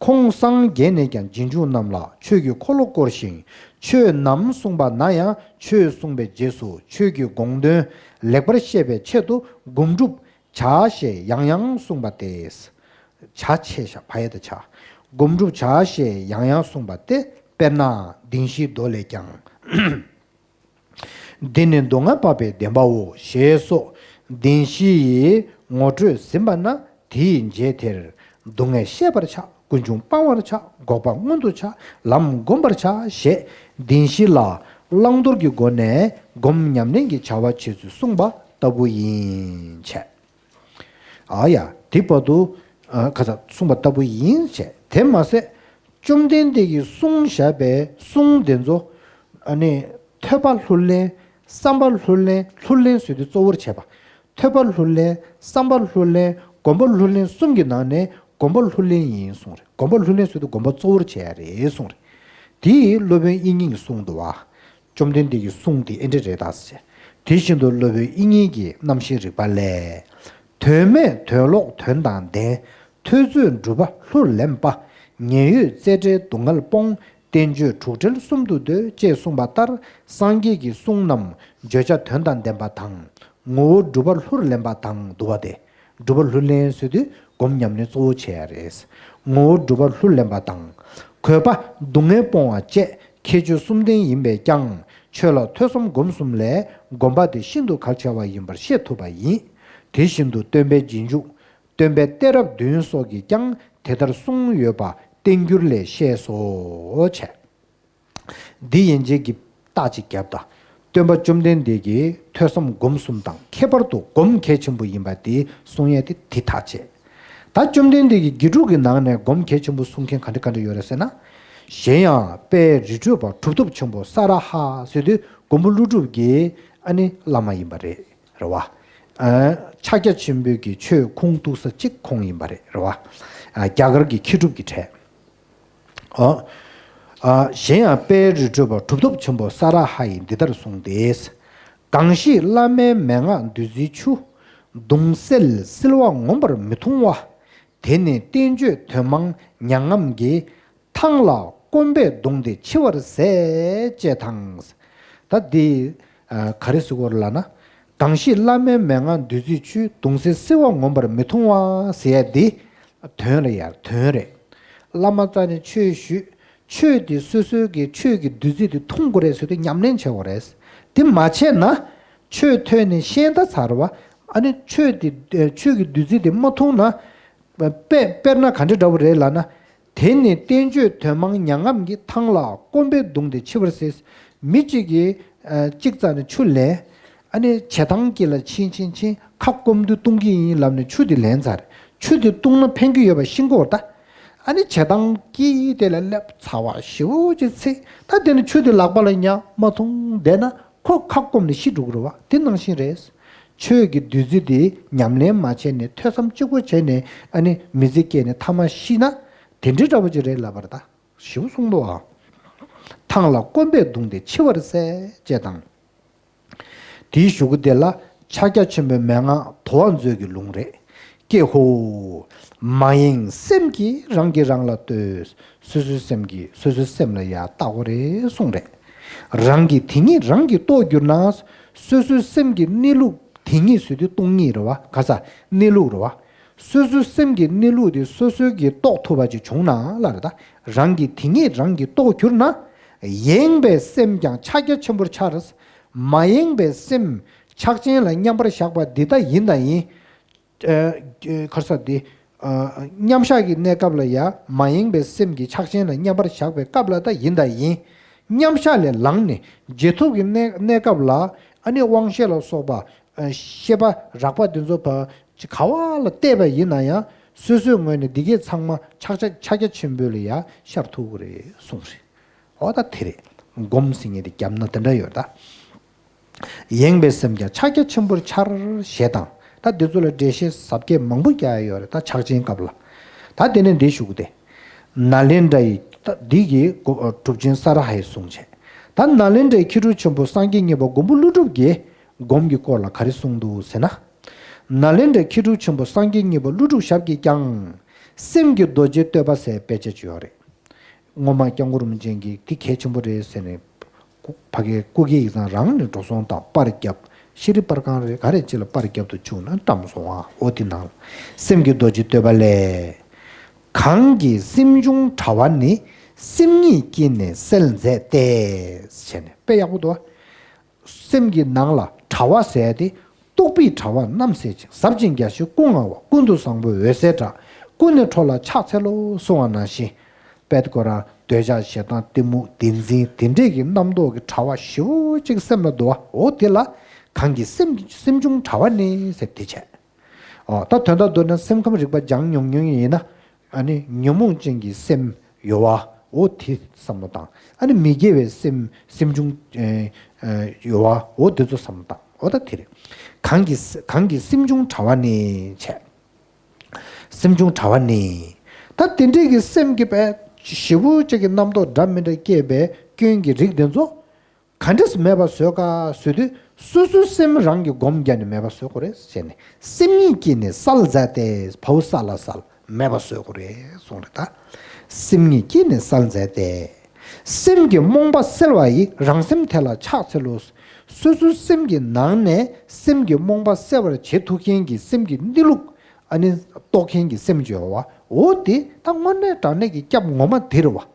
ཁོང་སངས་རྒྱས་ནས་ཀྱང་རྗེས་འཇུག་རྣམས་ལ་ཆོས་ཀྱི་འཁོར་ལོ་བསྐོར་ཞིང་ཆོས་ནམ་གསུངས་པ་ན་ཡང་ཆོས་གསུངས་པའི་རྗེས་སུ་ཆོས་ཀྱི་དགོངས་དོན་ལེགས་པར་ཤེས་པའི་ཆེད་དུ་སྒོམ་སྒྲུབ་བྱ་ཞེས་ཡང་ཡང་གསུངས་པ་སྟེ། བྱ་ཆེ་ཤ་བ་ཡ་ད་བྱ། སྒོམ་སྒྲུབ་བྱ་ཞེས་ཡང་ཡང་གསུངས་པ་སྟེ། དཔེར་ན་བདེན་བཞིའི་མདོ་ལས་ཀྱང་། འདི་ནི་སྡུག་བསྔལ་སྤངས་པའི་བདེན་པའོ་ཞེས་སོགས་བདེན་བཞི་ཡི་ངོ་སྤྲོད་ཟིན་པ་ན་དེའི་རྗེས་དེར། སྡུག་བསྔལ་ཤེས་པར་བྱ། ཀུན་འབྱུང་སྤང་བར་བྱ། འགོག་པ་མངོན་དུ་བྱ། ལམ་བསྒོམ་པར་བྱ་ཞེས་བདེན་བཞི་ལ་བླང་དོར་གྱི་སྒོ་ནས་སྒོམ་ཉམས་ལེན་གྱི་བྱ་བ་བྱེད་ཚུལ་གསུངས་པ་ལྟ་བུ་ཡིན་བྱས། ཨ་ཡ། དེ་བར་དུ་ཨ་ཁ་ས་གསུངས་པ་ལྟ་བུ་ཡིན་བྱས། དེ་མ་ཟད་བཅོམ་ལྡན་འདས་ཀྱིས་གསུངས་བཞག་པའི་གསུང་དེ་ཚོ་ཨ་ནི་ཐོས་པ་ལྷུར་ལེན། བསམ་པ་ལྷུར་ལེན། ལྷུར་ལེན་ཟེར་དུས་གཙོ་བོར་བྱས་པ། ཐོས་པ་ལྷུར་ལེན། བསམ་པ་ལྷུར་ལེན། སྒོམ་པ་ལྷུར་ལེན་གསུམ་གྱི་ནང་ནས་སྒོམ་པ་ལྷུར་ལེན་ཡིན་གསུངས་རེད། སྒོམ་པ་ལྷུར་ལེན་ཟེར་དུས་སྒོམ་པ་གཙོ་བོར་བྱས་ཡ་རེད་གསུངས་རེད། དེ་སློབ་དཔོན་དབྱིག་གཉེན་གྱིས་གསུངས་འདུག་བ། བཅོམ་ལྡན་འདས་ཀྱི་གསུང་དེ་ཨེ་འདྲ་རེད་ད་ཟེར། དེ་བཞིན་དུ་སློབ་དཔོན་དབྱིག་གཉེན་གྱི་རྣམ་བཤད་རིག་པ་ལས། དོན་མེད་དོན་ལོག་དོན་དང་ལྡན། ཐོས་རྩོད་སྒྲུབ་པ་ལྷུར་ལེན་པ། ཉེན་གཡོལ་རྩེ་བྲལ་སྡུག་བསྔལ་སྤོང་། བསྟན་བཅོས་གྲུབ་བྲལ་གསུམ་དུ་འདོད། ཅེས་གསུངས་པ་ལྟར་སངས་རྒྱས་ཀྱི་གསུང་རྣམས་བརྗོད་བྱ་དོན་དང་ལྡན་པ་དང་། ངོ་བོ་སྒྲུབ་པ་ལྷུར་ལེན་པ་དང་འདུ་བ་སྟེ། སྒྲུབ་པ་ལྷུར་ལེན་ཟེར་དུས་སྒོམ་ཉམས་ལེན་གཙོ་བོ་བྱས་ཡ་རེད། ངོ་བོ་སྒྲུབ་པ་ལྷུར་ལེན་པ་དང་། གུས་པ་སྡུག་བསྔལ་སྤོང་བ་བཅས་ཁྱད་ཆོས་གསུམ་ལྡན་ཡིན་པས་ཀྱང་ཆོས་ལ་ཐོས་བསམ་སྒོམ་གསུམ་ལས་སྒོམ་པ་དེ་ཤིན་ཏུ་གལ་ཆེ་བ་ཡིན་པར་ཤེས་ཐུབ་པ་ཡིན། དེ་བཞིན་དུ་སྟོན་པའི་རྗེས་འཇུག་སྟོན་པའི་གཏད་རབས་བདུན་སོགས་ཀྱིས་ཀྱང་དེ་ལྟར་གསུངས་ཡོད་པ་བསྟན་འགྱུར་ལས་ཤེས་སོ། བྱས། འདི་ཡན་ཆད་ཀྱི་རྟགས་ཅིག་བརྒྱབ་དང་། སྟོན་པ་བཅོམ་ལྡན་འདས་ཀྱིས་ཐོས་བསམ་སྒོམ་གསུམ་དང་ཁྱད་པར་དུ་སྒོམ་གལ་ཆེན་པོ་ཡིན་པ་དེ་གསུང་ཡས་དེ་དེ་ཐག་བཅད། ད་བཅོམ་ལྡན་འདས་ཀྱིས་དགེ་ཕྲུག་གི་ནང་ནས་སྒོམ་གལ་ཆེན་པོ་གསུང་མཁན་ག་འདྲ་ག་འདྲ་ཡོད་རེད་ཟེར་ན། གཞན་ཡང་དཔལ་རི་ཁྲོད་པ་གྲུབ་ཐོབ་ཆེན་པོ་ས་ར་ཧ་ཟེར་དུས་མགོན་པོ་ཀླུ་སྒྲུབ་ཀྱི་ཨ་ནི་བླ་མ་ཡིན་པ་རེད། རེད་བ། ཨ། ཕྱག་རྒྱ་ཆེན་པོའི་གི་ཆོས་ཁུངས་གཏུགས་ས་གཅིག་ཁོང་ཡིན་པ་རེད། རེད་བ། ཨ། རྒྱ་གར་གྱི་མཁས་གྲུབ་ཀྱི་གྲས། ཨོ། ཨ། གཞན་ཡང་དཔལ་རི་ཁྲོད་པ་གྲུབ་ཐོབ་ཆེན་པོ་ས་ར་ཧ་ཡིས་འདི་ལྟར་གསུངས་ཏེ། གང་ཞིག་བླ་མའི་མན་ངག་བདུད་རྩིའི་ཆུ། གདུང་སེལ་བསིལ་བ་ངོམས་པར་མི་ཐུང་བ། དེ་ནི་བསྟན་བཅོས་དོན་མང་མྱ་ངམ་གྱི། ཐང་ལ་སྐོམ་པས་གདུངས་ཏེ་འཆི་བར་ཟད། ཅེས་དང་། ད་འདི་ཨ་ག་རེ་ཟེར་དགོས་རེད་ལབ་ན། གང་ཞིག་བླ་མའི་མན་ངག་བདུད་རྩིའི་ཆུ། གདུང་སེལ་བསིལ་བ་ངོམས་པར་མི་ཐུང་བ་ཟེར་ཡ་འདི་དོན་རེད་ཡ། དོན་རེད། བླ་མ་རྩ་ནས་ཆོས་ཞུས། ཆོས་དེ་སོ་སོའི་གི་ཆོས་ཀྱི་བདུད་རྩི་དེ་འཐུང་དགོས་རེད་ཟེར་དུས་ཉམས་ལེན་བྱེད་དགོས་རེད། དེ་མ་བྱས་ན་ཆོས་ཐོས་ནས་ཤེས་ད་ཚར་བ། ཨ་ནི་ཆོས་དེ་ཆོས་ཀྱི་བདུད་རྩི་དེ་མ་འཐུང་ན། དཔེ་དཔེར་ན་ག་འདྲ་འདྲ་བོ་རེད་ལབ་ན། དེ་ནི་བསྟན་བཅོས་དོན་མང་མྱ་ངམ་གྱི། ཐང་ལ་སྐོམ་པས་གདུངས་ཏེ་འཆི་བར་ཟད། མི་གཅིག་གིས་ཨ་གཅིག་རྩ་ནས་ཆུ་ལེན། ཨ་ནི་བྱེ་ཐང་དཀྱིལ་ལ་ཕྱིན་ཕྱིན་ཕྱིན། ཁ་སྐོམ་དུས་བཏུང་གི་ཡིན་ལབ་ནས་ཆུ་དེ་ལེན་ཚར། ཆུ་དེ་བཏུང་ན་ཕན་གྱི་ཡོད་པ་ཤེས་ཀྱི་ཡོད་ད། ཨ་ནི་བྱེ་ཐང་དཀྱིལ་དེ་ལ་སླེབས། ཚ་བ་ཞེ་པོ་ཅིག་འཚིག། ད་དེ་ནི་ཆུ་དེ་ལག་པ་ལ་ཉར་མ་འཐུང་བསྡད་ན་ཁོ་ཁ་སྐོམ་ནས་ཤི་འགྲོ་གི་རེད་བ། དེ་ནང་བཞིན་རེད། ཆོས་ཀྱི་བདུད་རྩི་དེ་ཉམས་ལེན་མ་བྱས་ནས་ཐོས་བསམ་གཅིག་པོ་བྱས་ནས་ཨ་ནི་མི་ཚེ་སྐྱེལ་ནས་ཐ་མ་ཤི་ན་དེ་འདྲའི་འདྲ་པོ་ཅིག་རེད་ལབ་པ་རེད་ད། ཞེ་པོ་གསུངས་འདུག་ཨ། ཐང་ལ་སྐོམ་པས་གདུངས་ཏེ་འཆི་བར་ཟད། ཅེས་དང་། དེའི་གཞུག་གུ་དེ་ལ་ཕྱག་རྒྱ་ཆེན་པོའི་མན་ངག་དོ་བ་མཛོད་ཀྱི་ལུང་རེད། ཀྱེ་ཧོ། མ་ཡེངས་སེམས་ཀྱིས་རང་གིས་རང་ལ་ལྟོས། སོ་སོའི་སེམས་ཀྱིས་སོ་སོའི་སེམས་ལ་ཡ་བལྟ་དགོས་རེད་གསུངས་རེད། རང་གི་དེ་ཉིད་རང་གིས་རྟོགས་གྱུར་ན། སོ་སོའི་སེམས་ཀྱི་གནས་ལུགས་དེ་ཉིད་ཟེར་དུས་སྟོང་ཉིད་རེད་བ། ག་ས་གནས་ལུགས་རེད་བ། སོ་སོའི་སེམས་ཀྱི་གནས་ལུགས་དེ་སོ་སོའི་གིས་རྟོགས་ཐུབ་པ་ཅིག་བྱུང་ན་ལ་རེད་ད། རང་གི་དེ་ཉིད་རང་གིས་རྟོགས་གྱུར་ན། ཡེངས་པའི་སེམས་ཀྱང་ཕྱག་རྒྱ་ཆེན་པོར་འཆར། མ་ཡེངས་པའི་སེམས་ཕྱག་ཆེན་ལ་མཉམ་པར་བཞག་པ་འདི་ལྟ་ཡིན་དང་ཡིན། ཨ་ག་རེ་ཟེར་དེ། ཨ་མཉམ་བཞག་གི་གནས་སྐབས་ལ་ཡང་མ་ཡེངས་པའི་སེམས་ཀྱིས་ཕྱག་ཆེན་ལ་མཉམ་པར་བཞག་པའི་སྐབས་ལ་ད་ཡིན་དང་ཡིན། མཉམ་བཞག་ལས་ལངས་ནས་རྗེས་ཐོབ་ཀྱི་གནས་གནས་སྐབས་ལ་ཨ་ནི་དབང་ཤེས་ལ་སོགས་པ། ཨ་ཤེས་པ་རགས་པ་འདི་ཚོ་བ་ཅི་ག་བ་ལ་བལྟས་པ་ཡིན་ན་ཡང་སོ་སོའི་ངོས་ནས་འདི་གས་ཚང་མ་ཕྱག་རྒྱ་ཕྱག་རྒྱ་ཆེན་པོ་ལ་ཡང་ཤར་ཐུབ་ཀྱི་རེད་གསུངས་རེད། འོ་ད་དེ་རེད། སྒོམ་ཟེར་མཁན་དེ་རྒྱབ་ན་དེ་འདྲ་ཡོད་ད། ཡེངས་པའི་སེམས་ཀྱང་ཕྱག་རྒྱ་ཆེན་པོར་འཆར་ཞེས་དང་། ད་འདི་ཚོ་ལ་འགྲེལ་བཤད་ཟབ་རྒྱས་མང་པོ་རྒྱག་ཡ་ཡོད་རེད་ད་ཕྱག་ཆེན་སྐབས་ལ། ད་དེ་ནས་འདི་ཞུ་གི་དེ། ནཱ་ལེནྡྲ་ཡི་ད་འདི་གི་གོ་གྲུབ་ཆེན་ས་ར་ཧའི་གསུང་བྱས། ད་ནཱ་ལེནྡྲའི་མཁས་གྲུབ་ཆེན་པོ་སངས་རྒྱས་གཉིས་པ་མགོན་པོ་ཀླུ་སྒྲུབ་ཀྱིས་སྒོམ་གྱི་སྐོར་ལ་ག་རེ་གསུངས་འདུག་ཟེར་ན། ནཱ་ལེནྡྲའི་མཁས་གྲུབ་ཆེན་པོ་སངས་རྒྱས་གཉིས་པ་ཀླུ་སྒྲུབ་ཞབས་ཀྱིས་ཀྱང་། སེམས་ཀྱི་རྡོ་རྗེ་བསྟོད་པ་ཟེར་དཔེ་ཆ་ཅིག་ཡོད་རེད། སྔོན་མ་སྐྱབས་མགོན་རིན་པོ་ཆེ་གིས་འདི་གལ་ཆེན་པོ་རེད་ཟེར་ནས། ཕ་གིའི་སྐུ་སྒེར་ཡིག་ཚང་རང་ནས་འགྲོ་སོང་དང་པར་བརྒྱབ། ཤེས་རིག་པར་ཁང་རེད་ག་རེ་ཅིག་ལ་པར་བརྒྱབ་ཏུ་བཅུག་ན་བཀྲམ་སོང་ཨ། འོ་དེ་ནང་ལ། སེམས་ཀྱི་རྡོ་རྗེ་བསྟོད་པ་ལས། གང་གིས་སེམས་བྱུང་དྲ་བ་ནི། སེམས་ཉིད་ཀྱིས་ནི་བསལ་མཛད་དེ། བྱས་ནས་དཔེ་ཡག་པོ་འདུག་ཨ། སེམས་ཀྱི་ནང་ལ་དྲ་བ་ཟེར་ཏེ། རྟོག་པའི་དྲ་བ་རྣམ་སེལ་ཅིང་། ཟབ་ཅིང་རྒྱ་ཆེའི་སྐུ་མངའ་བ། ཀུན་ཏུ་བཟང་པོའི་འོད་ཟེར་འདྲ། ཀུན་ནས་འཕྲོ་ལ་ཕྱག་འཚལ་ལོ་གསུང་བ་ནང་བཞིན། དཔལ་ཁོ་རང་འདོད་ཆགས་ཞེ་སྡང་གཏི་མུག་བདེན་འཛིན་དེ་འདྲས་ཀྱི་རྣམ་རྟོག་གི་དྲ་བ་ཞེ་པོ་ཅིག་སེམས་ལ་འདུག་བ། འོ་དེ་ལ་གང་གིས་སེམས་སེམས་བྱུང་དྲ་བ་ནི་ཟེར་དེ་བྱས། ཨོ་ད་དོན་དག་མདོར་ན་སེམས་ཁམས་རིག་པ་སྦྱངས་མྱོང་མྱོང་ཡིན་ན། ཨ་ནི་ཉོན་མོངས་ཅན་གྱི་སེམས་ཡོད་བ། འོ་དེ་བསམ་བློ་བཏང་། ཨ་ནི་མི་དགེ་བའི་སེམས་སེམས་བྱུང་ཨེ་ཨེ་ཡོད་བ། འོ་དེ་ཚོ་བསམ་བློ་བཏང་། འོ་ད་དེ་རེད། གང་གིས་གང་གིས་སེམས་བྱུང་དྲ་བ་ནི་བྱས། སེམས་བྱུང་དྲ་བ་ནི། ད་དེ་འདྲས་ཀྱི་སེམས་ཀྱི་པའི་ཞེ་པོ་ཅིག་གི་རྣམ་རྟོག་འདྲ་མི་འདྲ་སྐྱེས་པའི་སྐྱོན་གྱི་རིགས་དེ་ཚོ། ག་འདྲས་མེད་པ་བཟོས་ག་ཟེར་དུས། སོ་སོའི་སེམས་རང་གིས་སྒོམ་བརྒྱབ་ནས་མེད་པ་བཟོ་དགོས་རེད་ཟེར་ནས། སེམས་ཉིད་ཀྱིས་ནི་བསལ་མཛད་དེ། བའོ་ས་ལ་བསལ། མེད་པ་བཟོ་དགོས་རེད་གསུངས་རེད་ད། སེམས་ཉིད་ཀྱིས་ནི་བསལ་མཛད་དེ། སེམས་ཀྱི་རྨོངས་པ་སེལ་བ་ཡི། རང་སེམས་དེ་ལ་ཕྱག་འཚལ་ལོ། སོ་སོའི་སེམས་ཀྱི་ནང་ནས་སེམས་ཀྱི་རྨོངས་པ་སེལ་བར་བྱེད་ཐུབ་མཁན་གྱི་སེམས་ཀྱི་གནས་ལུགས། ཨ་ནི་རྟོགས་མཁན་གྱི་སེམས་ཀྱི་འོ་བ། འོ་དེ་ད་དངོས་གནས་དྲང་གནས་ཀྱི་སྐྱབས་ངོ་མ་དེ་རེད་བ།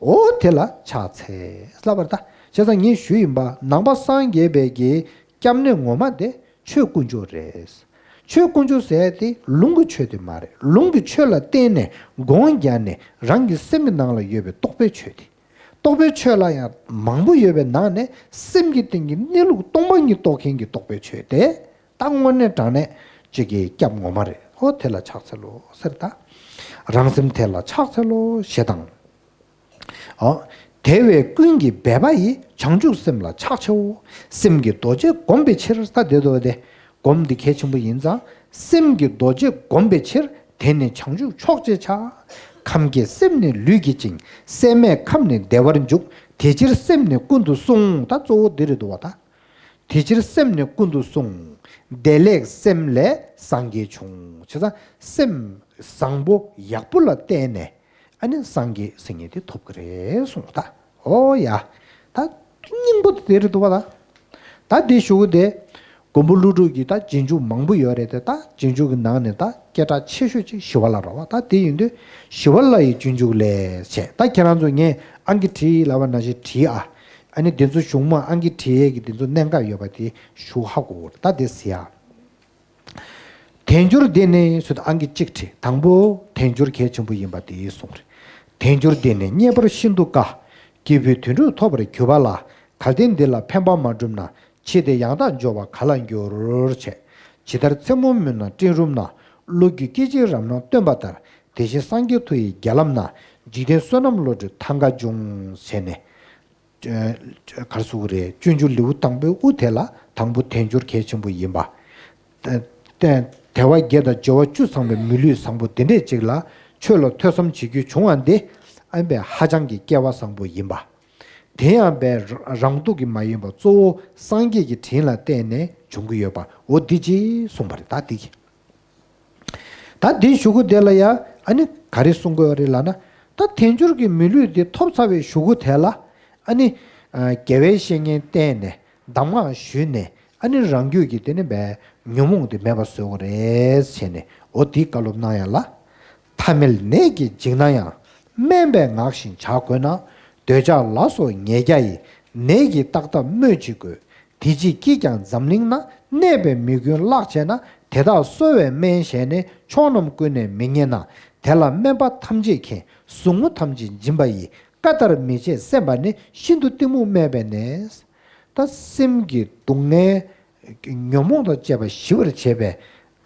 འོ་དེ་ལ་ཕྱག་འཚལ་ལབ་པ་རེད་ད། བྱས་ཙང་ངས་ཞུས་ཡིན་པ། ནང་པ་སངས་རྒྱས་པའི་གི་སྐྱབས་གནས་ངོ་མ་དེ་ཆོས་དཀོན་མཆོག་རེད། ཆོས་དཀོན་མཆོག་ཟེར་དེ་ལུང་གི་ཆོས་དེ་མ་རེད། ལུང་གི་ཆོས་ལ་བརྟེན་ནས་སྒོམ་བརྒྱབ་ནས་རང་གི་སེམས་ཀྱི་ནང་ལ་ཡོད་པའི་རྟོགས་པའི་ཆོས་དེ། རྟོགས་པའི་ཆོས་ལ་ཡང་མང་པོ་ཡོད་པའི་ནང་ནས་སེམས་ཀྱི་སྟེང་གི་གནས་ལུགས་སྟོང་པ་ཉིད་རྟོགས་མཁན་གྱི་རྟོགས་པའི་ཆོས་དེ། ད་དངོས་གནས་དྲང་གནས་ཅིག་གི་སྐྱབས་ངོ་མ་རེད། འོ་དེ་ལ་ཕྱག་འཚལ་ལོ་ཟེར་ད། རང་སེམས་དེ་ལ་ཕྱག་འཚལ་ལོ་ཞེས་དང་། ཨོ། དེ་བས་ཀུན་གྱིས་འབད་པ་ཡིས། བྱང་ཆུབ་སེམས་ལ་ཕྱག་འཚལ་ལོ། སེམས་ཀྱི་རྡོ་རྗེ་བསྒོམ་པའི་ཕྱིར། ད་དེ་དོ་དེ། སྒོམ་འདི་གལ་ཆེན་པོ་ཡིན་ཙང་། སེམས་ཀྱི་རྡོ་རྗེ་བསྒོམ་པའི་ཕྱིར། དེ་ནི་བྱང་ཆུབ་མཆོག་ཅེས་བྱ། ཁམས་ཀྱི་སེམས་ནི་ལུས་བགྱིད་ཅིང་། སྲེད་མེད་ཁམས་ནི་བདེ་བར་འཇུག། དེ་ཕྱིར་སེམས་ནི་ཀུན་ཏུ་བསྲུང་། ད་གཙོ་བོ་འདི་རེད་འདུག་བ་ད། དེ་ཕྱིར་སེམས་ནི་ཀུན་ཏུ་བསྲུང་། བདེ་ལེགས་སེམས་ལས་སངས་རྒྱས་འབྱུང་། བྱས་ཙང་སེམས་བཟང་པོ་ཡག་པོ་ལ་བརྟེན་ནས། ཨ་ནི་སངས་རྒྱས་ཟེར་མཁན་དེ་ཐོབ་ཀྱི་རེད་གསུངས་ད། ཨོ་ཡ། ད་སྙིང་པོ་དེ་རེད་འདུག་བ་ད། ད་དེ་ཞུ་གི་དེ། མགོན་པོ་ཀླུ་སྒྲུབ་ཀྱི་ད་རྗེས་འཇུག་མང་པོ་ཡོད་རེད་དེ། ད་རྗེས་འཇུག་གི་ནང་ནས་ད་སྐད་གྲགས་ཆེ་ཤོས་ཅིག་ཞི་བ་ལྷ་རེད་བ། ད་དེ་ཡིན་དུས་ཞི་བ་ལྷ་ཡི་རྗེས་འཇུག་ལས་བྱས། ད་ཁྱེད་རང་ཚོ་ངས་ཨང་ཀི་བྲིས་ལབ་པ་ནང་བཞིན་བྲིས་ཨ། ཨ་ནི་དེ་ཚོ་གཞུང་མ་ཨང་ཀི་བྲིས་ཡས་ཀྱི་དེ་ཚོ་གནད་འགག་ཡོད་པ་དེ་ཞུ་ཧ་གོ། ད་དེ་ཟེར་ཡ། དལ་འབྱོར་འདི་ནི་ཟེར་དུས་ཨང་ཀི་གཅིག་བྲིས། དང་པོ་དལ་འབྱོར་གལ་ཆེན་པོ་ཡིན་པ་དེ་གསུངས་རེད། དལ་འབྱོར་འདི་ནི་རྙེད་པར་ཤིན་ཏུ་དཀའ། སྐྱེས་བུས་དོན་དྲུག་ཐོབ་པར་གྱུར་པ་ལ། གལ་ཏེ་འདི་ལ་ཕན་པ་མ་བསྒྲུབས་ན། ཕྱིས་དེ་ཡང་དག་འབྱོར་བ་ག་ལ་འགྱུར་བྱས། ཇི་ལྟར་མཚན་མོ་མུན་ནག་སྤྲིན་རུམ་ན། བློ་རྒྱུད་སྐད་ཅིག་རབ་སྣང་སྟོན་པ་ལྟར། དེ་བཞིན་སངས་རྒྱས་མཐུ་ཡི་རྒྱ་ལམ་ན། འཇིག་རྟེན་བསོད་ནམས་བློ་གྲོས་ཐང་ག་འབྱུང་། ཟེར་ནས། ག་རེ་ཟེར་དགོས་རེད། སྤྱོད་འཇུག་ལེའུ་དང་པོའི་དབུ་དེ་ལ་དང་པོ་དལ་འབྱོར་གལ་ཆེན་པོ་ཡིན་པ། ཏེ་ཏེ་དལ་བ་བརྒྱད་དང་འབྱོར་བ་བཅུ་ཚང་བའི་མི་ལུས་བཟང་པོ་འདི་འདྲས་ཅིག་ལ་ཆོས་ལ་ཐོས་བསམ་བྱེད་རྒྱུ་བྱུང་བ་འདི་ཨ་པའི་ཧ་ཅང་གི་སྐལ་བ་བཟང་པོ་ཡིན་པ། དེ་ཡང་པའི་རང་སྡུག་གིས་མ་ཡིན་པ་གཙོ་བོ་སངས་རྒྱས་ཀྱི་དྲིན་ལ་བརྟེན་ནས་འབྱུང་གི་ཡོད་པ། འོ་འདི་ཅིག་གསུངས་པ་རེད། ད་འདི་གི། ད་འདི་གཞུག་གུ་དེ་ལ་ཡང་ཨ་ནི་ག་རེ་གསུང་དགོས་རེད་ལབ་ན། ད་དལ་འབྱོར་གྱི་མི་ལུས་འདི་ཐོབ་ཚར་བའི་གཞུག་གུ་དེ་ལ་ཨ་ནི་དགེ་བའི་བཤེས་གཉེན་བསྟེན་ནས་གདམས་ངག་ཞུས་ནས་ཨ་ནི་རང་རྒྱུད་ཀྱི་དེ་ནི་བའི་ཉོན་མོངས་དེ་མེད་པ་བཟོ་དགོས་རེད་ཟེར་ནས། འོ་དེའི་བཀའ་སློབ་གནང་ཡ་ལ། ཐ་མལ་ནད་ཀྱིས་འཇིགས་ན་ཡང་། སྨན་པས་ངག་བཞིན་བྱ་དགོས་ན། འདོད་ཆགས་ལ་སོགས་ཉེས་བརྒྱ་ཡི། ནད་ཀྱི་རྟག་ཐབས་སྨོས་ཅི་དགོས། དེ་ཅིས་སྐྱིད་ཀྱང་འཛམ་གླིང་ན། གནས་པའི་མི་ཀུན་བརླག་བྱས་ན། དེ་དག་གསོ་བའི་སྨན་བྱས་ནས། ཕྱོགས་རྣམས་ཀུན་ནས་མི་མཉེས་ན། དེ་ལ་སྨན་པ་ཐམས་ཅད་མཁྱེན། ཟུག་རྔུ་ཐམས་ཅད་འབྱིན་པ་ཡི། བཀའ་ལྟར་མི་བྱེད་སེམས་པ་ནི། ཤིན་ཏུ་གཏི་མུག་སྨད་པའི་ནད། ད་སེམས་ཀྱི་སྡུག་བསྔལ་ཉོན་མོངས་དང་བཅས་པ་ཞི་བར་བྱེད་པའི་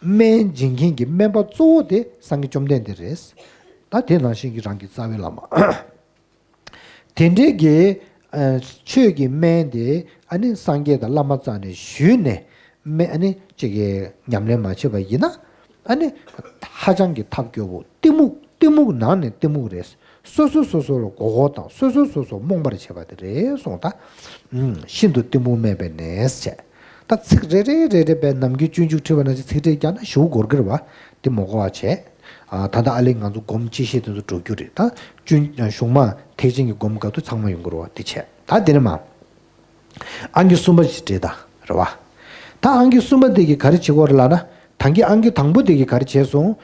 སྨན་སྦྱིན་མཁན་གྱི་སྨན་པ་གཙོ་བོ་དེ་སངས་རྒྱས་བཅོམ་ལྡན་འདས་རེད། ད་དེ་ནང་བཞིན་གྱི་རང་གི་རྩ་བའི་བླ་མ། དེ་འདྲའི་གི་ཨ་ཆོས་ཀྱི་སྨན་དེ་ཨ་ནི་སངས་རྒྱས་དང་བླ་མ་རྩ་ནས་ཞུས་ནས་སྨན་ཨ་ནི་གཅིག་གི་ཉམས་ལེན་མ་བྱས་པ་ཡིན་ན། ཨ་ནི་ཧ་ཅང་གི་ཐབས་སྐྱོ་བོ། གཏི་མུག་གཏི་མུག་ནང་ནས་གཏི་མུག་རེད། སོ་སོ་སོ་སོ་ལ་མགོ་སྐོར་དང་། སོ་སོ་སོ་སོ་རྨོངས་པར་བྱེད་པ་དེ་རེད་གསུངས། ད་ཨུམ། ཤིན་ཏུ་གཏི་མུག་སྨད་པའི་ནད་བྱས། ད་ཚིག་རེ་རེ་རེ་རེ་བས་ནམ་རྒྱུན་སྤྱོད་འཇུག་ཁྲིད་པ་ནང་བཞིན་ཚིག་ཕྲད་རྒྱག་ན་ཞེ་པོ་འགོར་གི་རེད་བ། དེ་མ་གོ་བ་བྱས། ཨ་ད་ལྟ་ཨ་ལས་ང་ཚོ་སྒོམ་སྤྱི་བཤད་དེ་ཚོ་འགྲོ་རྒྱུ་རེད། ད་སྤྱོད་གཞུང་མ་ཐེག་ཆེན་གྱི་སྒོམ་སྐབས་དུ་ཚང་མ་ཡོང་གི་རེད་བ། དེ་བྱས། ད་དེ་ནས་མ། ཨང་ཀི་གསུམ་པ་ཞིག་བྲིས་དང་རེད་བ། ད་ཨང་ཀི་གསུམ་པ་དེ་གིས་ག་རེ་བྱེད་དགོས་རེད་ལབ་ན། ད་གིན་ཨང་ཀི་དང་པོ་དེ་གིས་ག་རེ་བྱས་སོང་།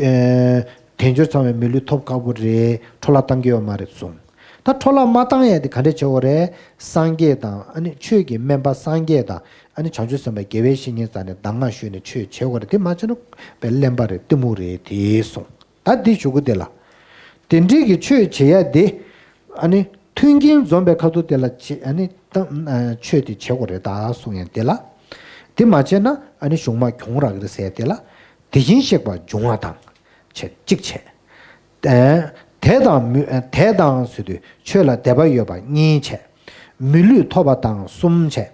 ཨེ། དལ་འབྱོར་ཚང་བའི་མི་ལུས་ཐོབ་ཁག་པོ་རེད། འཕྲོ་བརླག་བཏང་གི་ཡོད་མ་རེད་གསུངས། ད་འཕྲོ་བརླག་མ་བཏང་ཡ་དེ་ག་འདྲས་བྱེད་དགོས་རེད། སངས་རྒྱས་དང་ཨ་ནི་ཆོས་ཀྱི་སྨན་པ་སངས་རྒྱས་དང་ཨ་ནི་བྱང་ཆུབ་སེམས་དཔའ་དགེ་བའི་བཤེས་གཉེན་རྩ་ནས་གདམས་ངག་ཞུས་ནས་ཆོས་བྱེད་དགོས་རེད། དེ་མ་བྱས་ན་བའི་གླེན་པ་རེད། གཏི་མུག་རེད་དེ་གསུངས། ད་འདི་གཞུག་གུ་དེ་ལ། དེ་འདྲའི་གི་ཆོས་བྱེད་ཡ་དེ། ཨ་ནི་མཐུན་རྐྱེན་འཛོམས་པའི་ཁ་ཐུག་དེ་ལ་བྱེད། ཨ་ནི་ད་ཆོས་དེ་བྱེད་དགོས་རེད་ད་གསུང་ཡ་དེ་ལ། དེ་མ་བྱས་ན་ཨ་ནི་གཞུང་མ་གྱོང་རག་གི་རེད་ཟེར་ཡ་དེ་ལ། དེ་བཞིན་གཤེགས་པ་འབྱུང་བ་དང་། བྱས་གཅིག་བྱས། ཨ་དད་དང་མི་དད་དང་ཟེར་དུས་ཆོས་ལ་དད་པ་ཡོད་པ་གཉིས་བྱས། མི་ལུས་ཐོབ་པ་དང་གསུམ་བྱས།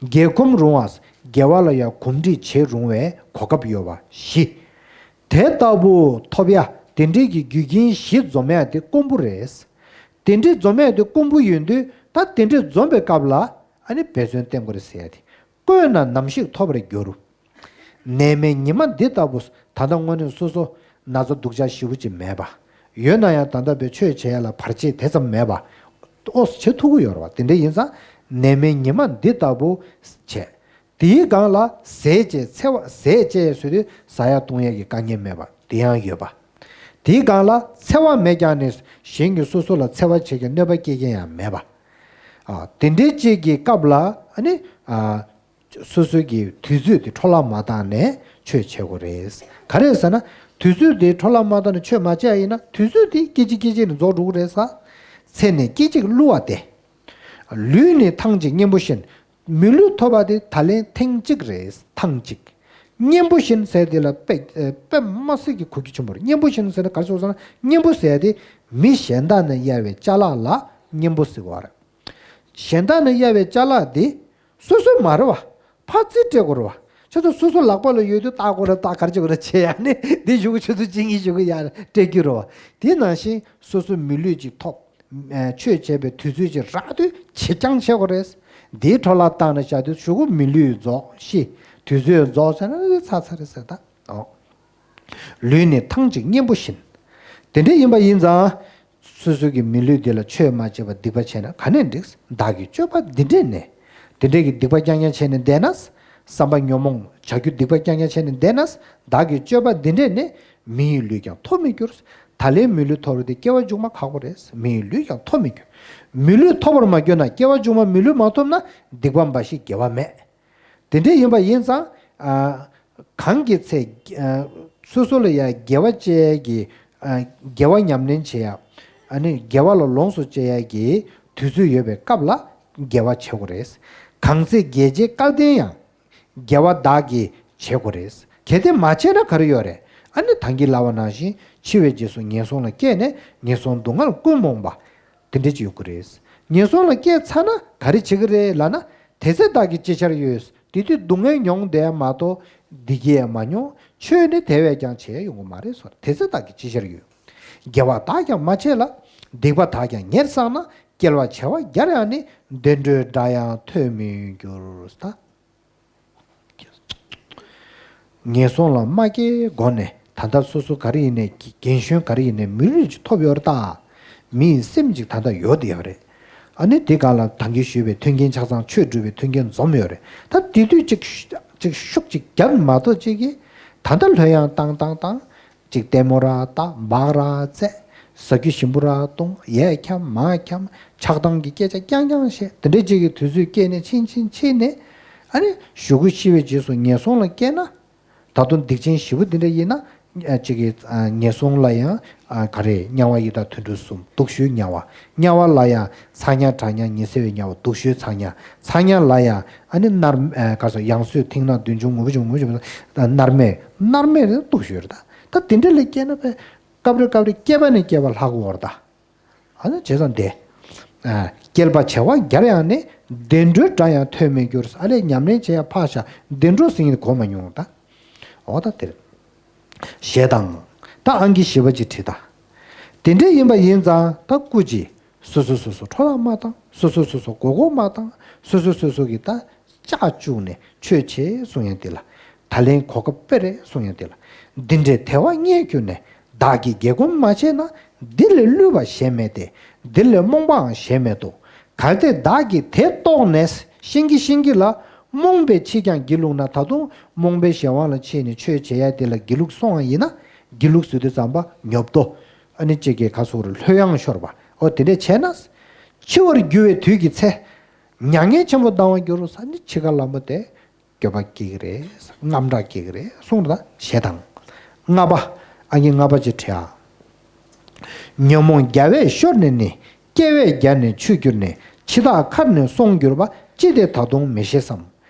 དགེ་གོམས་རུང་བ། དགེ་བ་ལ་ཡང་གོམས་འདྲིས་བྱེད་རུང་བའི་གོ་སྐབས་ཡོད་པ་བཞི། དེ་ལྟ་བུ་ཐོབ་ཡ་དེ་འདྲའི་གི་རྒྱུ་རྐྱེན་བཞི་འཛོམས་ཡ་དེ་དཀོན་པོ་རེད། དེ་འདྲའི་འཛོམས་ཡ་དེ་དཀོན་པོ་ཡོད་དུས། ད་དེ་འདྲའི་འཛོམས་པའི་སྐབས་ལ་ཨ་ནི་འབད་བརྩོན་བསྟེན་དགོས་རེད་ཟེར་ཡ་དེ། བཀོད་ན་ནམ་ཞིག་ཐོབ་པར་འགྱུར། ནད་མེད་ཉི་མ་འདི་ལྟ་བུ། ད་ལྟ་དངོས་གནས་སོ་སོ་ན་ཚ་སྡུག་ཅག་ཞེ་པོ་ཅིག་མེད་པ། ཡོད་ན་ཡང་ད་ལྟ་བའི་ཆོས་བྱེད་ཡ་ལ་བར་ཆད་དེ་ཙམ་མེད་པ། ཨོ་བྱེད་ཐུབ་ཀྱི་ཡོད་རེད་བ། དེ་འདྲ་ཡིན་ཙང་ནད་མེད་ཉི་མ་འདི་ལྟ་བུ་བྱས། དེའི་སྒང་ལ་ཟས་བཅད་འཚེ་བ། ཟས་བཅད་ཟེར་དུས་ཟ་ཡ་བཏུང་ཡ་གི་དཀའ་ངལ་མེད་པ་དེ་ཡང་ཡོད་པ། དེའི་སྒང་ལ་འཚེ་བ་མེད་ཀྱང་ནི་གཞན་གྱིས་སོ་སོ་ལ་འཚེ་བ་བྱེད་མཁན་གནོད་པ་སྐྱེལ་མཁན་ཡང་མེད་པ། ཨ་དེ་འདྲའི་ཅིག་གི་སྐབས་ལ་ཨ་ནི་ཨ་སོ་སོའི་གི་དུས་ཚོད་དེ་འཕྲོ་བརླག་མ་བཏང་ནས་ཆོས་བྱེད་དགོས་རེད། ག་རེ་ཟེར་ན་དུས་ཚོད་དེ་འཕྲོ་བརླག་མ་བཏང་ནས་ཆོས་མ་བྱས་ཡིན་ན་དུས་ཚོད་དེ་སྐད་ཅིག་སྐད་ཅིག་ནས་རྫོགས་འགྲོ་གི་རེད་ཟེར། ཚེ་ནི་སྐད་ཅིག་བསླུ་བ་སྟེ། ལུས་ནི་ཐང་ཅིག་གཉེན་པོ་བཞིན། མི་ལུས་ཐོབ་པ་དེ་ད་ལན་ཐེངས་གཅིག་རེད། ཐང་གཅིག་གཉེན་པོ་བཞིན་ཟེར་དེ་ལ་དཔེ་དཔེ་མ་སྲིད་ཀྱི་གོ་རྒྱུ་ཆེན་པོ་རེད། གཉེན་པོ་བཞིན་ཟེར་ན་ག་རེ་ཟེར་ན། གཉེན་པོ་ཟེར་དེ་མི་གཞན་དག་ནས་གཡར་བའི་ཅ་ལག་ལ་གཉེན་པོ་ཟེར་བ་རེད། གཞན་དག་ནས་གཡར་བའི་ཅ་ལག་དེ་སོ་སོའི་མ་རེད་བ། ཕར་རྩིས་སྤྲད་དགོས་རེད་བ། ཁྱེད་ཚོ་སོ་སོ་ལག་པ་ལ་ཡོད་དུས་བལྟ་དགོས་རེད། བལྟ་ག་རེ་བྱེད་དགོས་རེད་བྱས་ཡ་ནི་འདི་གཞུག་གུ་ཁྱེད་ཚོ་ཅི་ཡིན་གཞུག་གུ་ཡ་སྤྲད་རྒྱུ་རེད་བ། དེ་ནང་བཞིན་སོ་སོའི་མི་ལུས་ཅིག་ཐོབ། ཆོས་བྱེད་པའི་དུས་ཚོད་ཅིག་རག་དུས་བྱེད་རྐྱང་བྱེད་དགོས་རེད། འདིའི་འཕྲོ་བརླག་བཏང་ནས་བཞག་དུས་གཞུག་གུ་མི་ལུས་རྫོགས་ཤི། དུས་ཚོད་རྫོགས་ཟེར་ན་ཚར་ཚར་རེད་ཟེར་ད། ཨོ། ལུས་ནི་ཐང་ཅིག་གཉེན་པོ་བཞིན། དེ་འདྲ་ཡིན་པ་ཡིན་ཙང་། སོ་སོ་གི་མི་ལུས་འདི་ལ་ཆོས་མ་བྱས་པར་སྡིག་པ་བྱས་ན་ག་ནས་འགྲིག། བདག་གི་སྤྱོད་པ་འདི་འདྲས་ནི། དེ་འདྲས་ཀྱི་སྡིག་པ་རྐྱང་རྐྱང་བྱས་ནས་བསྡད་ན། བསམ་པ་ཉོན་མོངས་བྱ་རྒྱུ་སྡིག་པ་རྐྱང་རྐྱང་བྱས་ནས་བསྡད་ན། བདག་གི་སྤྱོད་པ་འདི་འདྲས་ནི། མི་ཡི་ལུས་ཀྱང་ཐོབ་མི་འགྱུར། ད་ལན་མི་ལུས་ཐོབ་རེད་དེ་སྐྱེ་བ་མཇུག་མ་ཁག་པོ་རེད། མི་ཡི་ལུས་ཀྱང་ཐོབ་མི་འགྱུར། མི་ལུས་ཐོབ་པར་མ་གྱུར་ན། སྐྱེ་བ་མཇུག་མ་མི་ལུས་མ་ཐོབ་ན་སྡིག་པ་འབའ་ཞིག་དགེ་བ་མེད། དེ་འདྲས་ཡིན་པ་ཡིན་ཙང་། ཨ། གང་གི་ཚེ། ཨ། སོ་སོ་ལ་ཡ་དགེ་བ་བྱེད་ཀྱི། ཨ། དགེ་བ་ཉམས་ལེན་བྱེད་ཡ། ཨ་ནི་དགེ་བ་ལ་ལོངས་སུ་སྤྱད་ཡ་གི་དུས་ཚོད་ཡོད་པའི་སྐབས་ལ་དགེ་བ་བྱེད་དགོས་རེད། གང་ཚེ་རྒྱལ་བྱེད་སྐལ་ལྡན་ཡང་། དགེ་བ་བདག་གིས་བྱེད་དགོས་རེད། གལ་ཏེ་མ་བྱས་ན་ག་རེ་ཡོད་རེད། ཨ་ནི་ད་གིན་ལབ་པ་ནང་བཞིན་འཆི་བའི་རྗེས་སུ་ངན་སོང་ལ་སྐྱེས་ནས་ངན་སོང་སྡུག་བསྔལ་ཀུན་རྨོངས་པ། དེ་འདྲ་ཅིག་ཡོང་གི་རེད། ངན་སོང་ལ་སྐྱེས་ཚར་ན་ག་རེ་བྱེད་ཀྱི་རེད་ལབ་ན། དེ་ཚེ་བདག་གིས་ཅི་བྱར་ཡོད། དེ་དུས་སྡུག་བསྔལ་མྱོང་བསྡད་མ་གཏོགས་བདེ་སྐྱིད་མ་མྱོང་། ཆོས་ནི་དེ་བས་ཀྱང་བྱེད་ཡོང་གི་མ་རེད་ཟེར། དེ་ཚེ་བདག་གིས་ཅི་བྱར་ཡོད། དགེ་བ་དག་ཀྱང་མ་བྱས་ལ། སྡིག་པ་དག་ཀྱང་ཉེར་བསགས་ན། སྐྱེ་བ་བྱེ་བ་བརྒྱར་ཡང་ནི། བདེ་འགྲོའི་སྒྲ་ཡང་ཐོས་མི་འགྱུར། ད། ངན་སོང་ལ་མ་སྐྱེས་གོང་ནས་ ད་ལྟ་སོ་སོ་ག་རེ་ཡིན་ནའི་རྒན་གཞོན་ག་རེ་ཡིན་ནའི་མི་ལུས་ཅིག་ཐོབ་ཡོད་རེད་ད། མི་ཡི་སེམས་ཅིག་ད་ལྟ་ཡོད་བསྡད་ཡོད་རེད། ཨ་ནི་དེ་སྒང་ལ་ད་གིན་ཞུས་པའི་མཐུན་རྐྱེན་ཆ་ཚང་ཆོས་སྒྲུབ་པའི་མཐུན་རྐྱེན་འཛོམས་ཡོད་རེད། ད་དེ་དུས་ཅིག་ཅིག་ཤུགས་ཅིག་བརྒྱབ་མ་གཏོགས་ཅིག་གིས་ད་ལྟ་ལྷོད་ཡངས་བཏང་བཏང་བཏང་། ཅིག་ལྟད་མོ་ར་ལྟ། སྦག་ར་རྩེ། ཟ་རྒྱུ་ཞིམ་པོ་ར་བཏུང་། ཡས་འཁྱམ་མར་འཁྱམ། ཆགས་སྡང་གི་སྐད་ཆ་རྐྱང་རྐྱང་བཤད། དེ་འདྲའི་ཅིག་གི་དུས་ཚོད་སྐྱེལ་ནས་ཕྱིན་ཕྱིན་ཕྱིན་ནས། ཨ་ནི་གཞུག་གུ་ཤི་བའི་རྗེས་སུ་ངན་སོང་ལ་སྐྱེས་ན། ད་དུང་སྡིག་ཅན་ཞེ་པོ་འདི་འདྲ་ཡིན་ན། ཨ་ཅིག་གི་ཨ་ངན་སོང་ལ་ཡང་ཨ་ག་རེ། དམྱལ་བ་ཡི་དྭགས་དུད་འགྲོ་གསུམ། སྡུག་ཤོས་དམྱལ་བ། དམྱལ་བ་ལ་ཡང་ཚ་དམྱལ་གྲང་དམྱལ་ཉི་ཚེ་བའི་དམྱལ་བ། སྡུག་ཤོས་ཚ་དམྱལ། ཚ་དམྱལ་ལ་ཡང་ཨ་ནི་མནར། ཨ་ག་རེ་ཟེར། ཡང་གསོས་མཐིང་ནག་བདུད་འཇོམས་ངུ་བ་འཇོམས་ངུ་བ་འཇོམས། མནར་མེད། མནར་མེད་དེ་སྡུག་ཤོས་རེད་ད། ད་དེ་འདྲ་ལ་སྐྱེས་ན་པས་སྐབས་རེ་སྐབས་རེ་སྐྱེས་པ་ནས་སྐྱེས་པ་ལྷག་གི་ཡོད་རེད་ད། ཨ་ནི་བྱས་ཙང་དེ། ཨ་བསྐལ་པ་བྱེ་བ་བརྒྱར་ཡང་ནི། བདེ་འགྲོའི་སྒྲ་ཡང་ཐོས་མི་འགྱུར། ཨ་ལས་ཉམས་ལེན་བྱེད་ཡ་ཕར་བཞག་བདེ་འགྲོ་ཟེར་མཁན་གོ་མ་མྱོང་ད། འོ་ད་དེར། ཞེས་དང་། ད་ཨང་ཀི་བཞི་པ་ཅིག་བྲིས་ད། དེ་འདྲ་ཡིན་པ་ཡིན་ཙང་ད་སྐུ་མཁྱེན། སོ་སོ་སོ་སོ་འཕྲོ་བརླག་མ་བཏང་། སོ་སོ་སོ་སོ་མགོ་སྐོར་མ་བཏང་། སོ་སོ་སོ་སོ་གི་ད་ལྕག་བཅུག་ནས་ཆོས་བྱེད་གསུང་ཡ་དེ་ལ། ད་ལན་གོ་སྐབས་སྤེལ་རེད་གསུང་ཡ་དེ་ལ། འདི་འདྲའི་དལ་བ་རྙེད་གྱུར་ནས། བདག་གིས་དགེ་སྒོམ་མ་བྱས་ན། འདི་ལས་བསླུས་པ་གཞན་མེད་དེ། འདི་ལས་རྨོངས་པའང་གཞན་མེད་དོ། གལ་ཏེ་བདག་གིས་དེ་རྟོགས་ནས། ཤེས་ཀྱི་ཤེས་ཀྱི་ལ། རྨོངས་པས་ཕྱིས་ཀྱང་སྒྱིད་ལུག་ན། ད་དུང་རྨོངས་པའི་གཞན་དབང་ལ་ཕྱིན་ནས་ཆོས་བྱེད་ཡ་དེ་ལ་སྒྱིད་ལུག་སོང་བ་ཡིན་ན། སྒྱིད་ལུག་ཟེར་དུས་ཙམ་པ་ཉོབ་ཏོ། ཨ་ནི་གཅིག་གིས་ག་ཟེར་རེད། ལྷོད་ཡངས་ཤོར་བ། འོ་དེ་འདྲས་བྱས་ན། འཆི་བར་འགྱུར་བའི་དུས་ཀྱི་ཚེ། མྱ་ངན་ཆེན་པོ་ལྡང་བར་འགྱུར་རོ། ས་ནི་འཆི་ཁ་ལ་མོ་དེ། འགྱོད་པ་སྐྱེ་གི་རེད། དངངས་སྐྲག་སྐྱེ་གི་རེད་གསུངས་རེད་ད། ཞེས་དང་། ལྔ་པ། ཨང་ཀི་ལྔ་པ་ཅིག་བྲིས་ཨ། ཉོན་མོངས་རྒྱ་བས་ཤོར་ནས་ནི། སྐྱེ་བས་རྒྱ་ནས་ཆུད་གྱུར་ནས། འཆི་བདག་མཁར་ནས་སོང་གྱུར་པ། ཅི་སྟེ་ད་དུང་མི་ཤེས་སམ།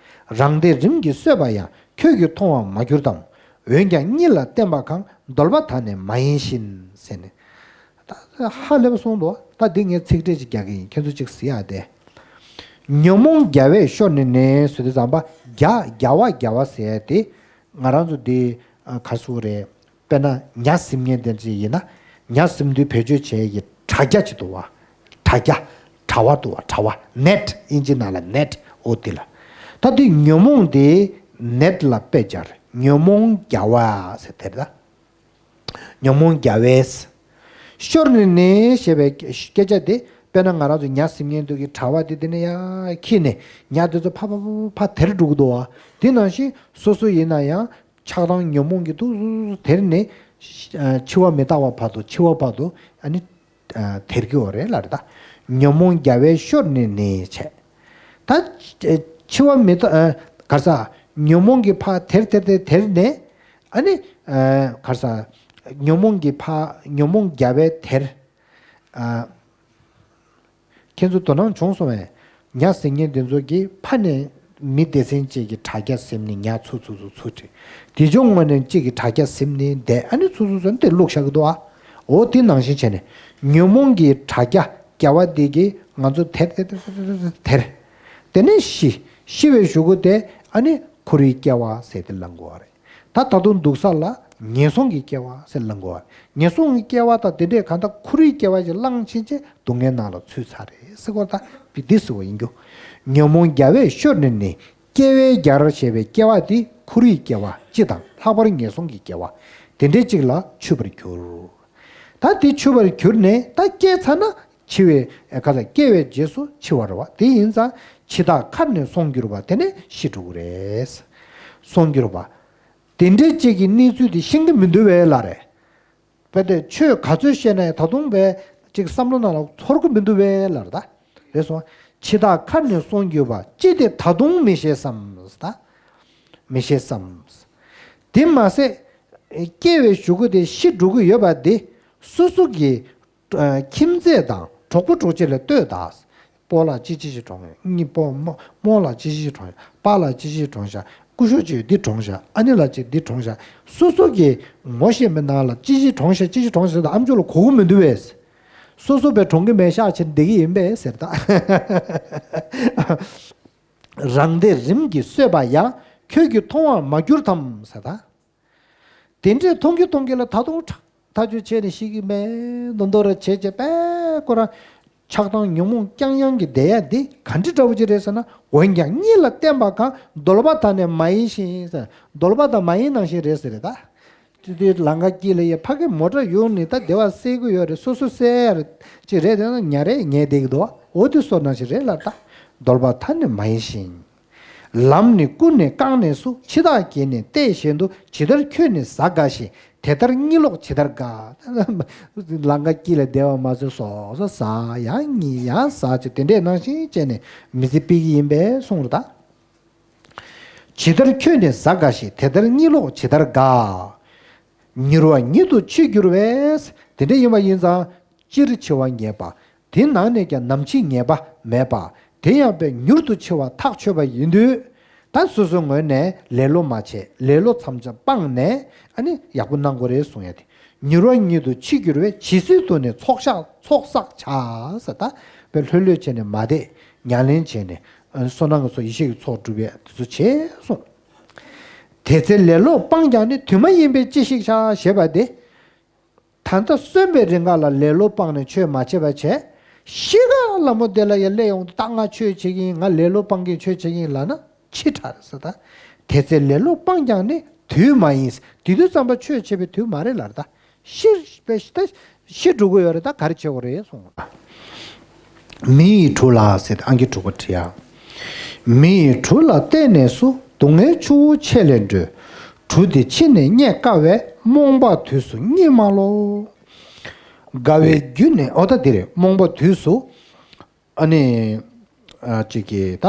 རང་སྡེ་རིམ་གྱིས་གསོད་པ་ཡང་། ཁྱོད་ཀྱིས་མཐོང་བར་མ་གྱུར་ཏམ། འོན་ཀྱང་གཉིད་ལ་བརྟེན་པ་གང་། འདོལ་པ་དག་ནི་མ་ཡིན་བཞིན། ཟེར་ནས། ད་ཧ་ལས་པ་གསུངས་འདུག་ད་འདི་ངས་ཚིག་ཕྲད་ཅིག་རྒྱག་གི་ཡིན། ཁྱེད་ཚོ་ཅིག་གཟིགས་ཨ་དེ། ཉོན་མོངས་རྒྱ་བས་ཤོར་ནས་ནི་ཟེར་དུས་ཙམ་པ། རྒྱ་རྒྱ་བ་རྒྱ་བ་ཟེར་ཡ་དེ། ང་རང་ཚོ་འདི་ཨ་ག་ཟེར་རེད། དཔེར་ན་ཉ་གཟིམ་མཁན་དེ་འདྲ་ཡིན་ན། ཉ་གཟིམ་དུས་བེད་སྤྱོད་བྱེད་ཡ་གི་དྲ་རྒྱ་ཅིག་འདུག་བ། དྲ་རྒྱ། དྲ་བ་འདུག་བ། དྲ་བ། ནེཊ། ཨིན་ཇི་ནང་ལ་ནེཊ། འོ་དེ་ལ། ད་འདི་ཉོན་མོངས་དེ་ནེཊ་ལ་དཔེ་སྦྱར། ཉོན་མོངས་རྒྱ་བ་ཟེར་དེ་རེད་ད། ཉོན་མོངས་རྒྱ་བས། ཤོར་ནས་ནི་ཞེས་པའི་སྐད་ཆ་དེ། དཔེར་ན་ང་རང་ཚོ་ཉ་གཟིམ་མཁན་དུ་གི་དྲ་བ་དེ་དེ་ནས་ཡར་འཁྱེར་ནས་ཉ་དེ་ཚོ་ཕ་ཕ་ཕ་ཕ་དེར་འགྲོ་གི་འདུག་བ། དེ་ནང་བཞིན་སོ་སོ་ཡིན་ན་ཡང་ཆགས་སྡང་ཉོན་མོངས་ཀྱི་དུ་དེར་ནས་འཆི་བ་མི་རྟག་པ་བར་དུ། འཆི་བ་བར་དུ་ཨ་ནི་དེར་གྱི་འོ་རེད་ལ་རེད་ད། ཉོན་མོངས་རྒྱ་བས་ཤོར་ནས་ནི་བྱས། ད་འཆི་བ་མི་རྟག་ག་ས་ཉོན་མོངས་ཀྱི་ཕ་དེར་དེར་དེར་དེར་ནས། ཨ་ནི། ག་རེ་ཟ། ཉོན་མོངས་ཀྱི་ཕ། ཉོན་མོངས་རྒྱ་བས་དེར། ཨ། ཁྱེད་ཚོ་དོ་སྣང་བྱུང་སོང་བས། ཉ་གཟིམ་མཁན་དེ་ཚོ་གིས་ཕ་ནས་མི་སྡེ་ཚན་གཅིག་གི་དྲ་རྒྱ་ཟིན་ནས་ཉ་ཚུར་ཚུར་ཚུར་ཚུར་ཁྲིད། དེ་ཚོ་ངོས་ནས་གཅིག་གི་དྲ་རྒྱ་ཟིན་ནས་བསྡད། ཨ་ནི་ཚུར་ཚུར་ཚུར་དེ་བླུགས་བཞག་གི་འདུག་ཨ། འོ་དེ་ནང་བཞིན་བྱས་ནས། ཉོན་མོངས་ཀྱི་དྲ་རྒྱ་རྒྱ་བ་དེ་གིས་ང་ཚོ་དེར་དེར་དེར་དེར། དེ་ནས་ཤི། ཤི་བའི་གཞུག་གུ་དེ་ཨ་ནི་འཁོར་བའི་སྐྱེ་བ་ཟེར་དེ་ལ་འགོ་བ་རེད། ད་ད་དུང་འདུག་ས་ལ་ངན་སོང་གི་སྐྱེ་བ་ཟེར་ལ་འགོ་བ། ངན་སོང་གི་སྐྱེ་བ་དང་དེ་འདྲས་གང་ལྟར་འཁོར་བའི་སྐྱེ་བ་ཞིག་བླངས་ཕྱིན་ཆད་སྡུག་བསྔལ་ནང་ལ་ཚུད་ཚར་རེད་ཟེར་བ། ད་འདི་ཟེར་བ་ཡིན་རྒྱུ། ཉོན་མོངས་རྒྱ་བས་ཤོར་ནས་ནི། སྐྱེ་བས་རྒྱ་ཞེས་པའི་སྐྱེ་བ་དེ་འཁོར་བའི་སྐྱེ་བ་སྤྱི་དང་ལྷག་པར་ངན་སོང་གི་སྐྱེ་བ་དེ་འདྲས་གཅིག་ལ་ཆུད་པར་གྱུར། ད་དེ་ཆུད་པར་གྱུར་ནས་ད་སྐྱེས་ཚར་ན། འཆི་བའི་ཨེ་ག་ས་སྐྱེ་བའི་རྗེས་སུ་འཆི་བ་རེད་བ། དེ་ཡིན་ཙང་འཆི་བདག་མཁར་ནས་སོང་གྱུར་པ། དེ་ནས་ཤི་འགྲོ་གི་རེད། སོང་གྱུར་པ། དེ་འདྲའི་གཅིག་གི་གནས་ཚུལ་དེ་ཤེས་ཀྱི་མི་འདུག་བས་ལ་རེད། བས་དེ་ཆོས་ག་ཚོད་བཤད་ན་ཡང་ད་དུང་བས་གཅིག་བསམ་བློ་ནང་ལ་ཚོར་གྱི་མི་འདུག་བས་ལ་རེད་ད། རེད་སོང་། འཆི་བདག་མཁར་ནས་སོང་གྱུར་པ། ཅི་སྟེ་ད་དུང་མི་ཤེས་སམ་ད། མི་ཤེས་སམ། དེ་མ་ཟད། སྐྱེ་བའི་གཞུག་གུ་དེ་ཤི་འགྲོ་གི་ཡོད་པ་དེ། སོ་སོ་གི་ཨ་ཁྱིམ་མཚེས་དང་གྲོགས་པོ་གྲོགས་མཆེད་ལ་ལྟོས་དང་། སྤོ་ལགས་ཅི་ཅི་ཞིག་གྲོངས་ཡོད། གཉིས་སྤོ་རྨོ་རྨོ་ལགས་ཅི་ཅི་ཞིག་གྲོངས་ཡོད། པཱ་ལགས་ཅི་ཅི་ཞིག་གྲོངས་ཤག་སྐུ་ཞབས་ཅིག་འདི་གྲོངས་ཤག་ཨ་ནེ་ལགས་ཅིག་འདི་གྲོངས་ཤག་སོ་སོ་གི་ངོ་ཤེས་པའི་ནང་ལ་ཅི་ཅི་གྲོངས་ཤག་ཅི་ཅི་གྲོངས་ཤག་ཟེར་དུས་ཨམ་ཅོག་ལ་གོ་གི་མི་འདུག་བས། སོ་སོ་བས་གྲོངས་གི་མེད་ཤག་བྱས་བསྡད་ཀྱི་ཡིན་པས་ཟེར་ད། རང་སྡེ་རིམ་གྱིས་གསོད་པ་ཡང་། ཁྱོད་ཀྱིས་མཐོང་བར་མ་གྱུར་ཏམ་ཟེར་ད། དེ་འདྲས་མཐོང་གི་མཐོང་གི་ལ་ད་དུང་ཁྲག་ཐག་ཆོད་བྱས་ནས་ཤི་གི་མེད་མདོག་མདོག་ར་བྱས་བྱས་པས་ཁོ་རང་ཆགས་སྡང་ཉོན་མོངས་རྐྱང་རྐྱང་གི་བསྡད་ཡ་འདི་ག་འདྲ་འདྲ་བོ་ཅིག་རེད་ཟེར་ན། འོན་ཀྱང་གཉིད་ལ་བརྟེན་པ་གང་། འདོལ་པ་དག་ནི་མ་ཡིན་བཞིན་ཟེར། འདོལ་པ་དང་མ་ཡིན་ནང་བཞིན་རེད་ཟེར་རེད་ད། ཅི་དེ་ལམ་ཁ་དཀྱིལ་ལ་ཡ་ཕ་གི་མོ་ཊ་གཡུག་ནས་ད་སྡེ་བ་སེལ་གི་ཡོད་རེད། སོ་སོ་སེལ་ཡ་ཅིག་རེད། དེ་ན་ཉ་རེ་ཉལ་བསྡད་ཀྱི་འདུག་འོ་དེ་སོ་ནང་བཞིན་རེད་ལ། ད་འདོད་པ་མཐའ་ནི་མ་ཡིན་ཞིང་། ལམ་ནི་ཀུན་ནས་བཀག་ནས་སུ། འཆི་བདག་གིས་ནི་བལྟས་བཞིན་དུ། ཇི་ལྟར་ཁྱོད་ནི་ཟ་དགའ་ཞིང་། དེ་ལྟར་གཉིད་ལོག་ཇི་ལྟར་དགའ། ལམ་ཁ་དཀྱིལ་ལ་སྡེ་བ་མ་ཚོས་སོ་སོ་ཟ་ཡང་གཉིད་ཡང་ཟ་ཅིག་དེ་འདྲས་ནང་བཞིན་བྱས་ནས་མི་ཚེ་སྤེལ་གྱི་ཡིན་པས་གསུངས་རེད་ད། ཇི་ལྟར་ཁྱོད་ནི་ཟ་དགའ་ཞིང་། དེ་ལྟར་གཉིད་ལོག་ཇི་ལྟར་དགའ། མྱུར་བ་ཉིད་དུ་འཆི་འགྱུར་བས། དེ་འདྲ་ཡིན་པ་ཡིན་ཙང་། སྤྱིར་འཆི་བ་ངེས་པ། དེ་ནང་ནས་ཀྱང་ནམ་འཆི་ངེས་པ་མེད་པ། དེ་ཡང་པས་མྱུར་དུ་འཆི་བ་ཐག་ཆོད་པ་ཡིན་དུས། ད་སོ་སོའི་ངོས་ནས་ལེ་ལོ་མ་བྱེད། ལེ་ལོ་མཚམས་མཚམས་སྤངས་ནས་ཨ་ནི་ཡག་པོ་གནང་དགོས་རེད་གསུང་ཡ་དེ། མྱུར་བ་ཉིད་དུ་འཆི་འགྱུར་བས། ཇི་སྲིད་དུ་ནི་ཚོགས་བསགས་ཚོགས་བསགས་བྱ་ཟེར། ད་པས་ལྷོད་ལྷོད་བྱས་ནས་མ་བསྡད། ཉམས་ལེན་བྱས་ནས་ཨ་ནི་བསོད་ནམས་ཀྱི་ཚོགས་ཡེ་ཤེས་ཀྱི་ཚོགས་སྒྲུབ་ཡས་དེ་ཚོ་བྱས་གསུངས། དེ་ཚེ་ལེ་ལོ་སྤངས་ཀྱང་ནི། དུས་མ་ཡིན་པས་ཅི་ཞིག་བྱ་ཞེས་པ་སྟེ། ད་ལྟ་གསོན་པའི་རིང་ག་ལ་ལེ་ལོ་སྤངས་ནས་ཆོས་མ་བྱས་པ་བྱས། ཤི་ཁ་ལ་མོ་དེ་ལ་ཡ་སླེབས་ཡོང་དུས་ད་ང་ཆོས་བྱེད་ཀྱི་ཡིན། ང་ལེ་ལོ་སྤངས་ཀྱི་ཆོས་བྱེད་ཀྱི་ཡིན་ལབ་ན་འཆི་ཁྲག་རེད་ཟེར་ད། དེ་ཚེ་ལེ་ལོ་སྤངས་ཀྱང་ནི་དུས་མ་ཡིན། དེ་དུས་ཙམ་པ་ཆོས་བྱེད་པའི་དུས་མ་རེད་ལབ་རེད་ད། ཤི་བས་ཤི་ད་ཤི་འགྲོ་གི་ཡོད་རེད། ད་ག་རེ་བྱེད་དགོས་རེད་གསུངས། མི་ཡི་གྲུ་ལ་ཟེར་ཏེ་ཨང་ཀི་དྲུག་པ་བྲིས་ཡ། མི་ཡི་གྲུ་ལ་བརྟེན་ནས་སུ། སྡུག་བསྔལ་ཆུ་བོ་ཆེ་ལས་སྒྲོལ། གྲུ་འདི་ཕྱི་ནས་རྙེད་དཀའ་བས། རྨོངས་པ་དུས་སུ་གཉིད་མ་ལོག་དགའ་བའི་རྒྱུ་ནི་ཨོ་ད་འདི་རེད། རྨོངས་པ་དུས་སུ་ཨ་ནི་ཨ་ཅིག་གིས་ད།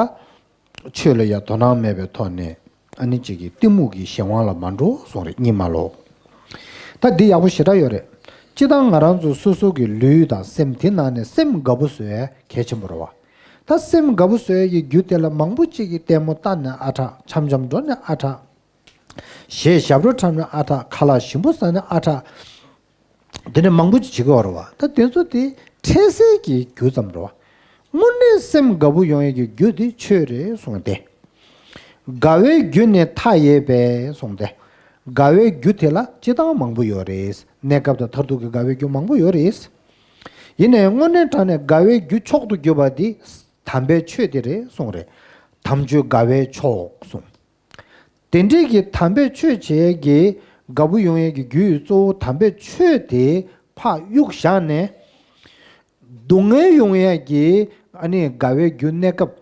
ཆོས་ལ་ཡང་དོ་སྣང་མེད་པའི་ཐོག་ནས་ཨ་ནི་གཅིག་གིས་གཏི་མུག་གི་གཞན་དབང་ལ་མ་འགྲོ་གསུངས་རེད། གཉིད་མ་ལོག་ད་འདི་ཡག་པོ་ཞེ་དྲག་ཡོད་རེད། སྤྱིར་བཏང་ང་རང་ཚོ་སོ་སོ་གི་ལུས་དང་སེམས། དེ་ནང་ནས་སེམས་དགའ་པོ་བཟོ་ཡ་གལ་ཆེན་པོ་རེད་བ། ད་སེམས་དགའ་པོ་བཟོ་ཡ་གི་རྒྱུ་དེ་ལ་མང་པོ་གཅིག་གིས་ལྟད་མོ་ལྟ་ནས་ཨ་དྲག་འཆམ་འཆམ་འགྲོ་ནས་ཨ་དྲག་གཞས་ཞབས་བྲོ་འཁྲབ་ནས་ཨ་དྲག་ཁ་ལག་ཞིམ་པོ་ཟ་ནས་ཨ་དྲག་དེ་ནས་མང་པོ་ཅིག་བྱེད་ཀྱི་ཡོད་རེད་བ། ད་དེ་ཚོ་དེ་འཕྲལ་སེལ་གྱི་རྒྱུ་ཙམ་རེད་བ། དངོས་གནས་སེམས་དགའ་པོ་ཡོང་ཡས་ཀྱི་རྒྱུ་དེ་ཆོས་རེད་གསུངས་ཏེ། དགའ་བའི་རྒྱུ་ནི་མཐའ་ཡས་པས་གསུངས་ཏེ། དགའ་བའི་རྒྱུ་དེ་ལ་སྤྱིར་བཏང་མང་པོ་ཡོད་རེད། གནས་སྐབས་དང་མཐར་ཐུག་གི་དགའ་བའི་རྒྱུ་མང་པོ་ཡོད་རེད། ཡིན་ནའི་དངོས་གནས་དྲང་ནས་དགའ་བའི་རྒྱུ་མཆོག་ཏུ་གྱུར་པ་དེ་དམ་པའི་ཆོས་དེ་རེད་གསུངས་རེད། དམ་ཆོས་དགའ་བའི་མཆོག་གསུངས། དེ་འདྲའི་གི་དམ་པའི་ཆོས་བྱེད་ཡས་ཀྱི་དགའ་པོ་ཡོང་ཡས་ཀྱི་རྒྱུ་ཡི་གཙོ་བོ་དམ་པའི་ཆོས་དེ་ཕར་གཡུག་བཞག་ནས། སྡུག་བསྔལ་ཡོང་ཡས་ཀྱི་ཨ་ནི་དགའ་བའི་རྒྱུ་གནས་སྐབས་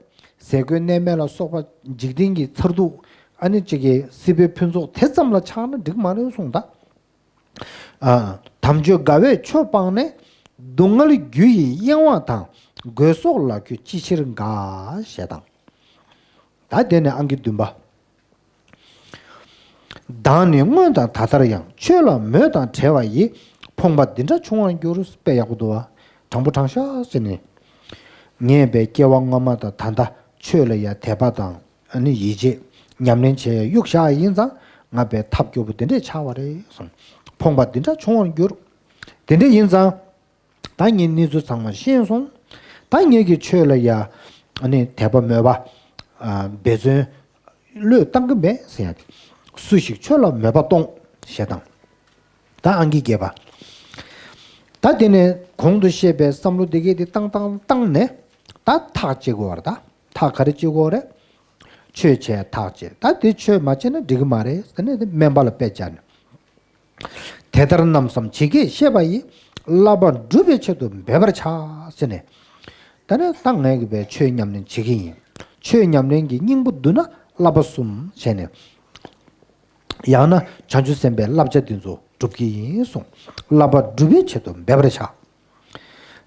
ཟས་གོས་གནས་མལ་ལ་སོགས་པ་འཇིག་རྟེན་གྱི་མཚར་སྡུག་ཨ་ནི་གཅིག་གི་སྲིད་པའི་ཕུན་ཚོགས་དེ་ཙམ་ལ་ཆགས་ན་འགྲིག་མ་རེད་གསུངས་ད། ཨ། དམ་ཆོས་དགའ་བའི་མཆོག་སྤངས་ནས། སྡུག་བསྔལ་རྒྱུ་ཡི་གཡེང་བ་དང་། རྒོད་སོགས་ལ་གུས་ཅི་ཕྱིར་དགའ། ཞེས་དང་། ད་དེ་ནས་ཨང་ཀི་བདུན་པ། བདག་ནི་སྔོན་དང་ད་ལྟར་ཡང་། ཆོས་ལ་མོས་དང་བྲལ་བ་ཡིས། ཕོངས་པ་འདི་འདྲ་བྱུང་བར་འགྱུར། དཔེ་ཡག་པོ་འདུག་བ། དྲང་པོ་དྲང་བཞག་ཟེར་ནས། ངས་པའི་སྐྱེ་བ་སྔོན་མ་དང་ད་ལྟ་ཆོས་ལ་ཡང་དད་པ་དང་ཨ་ནི་ཡིད་ཆེས་ཉམས་ལེན་བྱས་གཡུག་བཞག་ཡིན་ཙང་། ང་པའི་ཐབས་སྐྱོ་པོ་འདི་འདྲས་ཆགས་པ་རེད་གསུངས། ཕོངས་པ་འདི་འདྲ་བྱུང་བར་འགྱུར། དེ་འདྲས་ཡིན་ཙང་། ད་ངས་གནས་ཚུལ་ཚང་མ་ཤེས་སོང་། ད་ངས་ཀྱི་ཆོས་ལ་ཡ་ཨ་ནི་དད་པ་མོས་པ་ཨ་འབད་བརྩོན་བློས་བཏང་གི་མེད་ཟེར་ཡ་དེ། སུ་ཞིག་ཆོས་ལ་མོས་པ་གཏོང་ཞེས་དང་། ད་ཨང་ཀི་བརྒྱད་པ། ད་དེ་ནས་གོང་དུ་བཤད་པའི་བསམ་བློ་དེ་གས་དེ་བཏང་བཏང་བཏང་ནས། ད་ཐག་བཅད་དགོས་པ་རེད། ད་ཐག་ག་རེ་བཅད་དགོས་རེད། ཆོས་བྱས་ཐག་བཅད། ད་དེ་ཆོས་མ་བྱས་ན་འགྲིག་གི་མ་རེད་ཟེར་ནས་དེ་སྨན་པ་ལ་དཔེ་བྱས་ནས། དེ་ལྟར་རྣམ་བསམ་ཇི་སྐད་བཤད་པ་ཡིས། བསླབ་པ་སྒྲུབ་པའི་ཆེད་དུ་འབད་པར་བྱ། ཟེར་ནས། ད་ནི་ད་ངས་ཀྱི་པའི་ཆོས་ཉམས་ལེན་བྱེད་ཀྱི་ཡིན། ཆོས་ཉམས་ལེན་གྱི་སྙིང་པོ་བསྡུ་ན་བསླབ་པ་གསུམ་བྱས་ནས། ཡང་ན་བྱང་ཆུབ་སེམས་དཔའི་བསླབ་བྱ་འདི་ཚོ་སྒྲུབ་ཀྱི་ཡིན་གསུངས། བསླབ་པ་སྒྲུབ་པའི་ཆེད་དུ་འབད་པར་བྱ།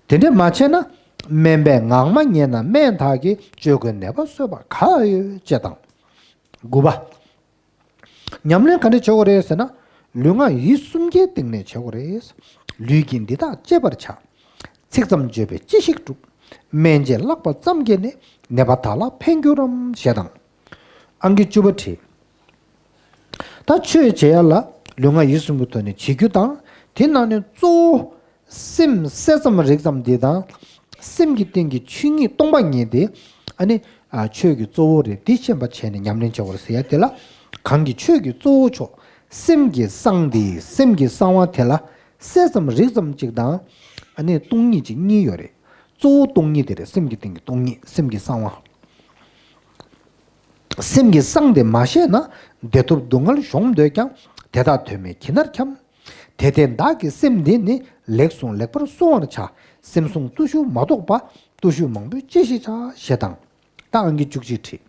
དེ་འདྲས་མ་བྱས་ན། སྨན་པས་ངག་མ་མཉེས་ན་སྨན་དག་གིས། བཅོས་དགོས་ནད་པ་གསོས་པ་ག་ཡོད། ཅེས་དང་། དགུ་པ། ཉམས་ལེན་ག་འདྲ་བྱེད་དགོས་རེད་ཟེར་ན། ལུས་ངག་ཡིད་གསུམ་གའི་སྟེང་ནས་བྱེད་དགོས་རེད། ལུས་ཀྱིས་འདི་དག་གཅེས་པར་བྱ། ཚིག་ཙམ་བརྗོད་པས་ཅི་ཞིག་འགྲུབ། སྨན་དཔྱད་བཀླགས་པ་ཙམ་གྱིས་ནི། ནད་པ་དག་ལ་ཕན་གྱུར་རམ། ཞེས་དང་། ཨང་ཀི་བཅུ་པ་བྲིས། ད་ཆོས་བྱེད་ཡ་ལ་ལུས་ངག་ཡིད་གསུམ་གྱི་ཐོག་ནས་བྱེད་རྒྱུ་དང་། དེ་ནང་ནས་གཙོ་བོ། སེམས་གསལ་ཙམ་རིག་ཙམ་འདི་དང་། སེམས་ཀྱི་སྟེང་གི་ཆོས་ཉིད་སྟོང་པ་ཉིད་དེ། ཨ་ནི། ཨ་ཆོས་ཀྱི་གཙོ་བོ་རེད། འདི་ཤེས་པ་བྱས་ནས་ཉམས་ལེན་བྱེད་དགོས་རེད་ཟེར་ཡ་དེ་ལ། གང་གི་ཆོས་ཀྱི་གཙོ་བོ་མཆོག་སེམས་ཀྱི་གསང་དེ། སེམས་ཀྱི་གསང་བ་དེ་ལ་གསལ་ཙམ་རིག་ཙམ་གཅིག་དང་། ཨ་ནི་སྟོང་ཉིད་གཅིག་གཉིས་ཡོད་རེད། གཙོ་བོ་སྟོང་ཉིད་དེ་རེད། སེམས་ཀྱི་སྟེང་གི་སྟོང་ཉིད། སེམས་ཀྱི་གསང་བ། སེམས་ཀྱི་གསང་དེ་མ་ཤེས་ན། བདེ་ཐོབ་སྡུག་བསྔལ་གཞོམ་འདོད་ཀྱང་། དེ་དག་དོན་མེད་གྱི་ནར་འཁྱམས། དེ་ལྟས་བདག་གི་སེམས་འདི་ནི། ལེགས་གསུངས་ལེགས་པར་བསྲུང་བར་བྱ། སེམས་བསྲུང་བརྟུལ་ཞུགས་མ་གཏོགས་པ། བརྟུལ་ཞུགས་མང་པོས་ཅི་ཞིག་བྱ། ཞེས་དང་། ད་ཨང་ཀི་བཅུ་གཅིག་བྲིས།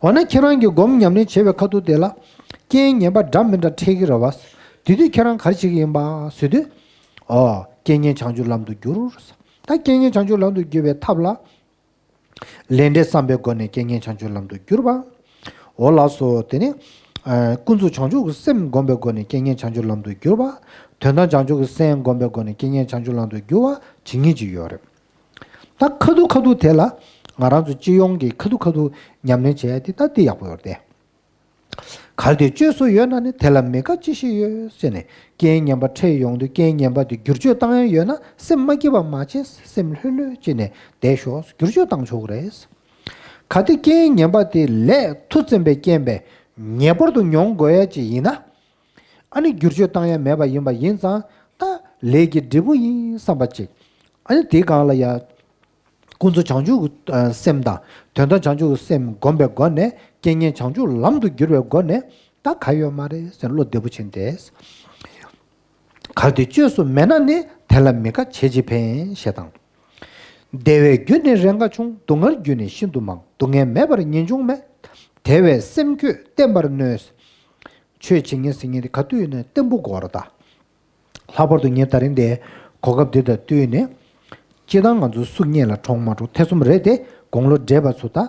འོ་ན་ཁྱེད་རང་གིས་སྒོམ་ཉམས་ལེན་བྱེད་པའི་ཁ་ཐུག་དེ་ལ་རྐྱེན་ངན་པ་འདྲ་མི་འདྲ་འཕྲད་ཀྱི་རེད་བ། དེ་དུས་ཁྱེད་རང་ག་རེ་བྱེད་ཀྱི་ཡིན་པ་ཟེར་དུས། ཨོ། རྐྱེན་ངན་བྱང་ཆུབ་ལམ་དུ་བསྒྱུར། ད་རྐྱེན་ངན་བྱང་ཆུབ་ལམ་དུ་བསྒྱུར་བའི་ཐབས་ལ། ལས་འབྲས་བསམ་པའི་སྒོ་ནས་རྐྱེན་ངན་བྱང་ཆུབ་ལམ་དུ་བསྒྱུར་བ། འོ་ལགས་སོ། དེ་ནི། ཨ། ཀུན་རྫོབ་བྱང་ཆུབ་ཀྱི་སེམས་བསྒོམ་པའི་སྒོ་ནས་རྐྱེན་ངན་བྱང་ཆུབ་ལམ་དུ་བསྒྱུར་བ། དོན་དམ་བྱང་ཆུབ་ཀྱི་སེམས་བསྒོམ་པའི་སྒོ་ནས་རྐྱེན་ངན་བྱང་ཆུབ་ལམ་དུ་བསྒྱུར་བ་ཇི་སྙེད་ཅིག་ཡོད་རེད། ད་ཁ་ཐུག་ཁ་ཐུག་དེ་ལ་ང་རང་ཚོ་སྤྱི་ཡོངས་ཀྱི་ཁ་ཐུག་ཁ་ཐུག་ཉམས་ལེན་བྱེད་ཡ་དེ་ད་དེ་ཡག་པོ་ཡོད་རེད་དེ། གལ་ཏེ་བཅོས་སུ་ཡོད་ན་ནི། དེ་ལ་མི་དགའ་ཅི་ཞིག་ཡོད་ཟེར་ནས། རྐྱེན་ངན་པ་འཕྲད་ཡོང་དུས་རྐྱེན་ངན་པ་དེ་བསྒྱུར་བཅོས་བཏང་ཡ་ཡོད་ན། སེམས་མ་སྐྱིད་པ་མ་བྱེད། སེམས་ལྷོད་ལྷོད་བྱས་ནས་བསྡད་ཤོག་བསྒྱུར་བཅོས་བཏང་ཆོག་གི་རེད། གལ་ཏེ་རྐྱེན་ངན་པ་དེ་ལས་མཐུ་བཙན་པའི་རྐྱེན་པས་ངེས་པར་དུ་མྱོང་དགོས་ཡ་ཅིག་ཡིན་ན། ཨ་ནི་བསྒྱུར་བཅོས་བཏང་ཡ་མེད་པ་ཡིན་པ་ཡིན་ཙང་། ད་ལས་ཀྱི་འབྲས་བུ་ཡིན་བསམ་པ་ཅིག་ཨ་ནི་དེའི་སྒང་ལ་ཡ། ཀུན་རྫོབ་བྱང་ཆུབ་ཀྱི་སེམས་དང་དོན་དམ་བྱང་ཆུབ་ཀྱི་སེམས་བསྒོམ་པའི་སྒོ་ནས། རྐྱེན་ངན་བྱང་ཆུབ་ལམ་དུ་བསྒྱུར་བའི་སྒོ་ནས། ད་ག་ཡོད་མ་རེད་ཟེར་བློ་བདེ་པོ་བྱས་ཏེ། གལ་ཏེ་བཅོས་སུ་མེད་ན་ནི། དེ་ལ་མི་དགའ་བྱས་ཅི་ཕན། ཞེས་དང་། བདེ་བའི་རྒྱུ་ནི་རེས་འགའ་བྱུང་། སྡུག་བསྔལ་རྒྱུ་ནི་ཤིན་ཏུ་མང་། སྡུག་བསྔལ་མེད་པར་ཉིན་ཅུང་མེད། དེ་བས་སེམས་ཁྱོད་བརྟན་པར་མནོས། ཆོས་བྱེད་མཁན་ཟེར་མཁན་དེ་ག་དུས་ཡིན་ན་བརྟན་པོ་དགོས་རེད་ད། ལྷག་པར་དུ་ངས་ད་རིང་འདི་གོ་སྐབས་འདི་དང་བསྟུན་ནས། སྤྱིར་བཏང་ང་ཚོ་སུ་སྔོན་ལ་གྲོངས་མ་གྲོངས་ཐེ་ཚོམ་རེད་དེ། དགུང་ལོ་བགྲེས་པ་ཚོ་ད་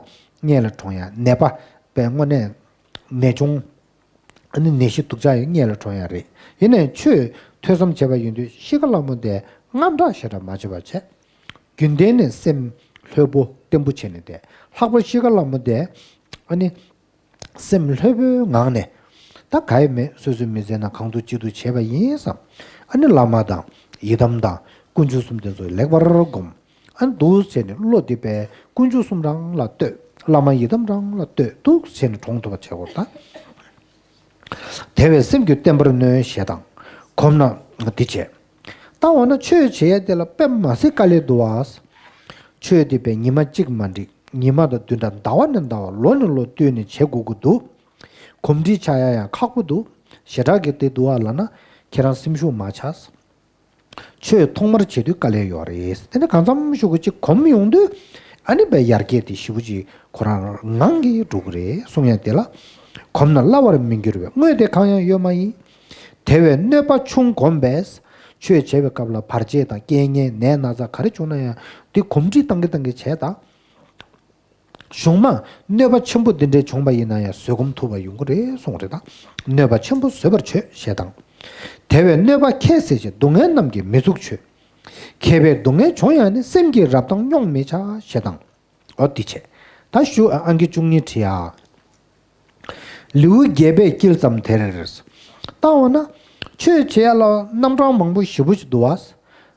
སྔོན་ལ་གྲོངས་ཡ། ནད་པ་པའི་དངོས་གནས་ནད་གཅོང་། ཨ་ནི་ནད་གཞི་སྡུག་ཅག་ཡོད་སྔོན་ལ་གྲོངས་ཡ་རེད། ཡིན་ནའི་ཆོས་ཐོས་བསམ་བྱས་པ་ཡིན་དུས་གཤིས་ཀ་སླ་མོ་དེ་དངངས་སྐྲག་ཞེ་དྲག་མ་བྱེད་པ་བྱས། རྒྱུན་གཏན་ནས་སེམས་ལྷོད་པོ་བརྟན་པོ་བྱས་ནས་བསྡད། ལྷག་པར་གཤིས་ཀ་སླ་མོ་དེ་ཨ་ནི། སེམས་ལྷོད་པོའི་ངང་ནས། ད་ག་ཡེ་མེད་སོ་སོའི་མི་ཚེ་ནང་གང་ཐུབ་ཅི་ཐུབ་བྱས་པ་ཡིན་བསམ། ཨ་ནི་བླ་མ་དང་ཡི་དམ་དང་དཀོན་མཆོག་གསུམ་དེ་ཚོ་ལེགས་པར་བསྒོམ། ཨ་ནི་འདུག་བྱས་ནས་བློ་འདི་པས་དཀོན་མཆོག་གསུམ་རང་ལ་བསྟོད། བླ་མ་ཡི་དམ་རང་ལ་བསྟོད། འདུག་བྱས་ནས་གྲོངས་ཐུབ་པ་བྱེད་དགོས་ད། དེ་བས་སེམས་ཁྱོད་བརྟན་པར་མནོས། ཞེས་དང་། གོམས་ན་འདི་བྱས། ད་འོ་ན་ཆོས་བྱེད་ཡ་དེ་ལ་དཔེ་མ་སྲིད་དཀའ་ལས་འདུག་བ། ཆོས་དེ་དཔེ་ཉི་མ་གཅིག་མ་འགྲིག་ཉི་མ་དང་བདུན་ཕྲག་ཟླ་བ་ནས་ཟླ་བ་ལོ་ནས་ལོ་བསྟུད་ནས་བྱེད་དགོས་ཀྱི་འདུག་གོམས་འདྲིས་ཆགས་ཡ་ཡང་ཁག་པོ་འདུག་ཞེ་དྲག་གི་དེ་འདུག་བ་ལབ་ན་ཁྱེད་རང་སེམས་ཤུགས་མ་ཆག་ཆོས་ཐོག་མར་བྱེད་དུས་དཀའ་ལས་ཡོད་རེད། དེ་ནས་གང་འཚམ་ཤུགས་ཀྱིས་གཅིག་གོམས་ཡོང་དུས་ཨ་ནི་དཔེ་ཡར་རྒྱས་དེ་ཞེ་པོ་ཅིག་ཁོ་རང་ངང་གིས་འགྲོ་གི་རེད་གསུང་ཡ་དེ་ལ། གོམས་ན་སླ་བར་མི་འགྱུར་བའི་དངོས་དེ་གང་ཡང་ཡོད་མ་ཡིན། དེ་བས་གནོད་པ་ཆུང་གོམས་པས། ཆོས་བྱེད་པའི་སྐབས་ལ་བར་ཆད་དང་རྐྱེན་ངན་ནད་ན་ཚ་ག་རེ་བྱུང་ན་ཡང་དེ་གོམས་འདྲིས་བཏང་གི་བཏང་གི་བྱས་དང་། གཞུང་མ་གནོད་པ་ཆེན་པོ་འདི་འདྲའི་བྱུང་བ་ཡིན་ན་ཡང་བཟོད་སྒོམ་ཐུབ་པ་ཡོང་གི་རེད་གསུངས་རེད་ད། གནོད་པ་ཆེན་པོ་བཟོད་པར་བྱོས་ཞེས་དང་། དེ་བས་གནོད་པ་ཁྱད་བསད་ཅིང་། སྡུག་བསྔལ་རྣམས་ཀྱིས་མི་ཚུགས་བྱོས། མཁས་པས་སྡུག་བསྔལ་བྱུང་ཡང་ནི། སེམས་ཀྱིས་རབ་དང་སྙོགས་མི་བྱ་ཞེས་དང་། འོ་འདི་བྱས། ད་ཞུ་ཨང་ཀི་བཅུ་གཉིས་བྲིས་ཨ། ལེའུ་བརྒྱད་པའི་དཀྱིལ་ཙམ་དེར། ད་འོ་ན། ཆོས་བྱེད་ཡ་ལ་རྣམ་གྲངས་མང་པོ་ཞེ་པོ་ཅིག་འདུག་བ།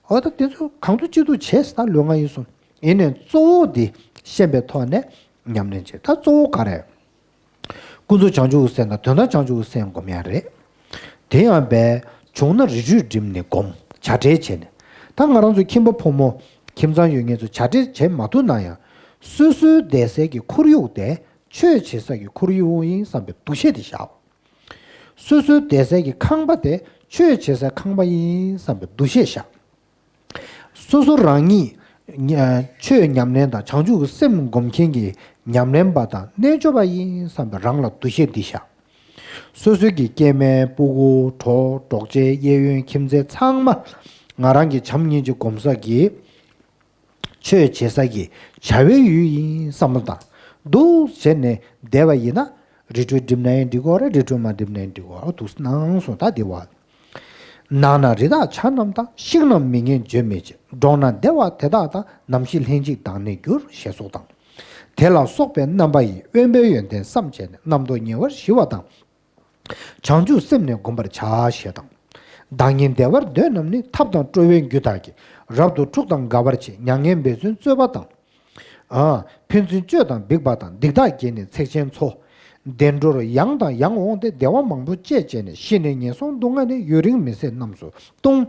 འོ་ད་དེ་ཚོ་གང་ཐུབ་ཅི་ཐུབ་བྱས་ད་ལོས་ང་ཡིན་སོང་། ཡིན་ནའི་གཙོ་བོ་འདི་ཤེས་པའི་ཐོག་ནས་ཉམས་ལེན་བྱེད། ད་གཙོ་བོ་ག་རེ། ཀུན་རྫོབ་བྱང་ཆུབ་ཀྱི་སེམས་དང་དོན་དམ་བྱང་ཆུབ་ཀྱི་སེམས་སྒོམ་ཡ་རེད། དེ་ཡང་བས་བྱུང་ན་རི་ཁྲོད་འགྲིམས་ནས་སྒོམ། བྱ་བྲལ་བྱས་ནས། ད་ང་རང་ཚོ་ཁྱིམ་པ་ཕོ་མོ་ཁྱིམ་ཚང་ཡོད་མཁན་ཚོ་བྱ་བྲལ་བྱེད་མ་ཐུབ་ན་ཡང་། སོ་སོའི་བསྡད་སའི་གི་ཁོར་ཡུག་དེ་ཆོས་བྱེད་ས་གི་ཁོར་ཡུག་ཡིན་བསམ་པའི་འདུ་ཤེས་དེ་བཞག་སོ་སོའི་བསྡད་སའི་གི་ཁང་པ་དེ་ཆོས་བྱེད་སའི་ཁང་པ་ཡིན་བསམ་པའི་འདུ་ཤེས་བཞག་སོ་སོ་རང་ཉིད་ཆོས་ཉམས་ལེན་དང་བྱང་ཆུབ་ཀྱི་སེམས་སྒོམ་མཁན་གྱི་ཉམས་ལེན་པ་དང་རྣལ་འབྱོར་པ་ཡིན་བསམ་པའི་རང་ལ་འདུ་ཤེས་འདི་བཞག་སོ་སོའི་གི་སྐྱེ་དམན་སྤུ་གུ་གྲོགས་གྲོགས་མཆེད་གཡས་གཡོན་ཁྱིམ་མཚེས་ཚང་མ་ང་རང་གི་བྱམས་སྙིང་རྗེ་སྒོམ་ས་གི་ཆོས་བྱེད་ས་གི་བྱ་བའི་ཡུལ་ཡིན་བསམ་བློ་བཏང་འདུག་བྱས་ནས་བསྡད་པ་ཡིན་ན་རི་ཁྲོད་འགྲིམ་ན་ཡང་འགྲིག་གོ་རེད། རི་ཁྲོད་མ་འགྲིམ་ན་ཡང་འགྲིག་གོ་རེད། འདུག་སྣང་སོང་ད་བདེ་བ། ནགས་ན་རི་དྭགས་བྱ་རྣམས་དང་། ཤིང་རྣམས་མི་ངན་འཇོམས་མི་བྱེད། འགྲོགས་ན་བདེ་བ་དེ་དག་དང་། ནམ་ཞིག་ལྷན་ཅིག་བདག་ནི་འགྱུར། ཞེས་སོགས་དང་། དེ་ལ་སོགས་པའི་རྣམ་པ་ཡིས། དབེན་པའི་ཡོན་ཏན་བསམ་བྱས་ནས། རྣམ་རྟོག་ཉེ་བར་ཞི་བ་དང་། བྱང་ཆུབ་སེམས་ནི་བསྒོམ་པར་བྱ། ཞེས་དང་། བདག་ཉིད་བདེ་བར་འདོད་རྣམས་ནི། ཐབས་དང་སྤྲོ་བའི་རྒྱུ་དག་གིས། རབ་ཏུ་འཁྲུག་དང་དགའ་བར་བྱེད། མྱ་ངན་འབད་བརྩོན་རྩོལ་བ་དང་། ཨ། ཕན་ཚུན་གཅོད་དང་འབིགས་པ་དང་། སྡིག་དག་གིས་ནི་ཚེགས་ཆེན་འཚོ། བདེ་འགྲོར་ཡང་དང་ཡང་འོངས་ཏེ། བདེ་བ་མང་པོ་སྤྱད་བྱས་ནས། ཤི་ནས་ངན་སོང་སྡུག་བསྔལ་ནི། ཡུན་རིང་མི་བཟད་རྣམས་སུ་ལྟུང་།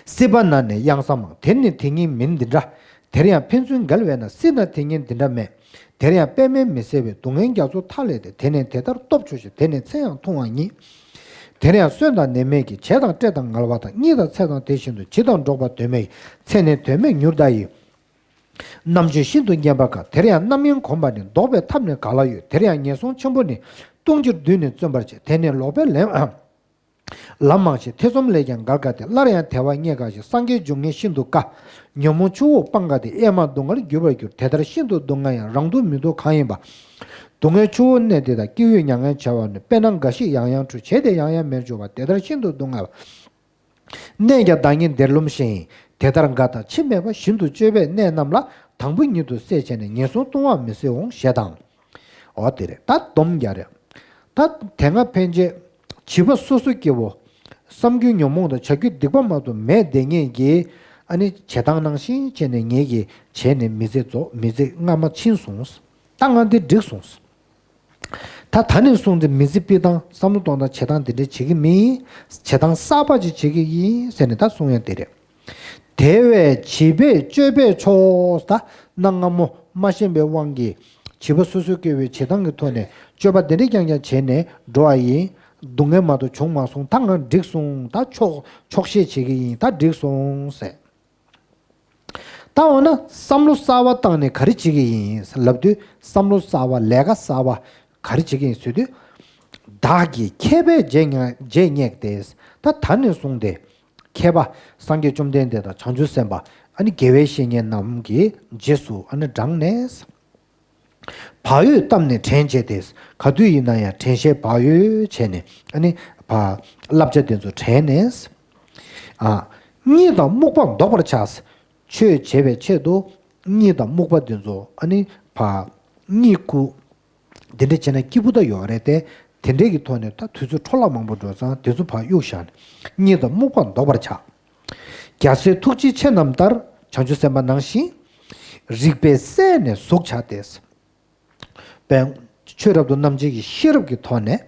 སྲིད་པ་ན་ནི་གཡང་ས་མང་། དེར་ནི་དེ་ཉིད་མིན་འདི་འདྲ། དེར་ཡང་ཕན་ཚུན་འགལ་བས་ན། སྲིད་ན་དེ་ཉིད་འདི་འདྲ་མེད། དེར་ཡང་པདྨས་མི་བཟད་པའི། སྡུག་བསྔལ་རྒྱ་མཚོ་མཐའ་ཀླས་ཏེ། དེ་ནས་དེ་ལྟར་སྟོབས་ཆུང་ཞིང་། དེ་ནས་ཚེ་ཡང་ཐུང་བ་ཉིད། དེར་ཡང་གསོན་དང་ནད་མེད་ཀྱི། བྱད་དང་བཀྲེས་དང་ངལ་བ་དང་། གཉིད་དང་འཚེར་དང་དེ་བཞིན་དུ། བྱིས་དང་འགྲོགས་པ་དོན་མེད་ཀྱི། ཚེ་ནི་དོན་མེད་མྱུར་འདའ་ཡི། རྣམ་དཔྱོད་ཤིན་ཏུ་ཉམས་པར་དཀའ། དེར་ཡང་རྣམ་གཡེང་གོམས་པ་ནི། བཟློག་པའི་ཐབས་ནི་ག་ལ་ཡོད། དེར་ཡང་ངན་སོང་ཆེན་པོ་ནི། ལྟུང་ཕྱིར་བདུད་ནི་བརྩོན་པར་བྱེད། དེ་ནི་ལོག་པའི་ལམ་ལམ་མང་ཞིང་། ཐེ་ཚོམ་ལས་ཀྱང་འགལ་དཀའ་སྟེ། སླར་ཡང་དལ་བ་རྙེད་དཀའ་ཞིང་། སངས་རྒྱས་འབྱུང་ངེས་ཤིན་ཏུ་དཀའ། ཉོན་མོངས་ཆུ་བོ་སྤང་དཀའ་སྟེ། གཡེར་མ་སྡུག་བསྔལ་གྱུར་པར་འགྱུར། དེ་ལྟར་ཤིན་ཏུ་སྡུག་བསྔལ་ཡང་། རང་སྡུག་མི་སྡུག་གང་ཡིན་པ། སྡུག་བསྔལ་ཆུ་བོ་གནས་འདི་དག། སྐྱེ་བོས་མྱ་ངན་བྱ་བ་ནི། དཔེར་ན་འགའ་ཞིག་ཡང་ཡང་འཁྲུལ། བྱས་ཏེ་ཡང་ཡང་མེར་འབྱོར་པ། དེ་ལྟར་ཤིན་ཏུ་སྡུག་བསྔལ་བ། གནས་ཀྱང་བདག་ཉིད་བདེར་རློམ་ཞིང་། དེ་ལྟར་འགའ་དང་ཕྱི་མེད་པ། བཞིན་དུ་སྤྱོད་པའི་གནས་རྣམས་ལ། དང་པོ་ཉིད་དུ་བསྲེ་བྱས་ནས། ངན་སོང་ལྟུང་བ་མི་བཟད་འོང་། ཞེས་དང་། འོ་དེ་རེད། ད་སྡོམ་རྒྱག་རེད། ད་དེ་སྔ་ཕན་ཆད་བྱིས་པ་སོ་སོ་སྐྱེ་བོ། བསམ་རྒྱུ་ཉོན་མོངས་དང་བྱ་རྒྱུ་སྡིག་པ་མ་གཏོགས་མེད་བསྡད་མཁན་གྱི། ཨ་ནི་བྱེད་སྟངས་ནང་བཞིན་བྱས་ནས་ངེད་ཀྱིས་བྱས་ནས་མི་ཚེ་རྫོགས། མི་ཚེ་སྔ་མ་ཕྱིན་སོང་། ད་ང་འདི་འགྲིག་སོང་། ད་ད་ནས་བཟུང་སྟེ་མི་ཚེ་སྤྱོད་སྟངས་བསམ་བློ་གཏོང་སྟངས་བྱེད་སྟངས་འདི་འདྲ་བྱེད་ཀྱི་མིན། བྱེད་སྟངས་གསར་པ་ཅིག་བྱེད་ཀྱི་ཡིན་ཟེར་ནས་ད་གསུང་ཡ་དེ་རེད། དེ་བས་བྱིས་པས་སྤྱོད་པས་ཆོག་ད་གནའ་སྔ་མོ་མ་ཤེས་པའི་དབང་གིས་བྱིས་པ་སོ་སོའི་སྐྱེ་བོའི་བྱེད་སྟངས་ཀྱི་ཐོག་ནས་སྤྱོད་པ་འདི་འདྲ་རྐྱང་རྐྱང་བྱས་ནས་འགྲོ་བ་ཡིན། སྡུག་བསྔལ་མ་གཏོགས་བྱུང་མ་སོང་། ད་ང་འགྲིག་སོང་། ད་ཆོག་ཆོག་ཤེས་བྱེད་ཀྱི་ཡིན། ད་འགྲིག་སོང་ཟེར། ད་འོ་ན་བསམ་བློ་གསར་བ་བཏང་ནས་ག་རེ་བྱེད་ཀྱི་ཡིན་ལབ་དུས། བསམ་བློ་གསར་བ། ལས་ཀ་གསར་བ་ག་རེ་བྱེད་ཀྱི་ཡིན་ཟེར་དུས། བདག་གིས་མཁས་པས་རྗེས་བསྙེགས་རྗེས་བསྙེགས་ཏེ། ད་ད་ནས་བཟུང་སྟེ་མཁས་པ་སངས་རྒྱས་བཅོམ་ལྡན་འདས་དང་བྱང་ཆུབ་སེམས་དཔའ། ཨ་ནི་དགེ་བའི་བཤེས་གཉེན་རྣམས་ཀྱི་རྗེས་སུ་ཨ་ནི་འབྲངས་ནས། བག་ཡོད་བཏབ་ནས་དྲན་བྱས་ཏེ། ག་དུས་ཡིན་ན་ཡང་དྲན་ཤེས་བག་ཡོད་བྱས་ནས། ཨ་ནི་བ་བསླབ་བྱ་དེ་ཚོ་དྲན་ནས། ཨ། གཉིད་དང་རྨུགས་པ་ལྡོག་པར་བྱ། ཆོས་བྱེད་པའི་ཆེད་དུ་གཉིད་དང་རྨུགས་པ་དེ་ཚོ། ཨ་ནི་བ་གཉིད་ཁུག་འདི་འདྲ་བྱས་ན་སྐྱིད་པོ་ད་ཡོད་རེད་དེ། དེ་འདྲའི་གི་ཐོག་ནས་ད་དུས་ཚོད་འཕྲོ་བརླག་མང་པོ་འགྲོ་ཙང་དེ་ཚོ་ཕར་གཡུག་བཞག་ནས་གཉིད་དང་རྨུགས་པ་ལྡོག་པར་བྱ། རྒྱལ་སྲས་ཐུགས་རྗེ་ཆེ་རྣམས་ལྟར། བྱང་ཆུབ་སེམས་དཔའ་ནང་བཞིན། རིག་པའི་སྲས་ནས་གཟུགས་བྱ་སྟེ། པའི་ཆོས་རབ་ཏུ་རྣམ་འབྱེད་ཀྱི་ཤེས་རབ་ཀྱི་ཐོག་ནས།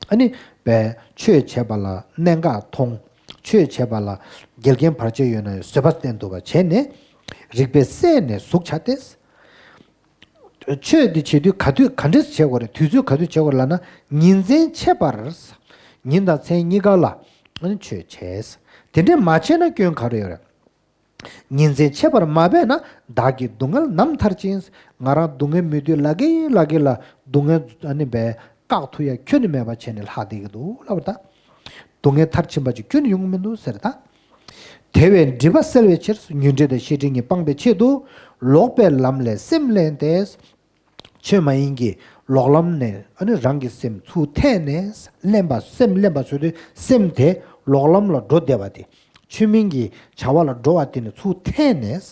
ཨ་ནི་པའི་ཆོས་བྱེད་པ་ལ་གནད་འགག་མཐོང་། ཆོས་བྱེད་པ་ལ་འགལ་རྐྱེན་བར་ཆད་ཡོད་ན་ཡང་བཟོད་པ་བསྟེན་ཐུབ་པ་བྱས་ནས། རིག་པའི་སྲས་ནས་གཟུགས་བྱ་སྟེ། ཆོས་འདི་བྱེད་དུས་ག་དུས་ག་འདྲས་བྱེད་དགོས་རེད། དུས་ཚོད་ག་དུས་བྱེད་དགོས་རེད་ལབ་ན། ཉིན་མཚན་ཕྱེད་པར། ཉིན་དང་མཚན་གཉིས་ཀ་ལ་ཨ་ནི་ཆོས་བྱས། དེ་འདྲས་མ་བྱས་ན་སྐྱོན་ག་རེ་ཡོད་རེད། ཉིན་མཚན་ཕྱེད་པར་མ་འབད་ན། བདག་གིས་སྡུག་བསྔལ་ནམ་མཐར་ཕྱིན། ང་རང་སྡུག་བསྔལ་མི་འདོད་ལ་གི་ལ་གི་ལ་སྡུག་བསྔལ་ཨ་ནི་བས་བཀག་ཐུབ་ཡ་ཁྱོན་ནས་མེད་པ་བྱས་ནས་ལྷག་བསྡད་ཀྱི་འདུག་ལབ་པ་ད། སྡུག་བསྔལ་མཐར་ཕྱིན་པ་ཅིག་ཁྱོན་ནས་ཡོང་གི་མི་འདུག་ཟེར་ད། དེ་བས་སྒྲིབ་པ་སེལ་བའི་ཕྱིར། ཉོན་སྒྲིབ་དང་ཤེས་སྒྲིབ་གཉིས་སྤངས་པའི་ཆེད་དུ། ལོག་པའི་ལམ་ལས་སེམས་བསླན་ཏེ། ཆོས་མ་ཡིན་གྱི་ལོག་ལམ་ནས་ཨ་ནི་རང་གི་སེམས་ཚུར་འཐེན་ནས་བསླན་པ། སེམས་བསླན་པ་ཟེར་དུས་སེམས་དེ་ལོག་ལམ་ལ་འགྲོ་བསྡད་པ་དེ། ཆོས་མིན་གྱི་བྱ་བ་ལ་འགྲོ་བ་དེ་ནི་ཚུར་འཐེན་ནས།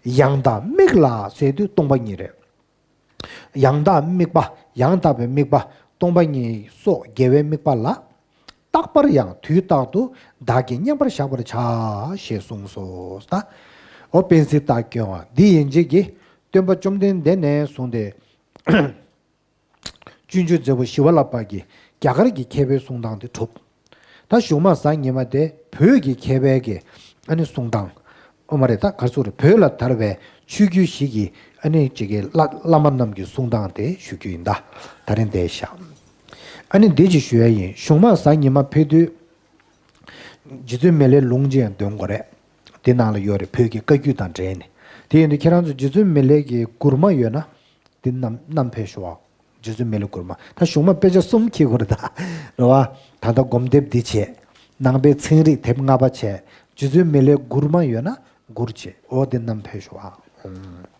ཡང་དག་དམིགས་ལ་ཟེར་དུས་སྟོང་པ་ཉིད་རེད། ཡང་དག་དམིགས་པ། ཡང་དག་པའི་དམིགས་པ། སྟོང་པ་ཉིད་སོགས་དགེ་བའི་དམིགས་པ་ལ། རྟག་པར་ཡང་དུས་རྟག་ཏུ་བདག་གིས་མཉམ་པར་བཞག་པར་བྱ། ཞེས་གསུངས་སོ། ད་འོ་དཔལ་སྲིད་ལྟར་སྐྱོང་བ་འདི་ཡན་ཆད་ཀྱིས་སྟོན་པ་བཅོམ་ལྡན་འདས་ནས་བཟུང་སྟེ། སྤྱོད་འཇུག་མཛད་པོ་ཞི་བ་ལྷ་པ་གི་རྒྱ་གར་གྱི་མཁས་པའི་གསུང་སྟངས་དེ་གྲུབ། ད་གཞུང་མ་གཟའ་ཉི་མ་དེ་བོད་ཀྱི་མཁས་པའི་གི་ཨ་ནི་གསུང་སྟངས། ཨོ་མ་རེད། ད་ག་རེ་ཟེར་དགོས་རེད། བོད་ལ་དར་བའི་ཆོས་བརྒྱུད་ཞིག་གི་ཨ་ནི་ཅིག་གི་བླ་བླ་མ་རྣམས་ཀྱི་གསུང་སྟངས་དེ་ཞུ་རྒྱུ་ཡིན། ད་ད་རིང་འདིར་བཞག་ཨ་ནི་འདི་ཅིག་ཞུ་ཡ་ཡིན། གཞུང་མ་གཟའ་ཉི་མ་ཕེབས་དུས། རྗེ་བཙུན་མི་ལའི་ལུང་ཅིག་ཡང་འདོན་དགོས་རེད། དེ་ནང་ལ་ཡོད་རེད། བོད་ཀྱི་བཀའ་བརྒྱུད་དང་འབྲེལ་ནས། དེ་ཡིན་དུས་ཁྱེད་རང་ཚོ་རྗེ་བཙུན་མི་ལའི་གི་མགུར་མ་ཡོད་ན། དེ་བསྣམས་བསྣམས་ཕེབས་ཤོག་ཨ། རྗེ་བཙུན་མི་ལའི་མགུར་མ། ད་གཞུང་མ་དཔེ་ཆ་གསུམ་འཁྱེར་དགོས་རེད་ད། རེད་བ། ད་ལྟ་སྒོམ་དེབ་འདི་བྱས། ནང་པའི་ཚན་རིག་དེབ་ལྔ་པ་བྱས། རྗེ་བཙུན་མི་ལའི་མགུར་མ་ཡོད་ན་མགུར་བྱས། འོ་དེ་བསྣམས་ཕེབས་ཤོག་ཨ། ཨུམ།